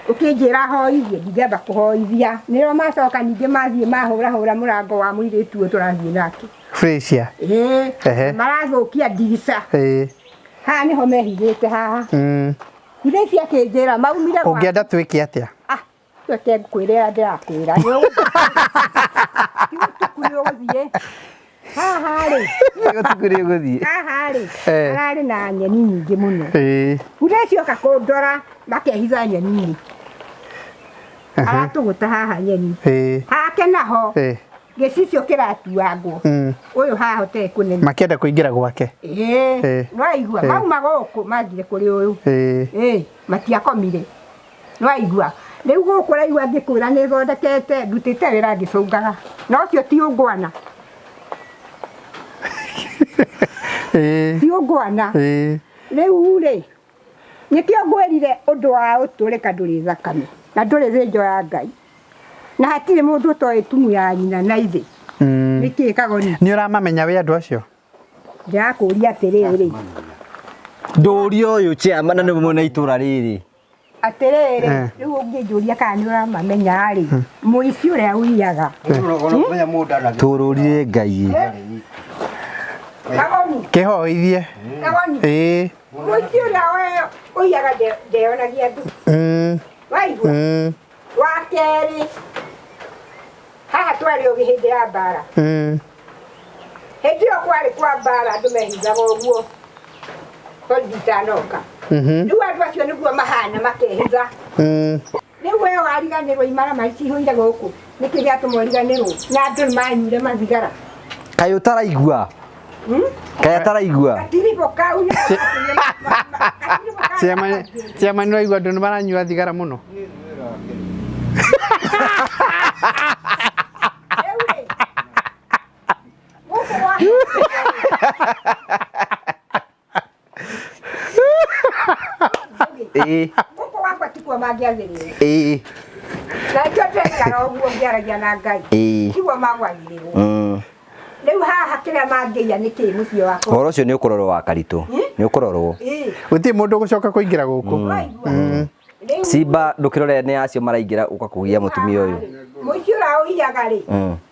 ũkĩnjĩra hoithie, ndingĩamba kũhoithia. Nĩo macoka ningĩ mathiĩ mahũrahũra mũrango wa mũirĩtu ũyũ tũrathiĩ nake. Fresia. Ĩĩ. Ehe. Marathũkia ndirica. Ĩĩ. Haha nĩho mehithĩte haha. Ithe ici akĩnjĩra maumire gwa. Ũngĩenda twĩke atĩa? Ah, reke ngwĩre ũrĩa ndĩrakwĩra. Ti ũtukũ nĩ ũgũthiĩ. Haha rĩ. Ũtukũ nĩ ũgũthiĩ. Haha rĩ, hararĩ na nyeni nyingĩ mũno. Ĩĩ. Mbura ĩcioka kũndora makehitha nyeni-inĩ. Aratũgũta haha nyeni. Ĩĩ. Hake naho Ĩĩ. gĩcicio kĩratuangwo. Ũyũ haha ũtarĩ kũnene. Makĩenda kũingĩra gwake. Ĩĩ. Nĩwaigua mauma gũkũ mathire kũrĩ ũyũ. Ĩĩ. Ĩĩ, matiakomire. Nĩwaigua? Rĩu gũkũ ũraigua ngĩkwĩra nĩ thondekete, ndutĩte wĩra ngĩcũngaga. Na ũcio ti ũngwana. Ĩĩ. Ti ũngwana. Ĩĩ. Rĩu rĩ, nĩkĩo ngwĩrire ũndũ wa ũtũrĩka ndũrĩ thakame na ndũrĩ thĩnjo ya Ngai. Na hatirĩ mũndũ ũtoĩ tumu ya nyina na ithe. Nĩkĩ Kagoni? Nĩ ũramamenya wĩ andũ acio? Ndĩrakũria atĩrĩrĩ. Ndũria ũyũ chairman na nĩ mwene itũra rĩrĩ. Atĩrĩrĩ, rĩu ũngĩnjũria kana nĩ ũramamenya rĩ, mũici ũrĩa ũiyaga. Tũrũrire Ngai. Kagoni. Kĩhoithie. Kagoni. Ĩĩ. Mũici ũrĩa ũiyaga ndeyonagia andũ. Waigua? Wa kerĩ, haha twarĩ ũgĩ hĩndĩ ya mbara. Hĩndĩ ĩyo kwarĩ kwa mbara andũ mehithaga ũguo. Borithi itanoka. Rĩu andũ acio nĩguo mahana makehitha. Rĩu we wariganĩrwo imaramari cihũire gũkũ. Nĩkĩ gĩatũma ũriganĩrwo? Na andũ nĩmanyuire mathigara. Kaĩ ũtaraigua? Kaĩ ataraigua? Gatiribũ kau nĩ Chairman nĩ waigua andũ nĩ maranyua thigara mũno? Gũkũ gwa Ĩĩ. Gũkũ gwakwa tikuo mangĩathĩrĩrwo. Ĩĩ. Na nĩkĩo ndĩraikara ũguo ngĩaragia na Ngai. Ĩĩ. Tiguo magwagĩrĩrwo. Rĩu haha kĩrĩa mangĩiya nĩ kĩ mũciĩ wakwa? Ũhoro ũcio nĩ ũkũrorwo wa Karitũ. Nĩ ũkũrorwo. Ĩĩ. Gũtirĩ mũndũ ũgũcoka kũingĩra gũkũ. Rĩu Simba ndũkĩrore nĩ acio maraingĩra ũka kũgia mũtumia ũyũ. Mũici ũrĩa Ũgiaga rĩ,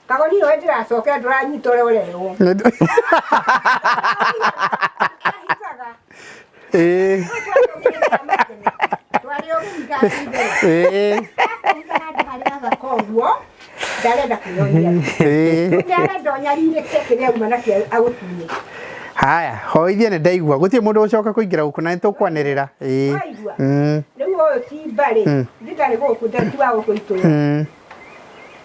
Kagoni we ndĩracokera ndũranyita ũrĩa ũrerwo. Ahithaga. Ĩĩ. Twarĩ ũgĩiga igũrũ. Ĩĩ. Akũiga handũ harĩa athaka ũguo, ndarenda kwĩyonia. Ĩĩ. Ndarenda ũnyarirĩke kĩrĩa auma nakĩo agũtunye. Haya, hoithia nĩ ndaigua. Gũtirĩ mũndũ ũcoka kũingĩra gũkũ na nĩ tũkwanĩrĩra. Ĩĩ. Waigua? Mm. Rĩu ũyũ simba rĩ, nditarĩ gũkũ, ti wa gũkũ itũra.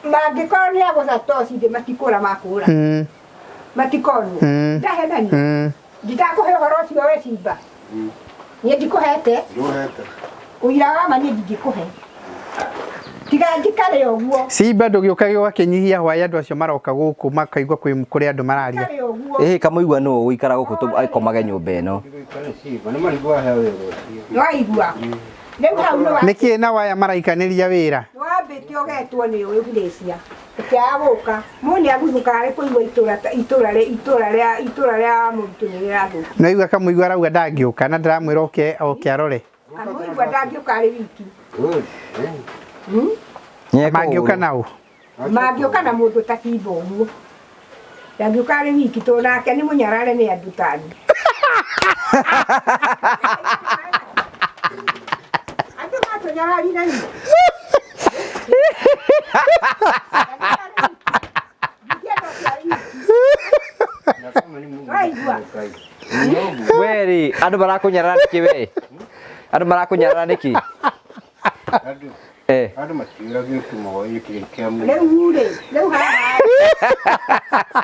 Mangĩkorwo nĩ agũtha toci thĩ matikũra makũra. Matikonwo. Ndahenania. Ndidakũhe ũhoro ũcio we simba. Niĩ ndikũhete. Ndũhete. Ũira wa ma niĩ ndingĩkũhe. Tiga njikare ũguo. Simba ndũgĩũka gĩgakĩnyihia hwaĩ andũ acio maroka gũkũ makaigua kwĩ kũrĩ andũ mararia. Njikare ũguo. Ĩhĩ kamũigua nũ ũgũikara gũkũ akomage nyũmba ĩno. Nĩ marigũ aheo wĩra ũcio. Nĩwaigua? Rĩu hau nĩ Nĩkĩ na waya maraikanĩria wĩra? wambĩte ũgetwo nĩ ũyũ Gracia. Ũkĩaga gũka. Mũndũ nĩaguthũkaga nĩ kũigua itũra itũra itũra rĩa itũra rĩa mũritũ nĩ rĩrathũka. Nĩwaigua kamũigua arauga ndangĩũka na ndĩramwĩra oke oke arore. Kamũigua ndangĩũka arĩ wiki. Good. Mangĩũka nao. Mangĩũka na mũndũ ta simba ũguo. Ndangĩũka arĩ wiki tondũ nake nĩ mũnyarare nĩ andũ ta niĩ. Andũ matũnyararire niĩ. Ndingĩenda ũcio arĩ wiki. Waigua? We rĩ, andũ marakũnyarara nĩkĩ we? Andũ marakũnyarara nĩkĩ? Andũ Eh. andũ matiũragio kĩmoyo kĩrĩa kĩa mũndũ. Rĩu rĩ, rĩu haha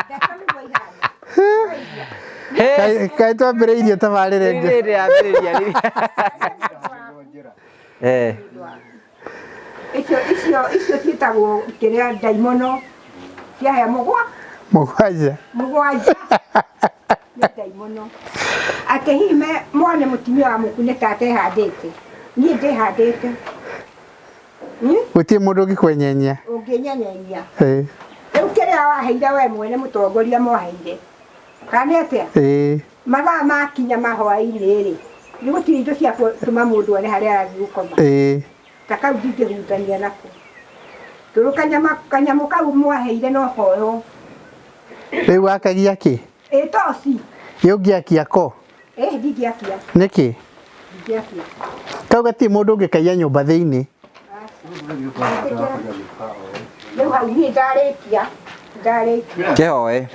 ndeto nĩguo ihana. He. Kaĩ twambĩrĩirie tabarĩra ĩngĩ. Rĩrĩ yambĩrĩria rĩu. Eh. Icio icio icio ciĩtagwo kĩrĩa ndaimono ciahĩa mũgwa Mũgwanja. Mũgwanja nĩ ndaimono. Atĩ hihi mone mũtumia wa mũku nĩ ta atehandĩte. Niĩ ndĩhandĩte. Gũtirĩ mũndũ ũngĩkwenyenyia. Ũngĩnyenyenya. Ĩĩ. Rĩu kĩrĩa waheire we mwene mũtongoria mwaheire. Kana nĩ atĩa? Ĩĩ. Mathaa makinya ma hwaĩ-inĩ rĩ, nĩ gũtirĩ indo cia gũtũma mũndũ one harĩa arathiĩ gũkoma. Ĩĩ. Ta kau ndingĩhutania nako. Tondũ kanyamũ kau mwaheire no koywo. Rĩu wakagia kĩ? Ĩ toci. Ĩ ũngĩakia ko? Ĩ ndingĩakia. Nĩkĩ? Ndingĩakia. Kau gatirĩ mũndũ ũngĩkaiya nyũmba thĩinĩ. Rĩu hau niĩ ndarĩkia. Ndarĩkia. Kĩhoe.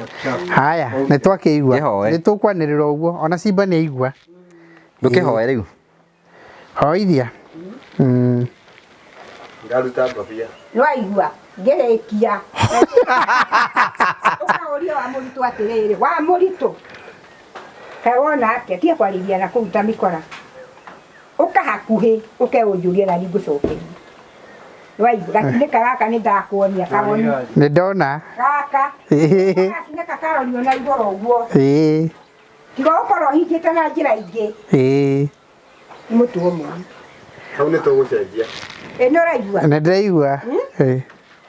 Haya, nĩ twakĩigua. Kĩhoe. Nĩ tũkwanĩrĩra ũguo. Ona Simba nĩ aigua. Ndũkĩhoe rĩu. Hoithia. Ngaruta ngobia. Nĩwaigua ngĩrĩkia. Ũkaũria wa mũritũ atĩrĩrĩ, wa mũritũ. Kaĩ wona atĩa? Tiga kwarĩria na kũu ta mĩkora. Ũka hakuhĩ, ũke ũnjũrie na niĩ ngũcokerie. Nĩwaigua gatinĩka gaka nĩ ndakuonia kagoni. Nĩ ndona. Gaka. Ĩĩ. Gatinĩka karorio na igũrũ ũguo. Ĩĩ. Tiga ũkorwo ũhingĩte na njĩra ingĩ. Ĩĩ. Nĩ mũtugo mũru. Hau nĩ tũgũcenjia. Ĩ nĩ ũraigua? Nĩ ndĩraigua. Ĩĩ.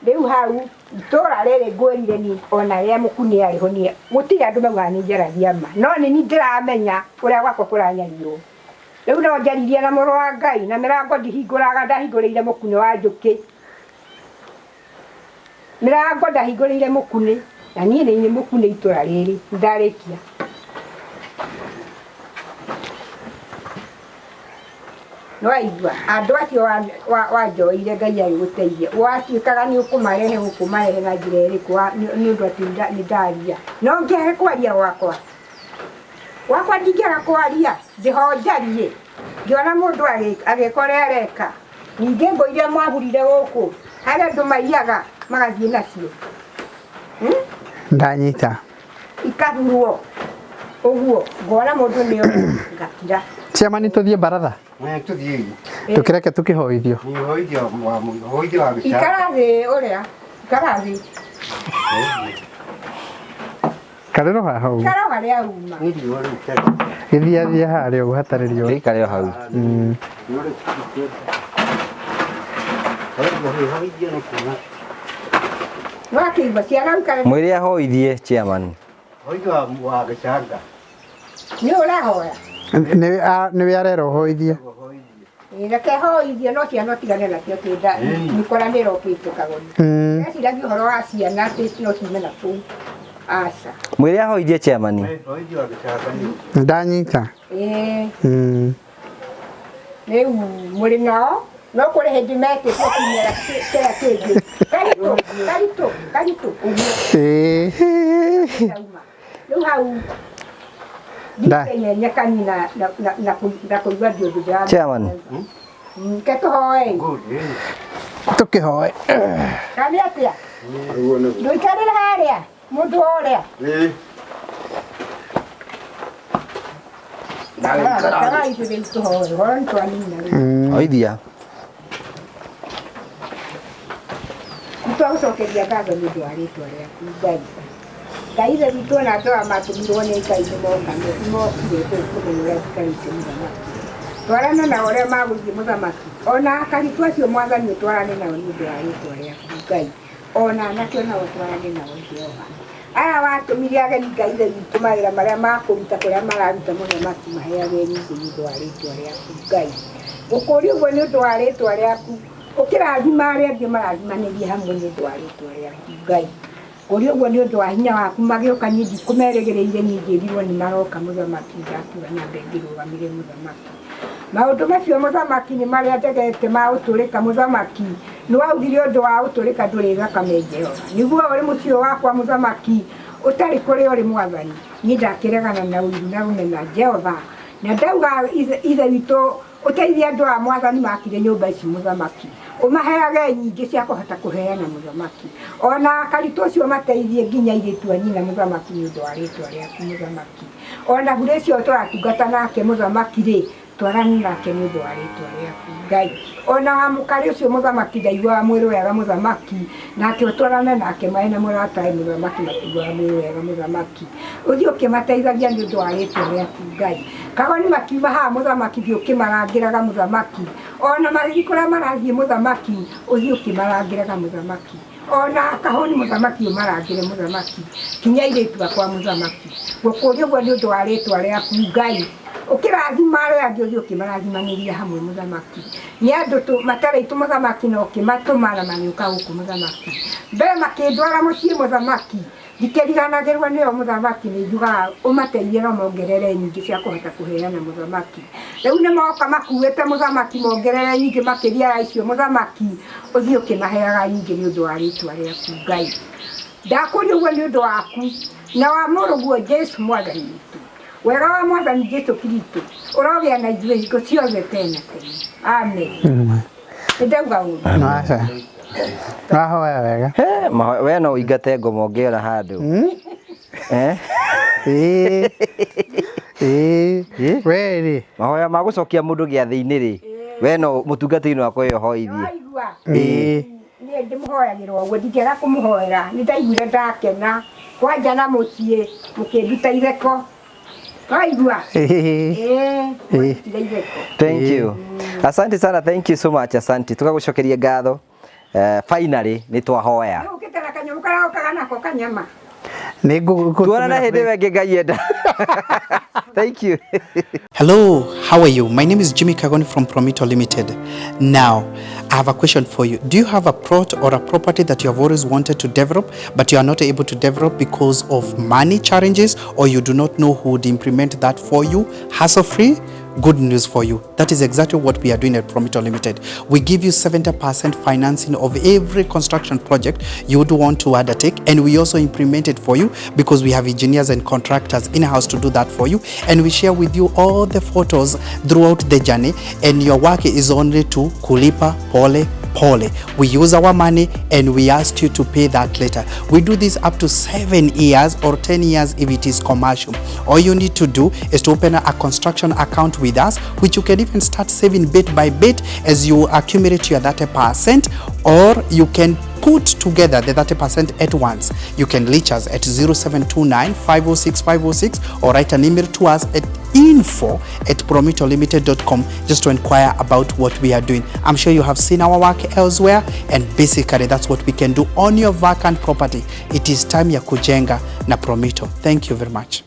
Rĩu hau itũra rĩrĩ ngwĩrire niĩ ona rĩrĩa mũkuni arĩ ho niĩ gũtirĩ andũ maugaga nĩ njaragia ma no nĩ niĩ ndĩramenya ũrĩa gwakwa kũranyarirwo. Rĩu no njaririe na mũrũ wa Ngai na mĩrango ndihingũraga ndahingũrĩire mũkunĩ wa njũkĩ. Mĩrango ndahingũrĩire mũkunĩ na niĩ nĩ niĩ mũkunĩ itũra rĩrĩ ndarĩkia. Nĩwaigua andũ acio wanjoire Ngai agĩgũteithia watuĩkaga nĩ ũkũmarehe ũkũmarehe na njĩra ĩrĩkũ nĩ ũndũ atĩ nĩ ndaria no ngĩage kwaria gwakwa gwakwa ndingĩaga kwaria ndĩho njarie ngĩona mũndũ agĩka ũrĩa areka ningĩ ngũ iria mwahurire gũkũ harĩa andũ maiyaga magathiĩ nacio. Ndanyita. Ikahurwo ũguo ngona mũndũ nĩ ngakira. Chairman tũthiĩ baratha. Tũthiĩ. Tũkĩreke tũkĩhoithio. Hoithio wa hoithio wa gĩcaa. Ikara thĩ ũrĩa. Ikara thĩ. Karĩro haha ũguo. Ikara harĩa uma. Gĩthiathia harĩa ũguo hatarĩ riũa. Gĩikare o hau. Nĩwakĩigua ciana ũikare. Mwĩre ahoithie chairman. Hoithio wa gĩcanga. Nĩ ũrahoya. Nĩwe arera ũhoithie. Ĩ, reke hoithie no ciana ũtigane nacio kĩnda mĩkora nĩ ĩrokĩte kagoni. Ndeciragia ũhoro wa ciana atĩ no ciume na kũu. Aca. Mwĩre ahoithie chairman. Ndanyita. Ĩĩ. Rĩu mũrĩ nao no kũrĩ hĩndĩ metĩtwo kiumia kĩrĩa kĩngĩ. Karitũ, karitũ, karitũ ũguo. Ndauma. Rĩu hau ndikenyenya na na na na kũigua ndi ũndũ ndĩra. Chairman. Ke tũhoe. Tũkĩhoe. Kana nĩ atĩa? Ndũikarĩre harĩa mũndũ ũrĩa. Ikaragai rĩu tũhoe. Ũhoro nĩ twanina rĩu. Oithia. Nĩtwagũcokeria ngatho nĩ ũndũ wa rĩtwa rĩaku Ngai. Ngai ithe witũ ona andũ aya matũmirwo nĩ Ngai nĩmoka nĩmokire kũu kũmenya ũrĩa njikarĩte mũthamaki. Twarana nao ũrĩa magũthiĩ mũthamaki. Ona akaritũ acio mwathani ũtwarane nao nĩ ũndũ wa rĩtwa rĩaku Ngai. Ona anake onao ũtwarane nao Jehova. Aya watũmire ageni Ngai ithe witũ mawĩra marĩa makũruta kũrĩa mararuta mũthamaki maheage nyingĩ nĩ ũndũ wa rĩtwa rĩaku Ngai. Ngũkũria ũguo nĩ ũndũ wa rĩtwa rĩaku. Ũkĩrathima arĩa angĩ marathimanĩrie hamwe nĩ ũndũ wa rĩtwa rĩaku Ngai. Ngũria ũguo nĩ ũndũ wa hinya waku magĩũka niĩ ndikũmerĩgĩrĩire niĩ njĩrirwo nĩ maroka mũthamaki ndakiuga nyambe ngĩrũgamĩre mũthamaki. Maũndũ macio mũthamaki nĩ marĩa ndegete ma ũtũrĩka mũthamaki nĩ waugire ũndũ wa ũtũrĩka ndũrĩ thakame Jehova. Nĩguo ũrĩ mũciĩ wakwa mũthamaki ũtarĩ kũrĩa ũrĩ mwathani. Niĩ ndakĩregana na ũiru na rũmena Jehova. Na ndauga ithe witũ ũteithie andũ a mwathani makire nyũmba ici mũthamaki. Ũmaheage nyingĩ cia kũhota kũheana mũthamaki. Ona akaritũ ũcio mateithie nginya airĩtu a nyina mũthamaki nĩ ũndũ wa rĩtwa rĩaku mũthamaki. Ona hurĩ ũcio tũratungata nake mũthamaki rĩ, twarane nake nĩ ũndũ wa rĩtwa rĩaku Ngai. Ona wa mũkarĩ ũcio mũthamaki ndaiguaga mwĩrĩ wega mũthamaki, nake ũtwarane nake marĩ na mũratawe mũthamaki matiguaga mwĩrĩ wega mũthamaki. Ũthiĩ ũkĩmateithagia nĩ ũndũ wa rĩtwa rĩaku Ngai. Kagoni makiuma haha mũthamaki thiĩ ũkĩmarangĩraga mũthamaki. Ona magĩthiĩ kũrĩa marathiĩ mũthamaki, ũthiĩ ũkĩmarangĩraga mũthamaki. Ona kahũni mũthamaki ũmarangĩre mũthamaki. Kinya airĩtu akwa mũthamaki. Ngũkũria ũguo nĩ ũndũ wa rĩtwa rĩaku Ngai. Ũkĩrathima arĩa angĩ ũthiĩ ũkĩmarathimanĩria hamwe mũthamaki. Nĩ andũ matarĩ aitũ mũthamaki na ũkĩmatũma na magĩũka gũkũ mũthamaki. Mbere makĩndwara mũciĩ mũthamaki. Ndikĩriganagĩrwo nĩo mũthamaki nĩ njugaga ũmateithie no mongerere nyingĩ cia kũhota kũheana mũthamaki. Rĩu nĩ moka makuĩte mũthamaki mongerere nyingĩ makĩria ya icio mũthamaki ũthiĩ ũkĩmaheaga nyingĩ nĩ ũndũ wa rĩtwa rĩaku Ngai. Ndakũria ũguo nĩ ũndũ waku na wa mũrũguo Jesu mwathani witũ. Wega wa mwathani Jesu Kristo ũrogĩa na ithuĩ hingo ciothe tene na tene. Amen. Nĩ ndauga ũru. Aca. Wahoya wega. We no ũingate ngoma ũngĩona handũ. Ĩĩ. Ĩĩ. We rĩ. Mahoya ma gũcokia mũndũ gĩathĩ-inĩ rĩ, we no mũtungatĩri wakwa ũyũ ũhoithie. Waigua. Ĩĩ. Niĩ ndĩmũhoyagĩra ũguo ndingĩaga kũmũhoera nĩ ndaiguire ndakena kwanja na mũciĩ mũkĩnduta itheko. Waigua? Ĩĩ. Ĩĩ, itheko. Thank you. Asante sana, thank you so much, asante. Tũgagũcokeria ngatho. Finally nĩ twahoya. Rĩu ũkĩte na kanyamũ karĩa ũkaga nako kanyama. Nĩ ngũgũtũmĩra. Tuonane hĩndĩ ĩyo ĩngĩ Ngai enda. Thank you. Hello, how are you? My name is Jimmy Kagoni from Promito Limited. Now, I have a question for you. Do you have a plot or a property that you have always wanted to develop, but you are not able to develop because of money challenges, or you do not know who would implement that for you hassle-free? Good news for you. That is exactly what we are doing at Promito Limited. We give you 70% financing of every construction project you would want to undertake, and we also implement it for you because we have engineers and contractors in-house to do that for you, and we share with you all the photos throughout the journey, and your work is only to kulipa pole pole. We use our money and we ask you to pay that later. We do this up to 7 years or 10 years if it is commercial. All you need to do is to open a construction account with us, which you can even start saving bit by bit as you accumulate your 30%, or you can put together the 30% at once. You can reach us at 0729 506 506 or write an email to us at info@promitolimited.com just to inquire about what we are doing. I'm sure you have seen our work elsewhere, and basically that's what we can do on your vacant property. It is time ya kujenga na Promito. Thank you very much.